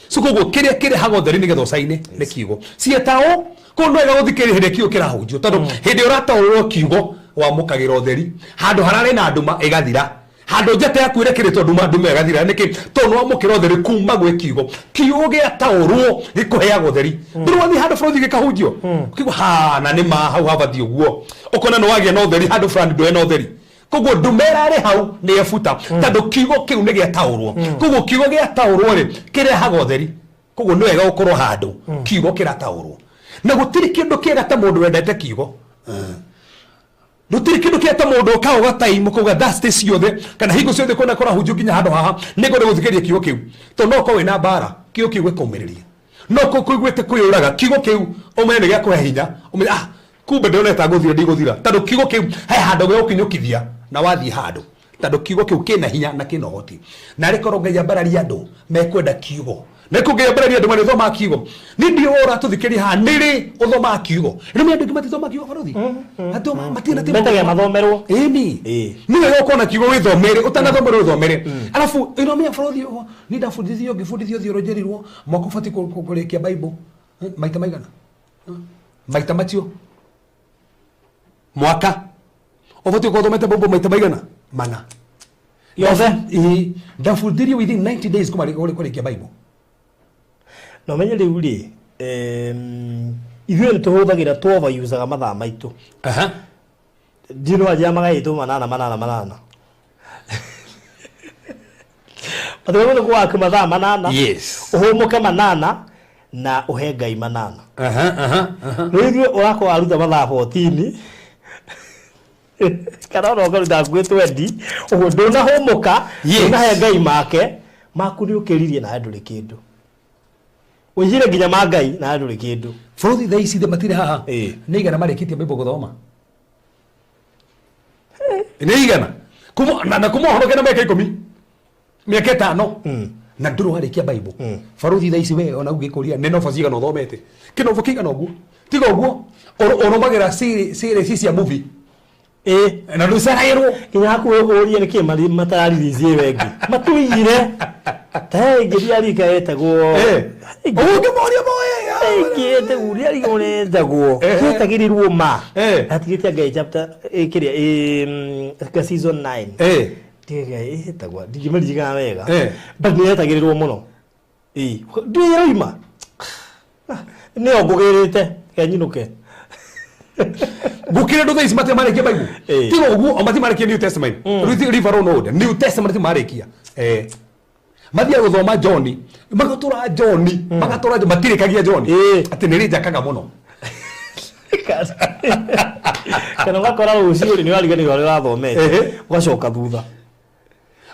So koguo kĩrĩa kĩrehaga ũtheri nĩgetha ũcaine nĩ kiugo cietaũ. Koguo nĩ wega gũthikĩrĩria hĩndĩ ĩrĩa kiugo kĩrahunjio, tondũ hĩndĩ ĩrĩa ũrataũrwo kiugo wamũkagĩra ũtheri. Handũ hararĩ na nduma ĩgathira, handũ njata yaku ĩrekĩrĩtwo nduma, nduma ĩgathira. Nĩkĩ? Tondũ nĩ wamũkĩra ũtheri kuma gwĩ kiugo. Kiugo gĩataũrwo gĩkũheaga ũtheri. Ndũrĩ wathiĩ handũ bũrũri gĩkahunjio ũkĩigua ha na nĩ ma hau habatiĩ ũguo, ũkona nĩ wagĩa na ũtheri handũ fulani ndũrĩ na ũtheri. Koguo nduma ĩrarĩ hau nĩ ebuta, tondũ kiugo kĩu nĩ gĩataũrwo. Koguo kiugo gĩataũrwo rĩ, kĩrehaga ũtheri. Koguo nĩ wega gũkorwo handũ kiugo kĩrataũrwo, na gũtirĩ kĩndũ kĩega ta mũndũ wendete kiugo. Gũtirĩ kĩndũ kĩega ta mũndũ ũkaga ũgataimu kauga Thursday ciothe kana hingo ciothe kwenda kũrahunjio nginya handũ haha nĩngwenda gũthikĩrĩria kiugo kĩu, tondũ no ũkorwo wĩna mbara, kiugo kĩu gĩkaumĩrĩria. No ũkorwo kũiguĩte kwĩyũraga, kiugo kĩu ũmenye nĩ gĩakũhe hinya, ũmenye ah, kumbe ndĩronete ngũthira, ndigũthira, tondũ kiugo kĩu he handũ gĩgũkinyũkithia na wathiĩ handũ, tondũ kiugo kĩu kĩna hinya na kĩna ũhoti. Na arĩ korwo Ngai ambararia andũ mekwenda kiugo, na kũ Ngai ambararia andũ marĩthomaga kiugo. Nĩ ndiũ ũratũthikĩrĩria haha, nĩ rĩ ũthomaga kiugo? Rĩu nĩ andũ aingĩ matithomaga kiugo, barothi andũ matirĩ na Metagia mathomerwo. Ĩni. Nĩ wega ũkorwo na kiugo wĩthomere, ũtanathomere wĩthomere. Arabu ĩnomenya barothi, niĩ ndabundithio, ngĩbundithio theology, rirwo mwaka ũbatiĩ kũrĩkia Bible maita maigana? Maita macio mwaka ũbatiĩ gũkorwo ũthomete Bible maita maigana mana? Yothe. Ĩĩ, ndabundithirio within 90 days kuma kũrĩkia Bible. Na ũmenye rĩu rĩ, ithuĩ nĩ tũhũthagĩra, tũ overusaga mathaa maitũ. Ndiũ no anjia magaĩtwo manana manana manana, matigagwo nĩ gwake mathaa 8. Ũhũmũke 8 na ũhe Ngai 8. Aha, aha, aha. Rĩu ithuĩ ũrakorwo waruta mathaa 14 kana ona ũkaruta hakuhĩ 20 ũguo, ndũnahũmũka. Ndũnahe Ngai make maku, nĩ ũkĩririe nawe ndũrĩ kĩndũ, ũiyire nginya ma Ngai nawe ndũrĩ kĩndũ. Bũrũri thaa ici matirĩ haha. Nĩ igana marĩkĩtie Bible gũthoma? Nĩ igana kuma na kuma ũhoro kena mĩaka 10, mĩaka 5, na ndũrĩ warĩkia Bible. Baruthi thaa ici we ona ũngĩkũria nĩ nobo cigana ũthomete, kĩnobo kĩigana ũguo, tiga ũguo ũrũmagĩra series cia movie na ndũcaraĩrwo. Nginya hakuhĩ ũrie nĩkĩ matararirici ĩyo ĩngĩ matũiyire ta he ĩngĩ ndiarika ĩtagwo Ũngĩmoria moe. Ĩngĩ ĩtagwo ndiarika ũrĩa ĩtagwo, yetagĩrĩrwo ma atigĩte Ngai chapter kĩrĩa ka season 9. Ndiga ĩtagwo, ndingĩmĩririkana wega, but nĩ yetagĩrĩrwo mũno. Ĩĩ, ndũĩ ĩroima nĩyo ngũgĩrĩte kenyinũke. Gũkĩrĩ andũ thaa ici matirĩ marĩkia Bible. Tiga ũguo o matirĩ marĩkia New Testament. Rĩu River Road Old New Testament marĩkia, mathiaga gũthoma John, magatũra John, magatũra John, matirĩkagia John. Atĩ nĩ rĩnjakaga mũno. Kana ũgakora rũciũ rĩ nĩ wariganĩrwo ũrĩa ũrathomete, ũgacoka thutha.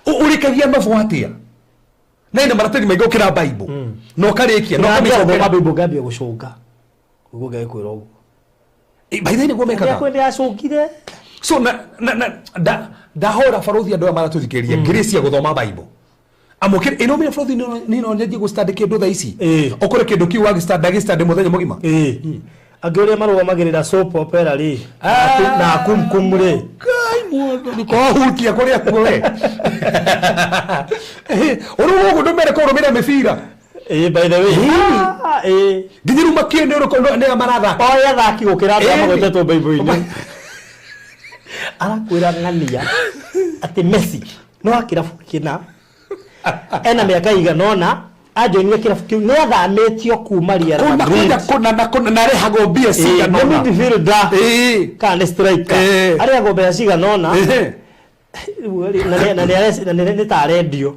Ũrĩkagia nobo atĩa na ina maratathi maingĩ gũkĩra Bible na ũkarĩkia na Ngambia ũkamĩcokera? Gũthoma Bible, ngambia gũcũnga ũguo Ngai kwĩra ũguo. By the way, nĩguo mekaga. Kwĩ ndĩracũngire. So na ndahora barothi andũ aya maratũthikĩrĩria grace ya gũthoma Bible. Amũkĩre ĩno menya barothi nĩ no nyanjie gũstudy kĩndũ thaa ici, ũkore kĩndũ kĩu wagĩstudy agĩstudy mũthenya mũgima. Ĩĩ, angĩ ũrĩa marũgamagĩrĩra soap opera rĩ na kumkum rĩ. Ngai mwathani, kohutia kũrĩa kuo we ũrĩ gũkũ ndũmere kũrũmĩrĩra mĩbira. Ĩĩ, by the way. Ah, ĩĩ. Nginya rĩu makĩũĩ nĩ ũrĩkũ nĩ aya marathaka. Oĩ athaki gũkĩra andũ arĩa magwetetwo Bible-inĩ. Arakwĩra ng'ania atĩ Messi no wa kĩrabu kĩna, ena mĩaka igana ũna anjoinire kĩrabu kĩu, nĩ athamĩtio kuma Real kũna Madrid. Kũna kũna na kũna na arehagwo mbia cigana nĩ ũna. Midfielder kana nĩ striker, arĩhagwo mbeca cigana ũna. Rĩu rĩ, na nĩ ta arendio.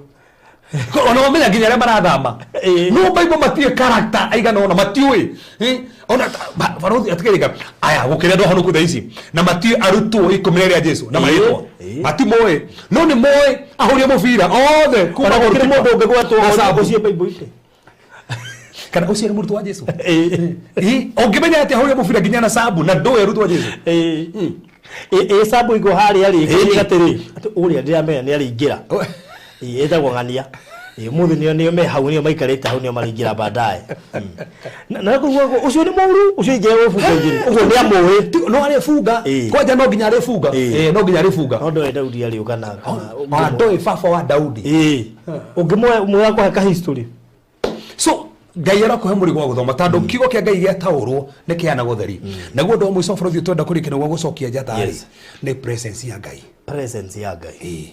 Ona mamenya nginya arĩa marathama. No Bible matiũĩ character aigana ũna, matiũĩ. Ona barothi atikĩrĩka aya gũkĩrĩa andũ ahonoku thaa ici na matiũĩ arutwo 12 a Jesu na marĩtwa matimoĩ, no nĩ moĩ ahũri a mũbira othe kuma Ona gũkĩrĩ goalkeeper mũndũ ũngĩgwetwo na sabu. Ũcio Bible-inĩ. Kana ũcio nĩ mũrutwo wa Jesu? Ũngĩmenya atĩ ahũri a mũbira nginya na sabu na ndũĩ arutwo a Jesu? Ĩĩ, ĩ sabu igwo harĩa rĩ, atĩrĩ atĩ ũrĩa ndĩramenya nĩ arĩingĩra. Ĩĩ, ĩtagwo ng'ania. Ĩĩ, ũmũthĩ nĩo nĩo me hau, nĩo maikarĩte hau, nĩo marĩingĩra baadaye. Na kũguo ũcio nĩ mũru, ũcio ingĩra gũbunga igĩrĩ. Ũguo nĩ amũĩ. No arĩbunga. Ĩĩ. Kwanja no nginya arĩbunga. Ĩĩ. Ĩĩ, no nginya arĩbunga. No ndoĩ Daudi arĩ ũ kana kana Ona ndoĩ baba wa Daudi. Ĩĩ. Ũngĩmwĩra kũhe ka history. So Ngai arakũhe mũrigo wa gũthoma tondũ kiugo kĩa Ngai gĩataũrwo nĩ kĩheanaga ũtheri. Naguo ũndũ wa mũico bũrũri twenda kũrĩkia nĩguo gũcokia njata rĩ, Yes. nĩ presence ya Ngai. Presence ya Ngai. Ĩĩ.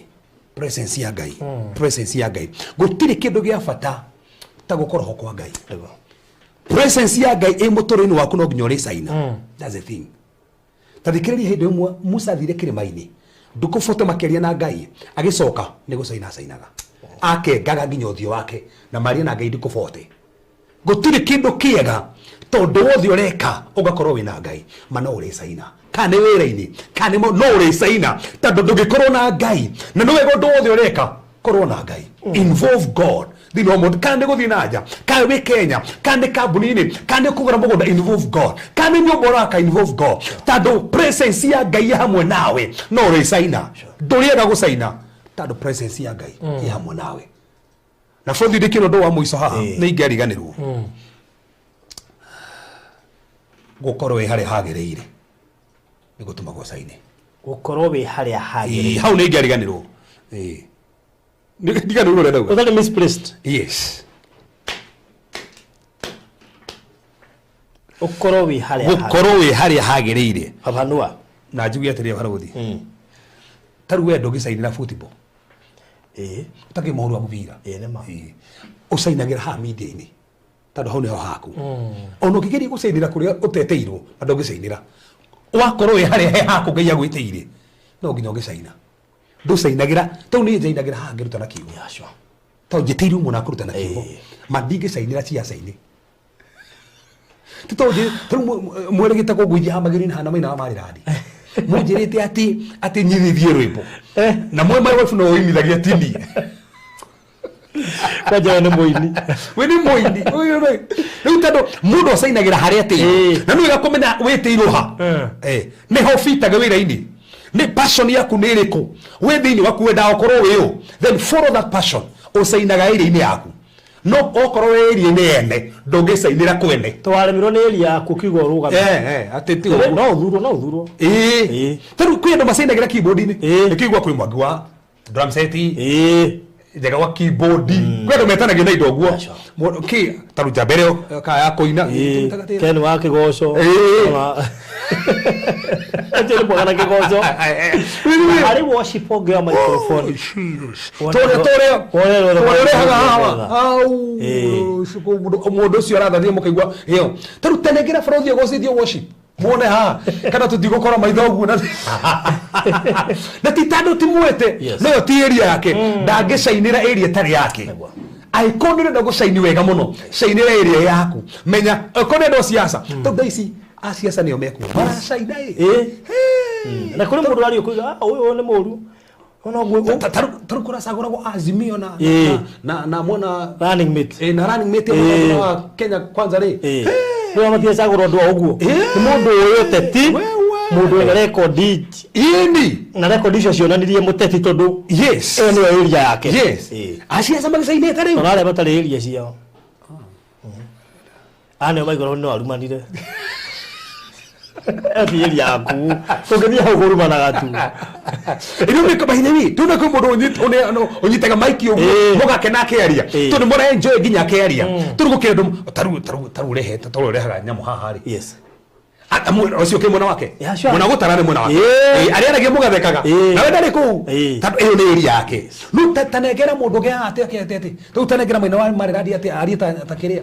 Presence ya Ngai. Presence ya Ngai. Gũtirĩ kĩndũ gĩa bata ta gũkorwo ho kwa Ngai. Nĩguo. Presence ya Ngai ĩ mũtũrĩre-inĩ waku no nginya ũrĩcaina. That's the thing. Ta thikĩrĩria hĩndĩ ĩmwe Musa athire kĩrĩma-inĩ ndukũ bote makĩaria na Ngai, agĩcoka nĩ gũcaina acainaga, akengaga nginya ũthiũ wake na maria na Ngai ndukũ bote. Gũtirĩ kĩndũ kĩega tondũ wothe ũreka ũgakorwo wĩna Ngai, ma no ũrĩcaina, kana nĩ wĩra-inĩ kana nĩ no ũrĩcaina, tondũ ndũngĩkorwo na Ngai na nĩ wega ũndũ wothe ũreka korwo na Ngai. Involve God thĩinĩ wa mũndũ, kana nĩ gũthiĩ na nja, kana wĩ Kenya, kana nĩ kambuni-inĩ, kana nĩ kũgũra mũgũnda, involve God, kana nĩ nyũmba ũraka, involve God, tondũ presence ya Ngai ĩ hamwe nawe no ũrĩcaina, ndũrĩaga gũcaina tondũ presence ya Ngai ĩ hamwe nawe. Na bũthi ndĩkĩrwo ũndũ wa mũico haha nĩ ingĩariganĩrwo gũkorwo wĩ harĩa hagĩrĩire nĩ gũtũmaga ũcaine. Gũkorwo wĩ harĩa hagĩrĩire. Ĩĩ, hau nĩ ingĩariganĩrwo. Ĩĩ. Ndiganĩrwo ũrĩa ndauga. Ũtarĩ misplaced. Yes. Ũkorwo wĩ harĩa hagĩrĩire. Gũkorwo wĩ harĩa hagĩrĩire. Fafanua. Na njuge atĩrĩ barũthi. Ta rĩu we ndũngĩcainĩra football. Ĩĩ. Ũtakĩrĩ mũhũri wa mũbira. Ĩĩ, nĩ ma. Ĩĩ. Ũcainagĩra haha media-inĩ tondũ hau nĩho haku. Ona ũngĩgeria gũcainĩra kũrĩa ũtetĩirwo na ndũngĩcainĩra. Wakorwo wĩ harĩa he haku Ngai agwĩtĩire no nginya ũngĩcaina. Ndũcainagĩra, tondũ niĩ njainagĩra haha ngĩruta na kiugo. Yeah, sure. Tondũ njĩtĩirwo mũno kũruta na kiugo. Ĩĩ. Ma ndingĩcainĩra ciaca-inĩ. Ti tondũ tarĩu mwerĩgĩte kũngũithia haha magĩrĩinĩ hana mainaga marĩrandi. Mũnjĩrĩte atĩ nyinithie rwĩmbo. Na mwe my wife no ũinithagia ti niĩ. Kwanja we nĩ mũini. We nĩ mũini. Rĩu tondũ mũndũ acainagĩra harĩa atĩirwo. Ĩĩ. Na nĩ wega kũmenya wĩtĩirwo ha. Eh. Nĩho ũbitage wĩra-inĩ. Nĩ passion yaku nĩ ĩrĩkũ? We thĩinĩ waku wendaga ũkorwo wĩ ũ? Then follow that passion. Ũcainaga area-inĩ yaku. No okorwo wĩ area-inĩ ene, ndũngĩcainĩra kwene. Twaremirwo nĩ area yaku ũkiuga ũrũgame. Atĩ ti ũguo. No ũthurwo, no ũthurwo. Ĩĩ. Ĩĩ. Ta rĩu kwĩ andũ macainagĩra keyboard-inĩ. Ĩĩ. Nĩkĩo kwĩ mwangi wa drum set. Ĩĩ. Njega wa keyboard. Kwĩ andũ metanagio na indo ũguo. Yeah, sure. Mũndũ- kĩ ta rĩu njamba ĩrĩa ka ya kũina. Ĩĩ. Ken wa kĩgoco. Ĩĩ. Acio nĩ mwega na kĩgoco. Harĩ worship ũngĩoya microphone. Tũrĩa tũrĩa Wone rwĩmbo tũrĩa ũrehaga haha. rwetha. Au. Ĩĩ. Mũndũ ũcio arathathia mũkaigua ĩyo. Ta rĩu tenengera bũrũthi ũgocithio worship. Muone haha kana tũtigũkora maitho ũguo na na ti tondũ ti mwete Yes. no ti area yake ndangĩcainĩra area ĩtarĩ yake. Nĩguo. Angĩkorwo nĩ ũrenda gũcaini wega mũno cainĩra area yaku, menya angĩkorwo nĩ ũrenda siasa, tondũ thaa ici a siasa nĩo mekuo maracaina ĩ. Ĩĩ. Na kũrĩ mũndũ aria ũkũiga, "Ah, ũyũ nĩ mũru." Ona ũguo Ta rĩu kũracagũragwo Azimio na Ĩĩ. na mwena running mate. Ĩĩ, na running mate Ĩĩ. ya wa Kenya Kwanza rĩ. Ĩĩ. Rĩu matiacagũra ũndũ wa ũguo. Ĩĩ. Nĩ mũndũ ũĩ ũteti, Wewe. mũndũ wĩna rekondi Ĩni. na rekondi icio cionanirie mũteti tondũ Yes. ĩyo nĩyo area yake. Yes. Ĩĩ. Aciaca magĩcainĩte rĩu. Ona arĩa matarĩ area ciao. Aya nĩo maigua no arumanire. Ĩyo ti area yaku. Ũngĩthiĩ hau kũrumanaga tu. Rĩu nĩ by the way, tuna kwĩ mũndũ ũnyitaga maiki ũguo Ĩĩ. mũgakena akĩaria Ĩĩ. tondũ mũra enjoy nginya akĩaria. Tondũ gũkĩrĩ andũ tarĩu ũrehete tarĩu ũrehaga nyamũ haha rĩ. Yes. Ũcio kĩ mwena wake? Yeah, sure. Mwena gũtara nĩ mwena wake. Ĩĩ. Ĩĩ, arĩa aragia mũgathekaga. Ĩĩ. Nawe ndarĩ kũu. Ĩĩ. Tondũ ĩyo nĩ area yake. Rĩu ta nengera mũndũ ũngĩ haha atĩ atĩ atĩ. Rĩu tanengera maina wa marĩrandi atĩ arie ta kĩrĩa.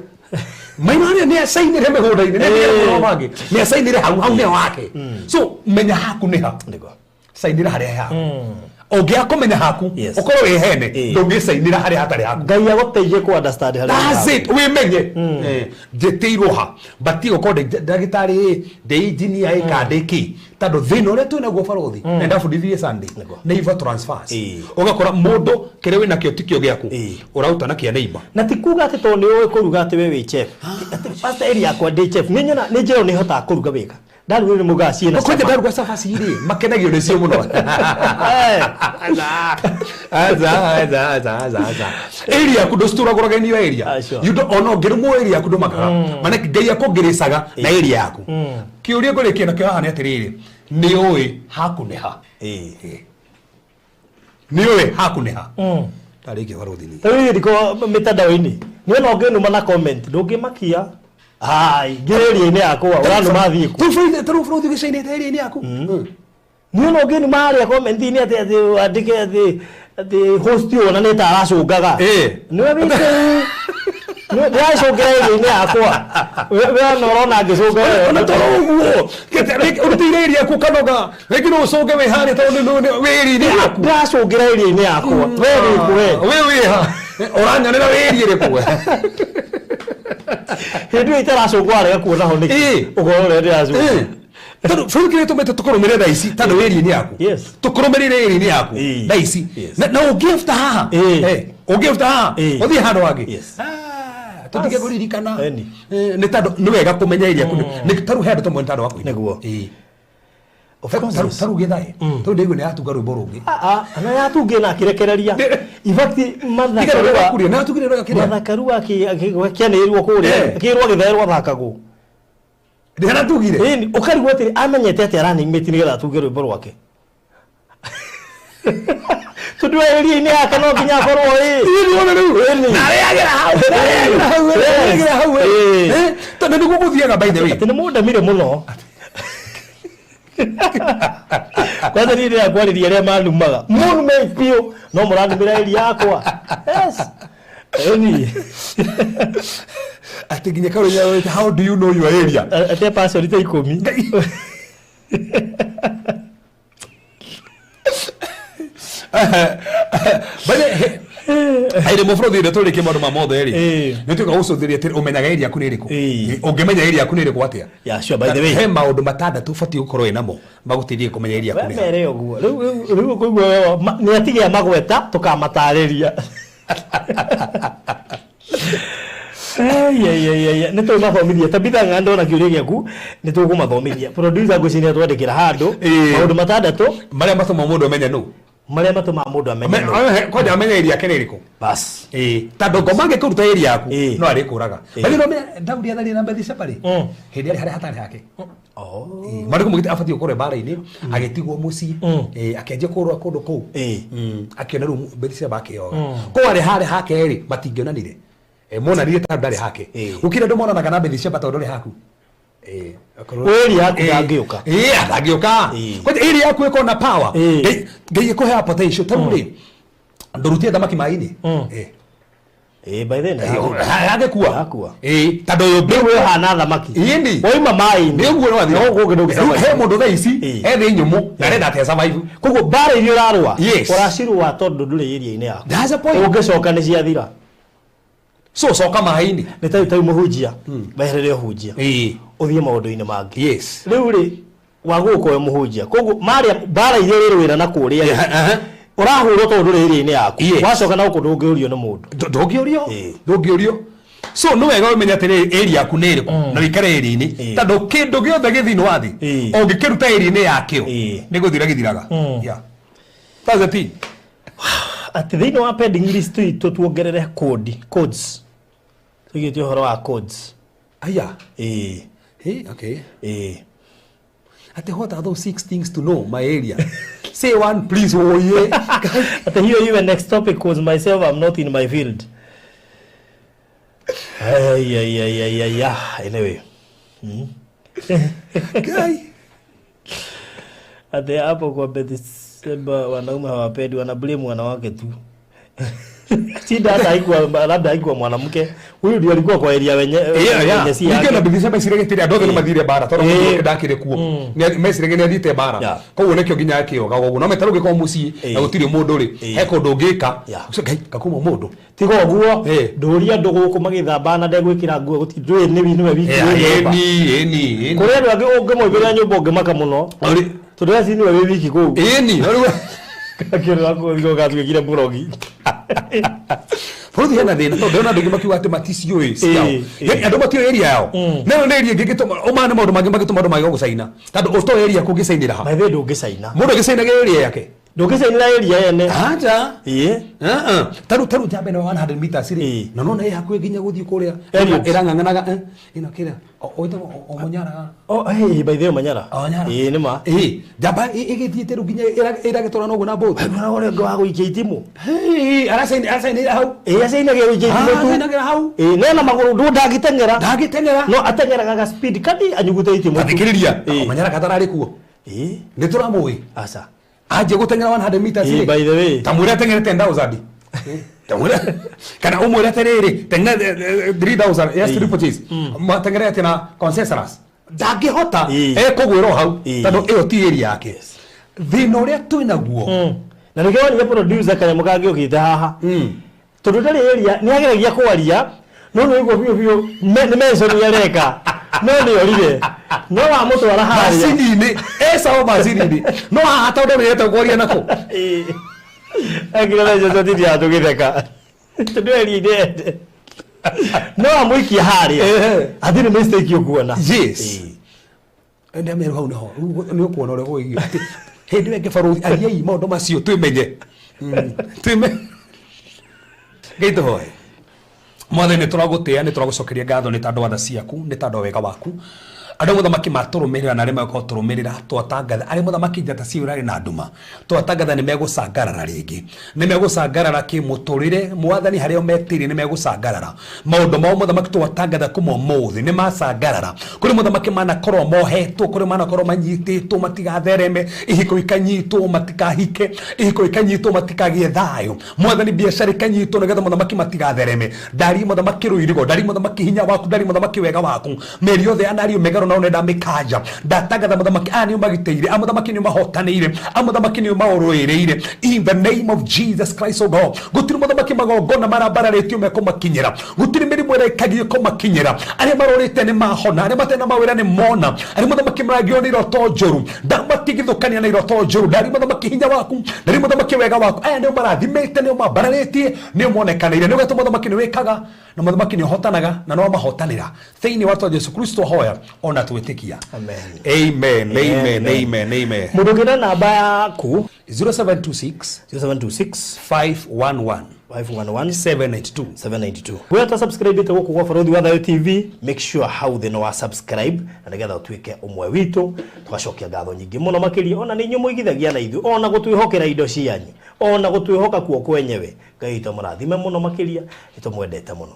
Maina arĩa nĩ acainĩre mĩgũnda-inĩ, nĩ Ĩĩ. mũno mangĩ. Nĩ acainĩre hau, hau nĩho hake. So menya haku nĩ ha. Nĩguo. Cainĩra harĩa haku. Ũngĩaga kũmenya haku, Yes. ũkorwo wĩ hene, Ĩĩ. ndũngĩcainĩra harĩa hatarĩ haku. Ngai agũteithie kũ understand harĩa That's ũrathiĩ. it, wĩmenye. Njĩtĩirwo ha batiĩ gũkorwo ndĩ ndagĩtarĩ ĩ, ndĩ engineer ĩ, kana ndĩ kĩ, tondũ thĩna ũrĩa twĩ naguo barũthi na ndabundithirie Sunday Nĩguo. nĩ evil transfers. Ĩĩ. Ũgakora mũndũ kĩrĩa wĩnakĩo tikĩo gĩaku, Ĩĩ. ũraruta na kĩa neighbor. Na ti kuga atĩ tondũ nĩ ũĩ kũruga atĩ we wĩ chef. Atĩ pastor area yakwa ndĩ chef. Nĩ nyona nĩ njĩrwo nĩ hotaga kũruga wega. Ndarugire nĩ mũgaa ciĩna Kwanja cama. ndaruga cabaci rĩ, makenagio nĩcio mũno. Aca, aca, aca, aca, aca, aca. Area yaku ndũcituragũraga in your area. Ah, sure. You don't, ona ũngĩrũmwo area yaku ndũmakaga. Maana Ngai akũngĩrĩcaga na area yaku. Kĩũria ngũrĩkia nakĩo haha nĩ atĩrĩrĩ, nĩ ũĩ haku nĩ ha? Nĩ ũĩ haku nĩ ha? Ndarĩkia barũthi niĩ. Ta rĩu ndiko mĩtandao-inĩ niĩ ona ũngĩnuma na comment ndũngĩmakia ai ngĩrĩria-inĩ yakwa ũranuma thiĩ kũ? Tarĩu bũrũthi gĩcainĩte area-inĩ yaku. Niĩ ona ũngĩnuma harĩa comment-inĩ atĩ atĩ wandĩke atĩ atĩ host ũyũ ona nĩ ta aracũngaga. Nĩwe wĩ kũu. Nĩwe ndĩracũngĩra area-inĩ yakwa. We we ona ũrona ngĩcũnga. Ona toro ũguo ũrutĩire area yaku ũkanoga rĩngĩ no ũcũnge wĩ harĩa tondũ wĩ area-inĩ yaku. Ndĩracũngĩra area-inĩ yakwa. We wĩ kũ we? Wĩ wĩ ha? Ũranyonera wĩ area ĩrĩkũ? Hĩndĩ ĩyo itaracũngwo warega kuona ho nĩkĩ? Ũkona ũrĩa ndĩracũnga. Tondũ bũrũri kĩrĩa tũmĩte tũkũrũmĩrĩre thaa ici tondũ wĩ area-inĩ yaku. Tũkũrũmĩrĩre area-inĩ yaku thaa ici. Na ũngĩbuta haha, ũngĩbuta haha, ũthiĩ handũ hangĩ. Ah, tũtige kũririkana. Nĩ tondũ nĩ wega kũmenya area yaku. Nĩ tarĩu he andũ tũmwe nĩ tondũ wa kũina. Nĩguo. Of course, yes. Tarĩu gĩthaĩ. Tondũ ndĩraigua nĩ yatunga rwĩmbo rũngĩ. Ah, ah, na yatungie na akĩrekereria. In fact, Tiga rwĩmbo rwa kuria, nĩ yatungire rwĩmbo kĩrĩa? Mathakaru akĩanĩrĩrwo kũrĩa, akĩrwo gĩthaĩ rwathakagwo. Ndĩratugire. Ĩni, ũkarigwo atĩrĩ, amenyete atĩ aranĩimĩti nĩgetha atunge rwĩmbo rwake. Tondũ area-inĩ yake no nginya akorwo ĩ. Ĩni wona rĩu. Ĩni. Narĩagĩra hau, narĩagĩra hau, narĩagĩra hau. Tondũ nĩguo gũthiaga by the way. Atĩ nĩ mũndemire mũno. Kwanza niĩ ndĩrenda kwarĩria arĩa manumaga. Mũnume biũ, no mũranumĩra area yakwa. Yes. Ĩni. Atĩ nginya karũnya how do you know your area? Ate passion ta ikũmi. Aire mũbũrũthi ũrĩa tũrĩkie maũndũ ma mothe rĩ, nĩ tuĩka gũcũthĩrĩria atĩ ũmenyaga area yaku nĩ ĩrĩkũ. Ũngĩmenya area yaku nĩ ĩrĩkũ atĩa? Yeah, sure, by the way. He maũndũ matandatũ ũbatiĩ gũkorwo wĩ namo magũteithie kũmenya area yaku nĩ ha. Mere ũguo. Rĩu rĩu ũkũigua nĩ atigĩa magweta tũkamatarĩria. Nĩ tũmathomithia tabitha ng'a ndona kĩũria gĩaku nĩ tũkũmathomithia producer ngwĩciria twandĩkĩra handũ maũndũ matandatũ marĩa matũmaga mũndũ amenye nũ, marĩa matũmaga mũndũ amenye nũ. Kwanja amenye area yake nĩ ĩrĩkũ. Bas. Tondũ ngoma angĩkũruta area yaku no arĩkũraga. By the way, Daudi atharire na Bathsheba rĩ, hĩndĩ arĩ harĩa hatarĩ hake. Marĩkũ mũgĩte abatiĩ gũkorwo mbara-inĩ, agĩtigwo mũciĩ, akĩanjia kũrũa kũndũ kũu. Akĩona rĩu Bathsheba akĩyoga. Koguo arĩ harĩa hake rĩ, matingĩonanire. Monanire ta ndarĩ hake. Gũkĩra andũ monanaga na Bathsheba tondũ ndũrĩ haku. Area yaku ndangĩũka. Ndangĩũka. Kwanja area yaku ĩkorwo na power. Ngai ĩkũheaga potential. Ta rĩu rĩ, ndũrutire thamaki maĩ-inĩ. By then, Agĩkua. Ndakua. Tondũ ũyũ Rĩu we ũhana thamaki. Ĩni. Wauma maĩ-inĩ. Nĩ ũguo nĩ No gũkũ ndũngĩ Rĩu he mũndũ thaa ici e thĩ nyũmũ na arenda atĩ survive. Koguo mbara iria ũrarũa, Yes. ũracirũa tondũ ndũrĩ area-inĩ yaku. That's the point. Ũngĩcoka nĩ ciathira. So coka maĩ-inĩ. Nĩ ta rĩu mũhunjia, weherere ũhunjia. Ũthiĩ maũndũ-inĩ mangĩ. Rĩu rĩ, wagũka wĩ mũhunjia. Koguo marĩa mbara iria ũrĩrũĩra na kũrĩa rĩ, ũrahũrwo tondũ ndũrĩ area-inĩ yaku. Wacoka na gũkũ ndũngĩũrio nĩ mũndũ. Ndũngĩũrio. Ndũngĩũrio. So nĩ wega ũmenye atĩrĩrĩ area yaku nĩ ĩrĩkũ na ũikare area-inĩ tondũ kĩndũ gĩothe gĩ thĩinĩ wa thĩ ũngĩkĩruta area-inĩ yakĩo nĩ gũthira gĩthiraga. Yeah. That's the thing. Atĩ thĩinĩ wa pending list itũ tuongerere code, codes. Tũigĩte ũhoro wa codes. Aya. Hey, okay. Ati what are those 6 things to know my area? Say one please. Oh yeah. Ati hiyo iwe next topic was myself I'm not in my field. Ay ay ay ay ay ay. Anyway. Guy. Ati hapo kwa Bethesda wanaume hawapendi, wana blame wanawake tu. Shida hata haikuwa, labda haikuwa mwanamke. Huyu ndio alikuwa kwa area wenye wenye si yake. Ningĩ ona Bethesda meciragia atĩrĩ andũ othe nĩ mathire mbara tondũ mũndũ ũngĩ ndakĩrĩ kuo. Meciragia nĩ athiĩte mbara. Koguo nĩkĩo nginya akĩoga ũguo. No meta rĩu ũngĩkorwo mũciĩ na gũtirĩ mũndũ rĩ, he kũndũ ũngĩka. Ũcio Ngai kakuma mũndũ. Tiga ũguo, ndũria andũ gũkũ magĩthamba na ndegwĩkĩra nguo gũtirĩ ndũĩ nĩ nĩwe wiki wĩ nyũmba. Ĩni, ĩni. Kũrĩ andũ angĩ ũngĩmoimĩra nyũmba ũngĩmaka mũno. Tondũ acio nĩwe wĩ wiki kũu. Ĩni, rĩu Akĩrora kũu gatuĩkire mũrogi. Bũrũri hena thĩna tondũ ndĩrona andũ aingĩ makiuga atĩ maticiũĩ ciao. Yani andũ matiũĩ area yao. Na ĩno nĩ area ĩngĩ ĩngĩtũma ũmaya nĩ maũndũ mangĩ mangĩtũma andũ mage gũcaina. Tondũ ũtoĩ area yaku ũngĩcainĩra ha? By the way, ndũngĩcaina. Mũndũ agĩcainaga area yake. Ndũngĩcainĩra area yene. Aja. Ĩĩ. Uh-uh. Tarĩu tarĩu njamba ĩno ya 100 meters rĩ. Ĩĩ. Na nona ĩ hakuhĩ nginya gũthiĩ kũrĩa. Eliud. Ĩrang'ang'anaga eh, ĩno kĩrĩa. Wĩtagwo o Mũnyara. Oh, hey, by the way, Manyara. O Manyara. Ĩĩ nĩ ma. Ĩĩ. Njamba ĩgĩthiĩte rĩu nginya ĩragĩtwarana ũguo na boat. Mwana ũrĩa ũngĩ wa gũikia itimũ. Hey, aracainĩra hau. Ĩĩ acainagĩra gũikia itimũ tu. Aracainagĩra hau. Ĩĩ no na magũrũ ndũ ndangĩteng'era. Ndangĩteng'era. No ateng'eraga ga speed kandi anyugute itimũ tu. Thikĩrĩria. Ĩĩ. Manyara katararĩ kuo. Ĩĩ. Nĩ tũramũĩ. Aca. Anjie gũteng'era 100 meters Ĩĩ, rĩ. by the way. Ta mwĩre ateng'ere 10,000. Ta mwĩre kana ũmwĩre atĩrĩrĩ teng'era 3000 yes triple chase. Mateng'ere atĩ na consensus. Ndangĩhota Ĩĩ. ekũgwĩra o hau Ĩĩ. tondũ ĩyo ti area yake. Thĩna ũrĩa twĩ naguo. Na nĩkĩo wonire producer kanyamũ kangĩ ũkĩte haha. Tondũ ndarĩ area nĩ ageragia kwaria no nĩ ũigua biũ biũ nĩ mention areka no nĩ orire no wamũtwara harĩa Macini-inĩ ecawo macini-inĩ no haha tondũ nĩreta kwaria nako. Ĩĩ. Ekire mention tũtindi tũgĩtheka tondũ area inĩ no amũikia harĩa Ehe. hatirĩ mistake ũkuona. Yes. Ndamero hau niho nĩ ũkuona ũrĩa gũgĩgio atĩ hĩndĩ ĩyo ĩngĩ barũthi ariai maũndũ macio twĩmenye. Twĩmenye. Ngai tũhoe. Mwathani nĩ tũragũtĩĩa nĩ tũragũcokeria ngatho nĩ tondũ wa tha ciaku nĩ tondũ wa wega waku. Andũ mũthamaki matũrũmĩrĩra na arĩa megũkorwo tũrũmĩrĩra twatangatha arĩa mũthamaki njata cia ũrarĩ na nduma twatangatha nĩ megũcangarara rĩngĩ nĩ megũcangarara kĩmũtũrĩre mwathani harĩa metĩire nĩ megũcangarara maũndũ mao mũthamaki twatangatha kuma ũmũthĩ nĩ macangarara kũrĩ mũthamaki manakorwo mohetwo kũrĩ manakorwo manyitĩtwo matigathereme ihiko ikanyitwo matikahike ihiko ikanyitwo matikagĩe thayũ mwathani biacara ikanyitwo nĩgetha mũthamaki matigathereme ndari mũthamaki rũirigo ndari mũthamaki hinya waku ndari mũthamaki wega waku mĩeri yothe yanario mĩgaro nao nenda mĩkanja ndatangatha mũthamaki aya nĩo magitĩire a mũthamaki nĩo mahotanĩire a mũthamaki nĩo maũrũĩrĩire in the name of Jesus Christ o God gũtirĩ mũthamaki magongona marambararĩtio mekũmakinyĩra gũtirĩ mĩrimũ ĩrekagie kũmakinyĩra arĩa marorĩte nĩ mahona arĩa matarĩ na mawĩra nĩ mona arĩa mũthamaki maragio nĩ iroto njũru ndamatigithũkania na iroto njũru ndari mũthamaki hinya waku ndari mũthamaki wega waku aya nĩo marathimĩte nĩo mambararĩtie nĩo monekanĩire nĩ ũgatũ mũthamaki nĩ wĩkaga na mũthamaki nĩ ũhotanaga na no mahotanĩra thĩinĩ wa Jesu Kristo hoya ona twĩtĩkia. Amen. Amen, amen, amen, amen. Mũndũ ũngĩenda namba yaku 0726 0726 511 511 792. 792 we ta subscribe te gũkũ gwa Barũthi wa Thayũ TV, make sure hau thĩ no wa subscribe na nĩgetha ũtuĩke ũmwe witũ. Tũgacokia ngatho nyingĩ mũno makĩria ona nĩ inyuĩ mũigithagia na ithuĩ ona gũtwĩhokera indo cianyu ona gũtwĩhoka kuo kwenyewe. Ngai witũ amũrathime mũno makĩria, nĩtũmwendete mũno.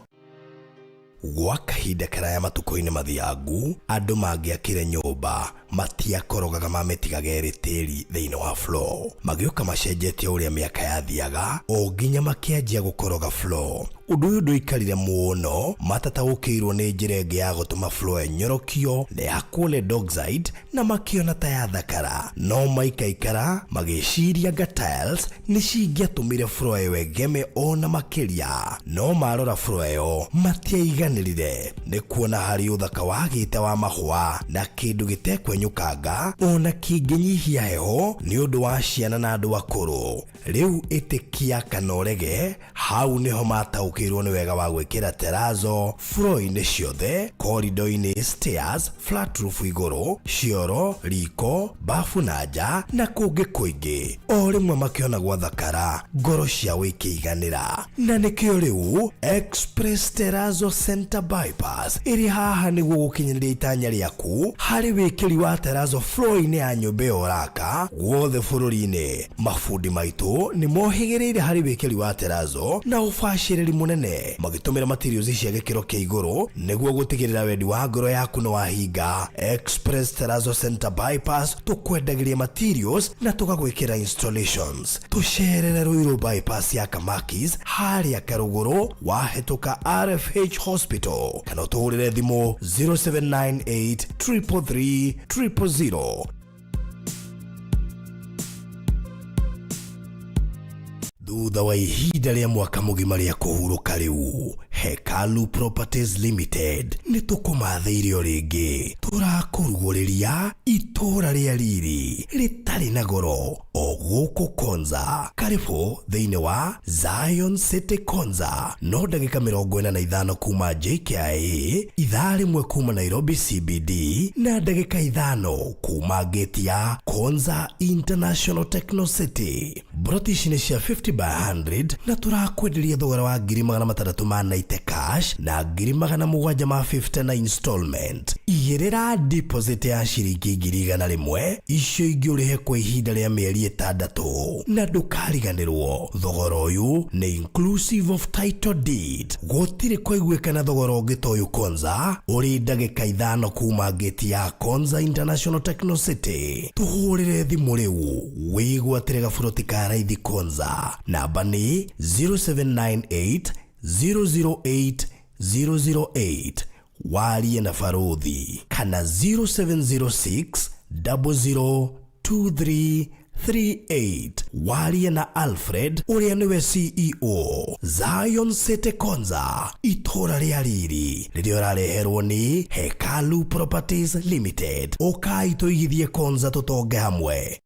Gwa kahinda karaya matukũ-inĩ mathiangu andũ mangĩakire nyũmba matiakorogaga mamĩtigaga ĩrĩ tĩri thĩinĩ wa floor magĩũka macenjetie ũrĩa mĩaka yathiaga o nginya makĩanjia gũkoroga floor. Ũndũ ũyũ ndũikarire mũno matataũkĩirwo nĩ njĩra ĩngĩ ya gũtũma floor ĩnyorokio na ya chlorine dioxide na makĩona ta yathakara no maikaikara magĩciria nga tiles nĩ cingĩatũmire floor ĩyo ĩgeme ona makĩria no marora floor ĩyo matiaiganĩrire nĩ kuona harĩ ũthaka wagĩte wa mahũa na kĩndũ gĩtekwenyũkanga ona kĩngĩnyihia heho nĩ ũndũ wa ciana na andũ akũrũ. Rĩu ĩtĩkia kana ũrege hau nĩho mataũkĩirwo nĩ wega wa gwĩkĩra terazo floor-inĩ ciothe corridor-inĩ stairs flat roof igũrũ cioro riko bafu na nja na kũngĩ kũingĩ o rĩmwe makĩona gwathakara ngoro ciao ikĩiganĩra na nĩkĩo rĩu Express Terrazzo Center Bypass ĩrĩ haha nĩguo gũkinyanĩria itanya rĩaku harĩ wĩkĩri wa terrazzo floor-inĩ ya nyũmba ĩyo ũraka guothe bũrũri-inĩ. Mabundi maitũ nĩ mohĩgĩrĩire harĩ wĩkĩri wa terrazzo na ũbacĩrĩri mũnene magĩtũmĩra materials cia gĩkĩro kĩa igũrũ nĩguo gũtigĩrĩra wendi wa ngoro yaku nĩ wahinga. Express Terrazzo Center Bypass tũkwendagĩria materials na tũgagwĩkĩra installations. Tũcerere Ruiru Bypass ya Kamakis harĩa Karũgũrũ wahĩtũka RFH Hospital kana ũtũhũrĩre thimũ 0798 333 000. Thutha wa ihinda Ihinda rĩa mwaka mũgima rĩa kũhurũka rĩu, Hekalu Properties Limited nĩ tũkũmathĩire o rĩngĩ. Tũrakũrugũrĩria itũũra rĩa riri rĩtarĩ na goro o gũkũ Konza. Karibũ thĩinĩ wa Zion City Konza, no ndagĩka 45 kuma JKIA, ithaa rĩmwe kuma Nairobi CBD na ndagĩka 5 kuma gate ya Konza International Techno City. Mburoti ici nĩ cia 50 by 100 na tũrakwenderia thogora wa 690,000 cash na 750,000 na installment. Igĩrĩra deposit ya ciringi 100,000, icio ingĩ ũrĩhe kwa ihinda rĩa mĩeri 6, na ndũkariganĩrwo thogora ũyũ nĩ inclusive of title deed. Gũtirĩ kũiguĩkana thogora ũngĩ ta ũyũ Konza, ũrĩ ndagĩka 5 kuma gate ya Konza International Techno City. Tũhũrĩre thimũ rĩu wĩgwatĩre gaburoti ka raithi Konza. Namba nĩ 0798 008 008, warie na baruthi, kana 0706 002338, warie na Alfred ũrĩa nĩwe CEO. Zion City Konza, itũũra rĩa riri rĩrĩa ũrareherwo nĩ Hekalu Properties Limited. Ũkai tũigithie Konza, tũtonge hamwe.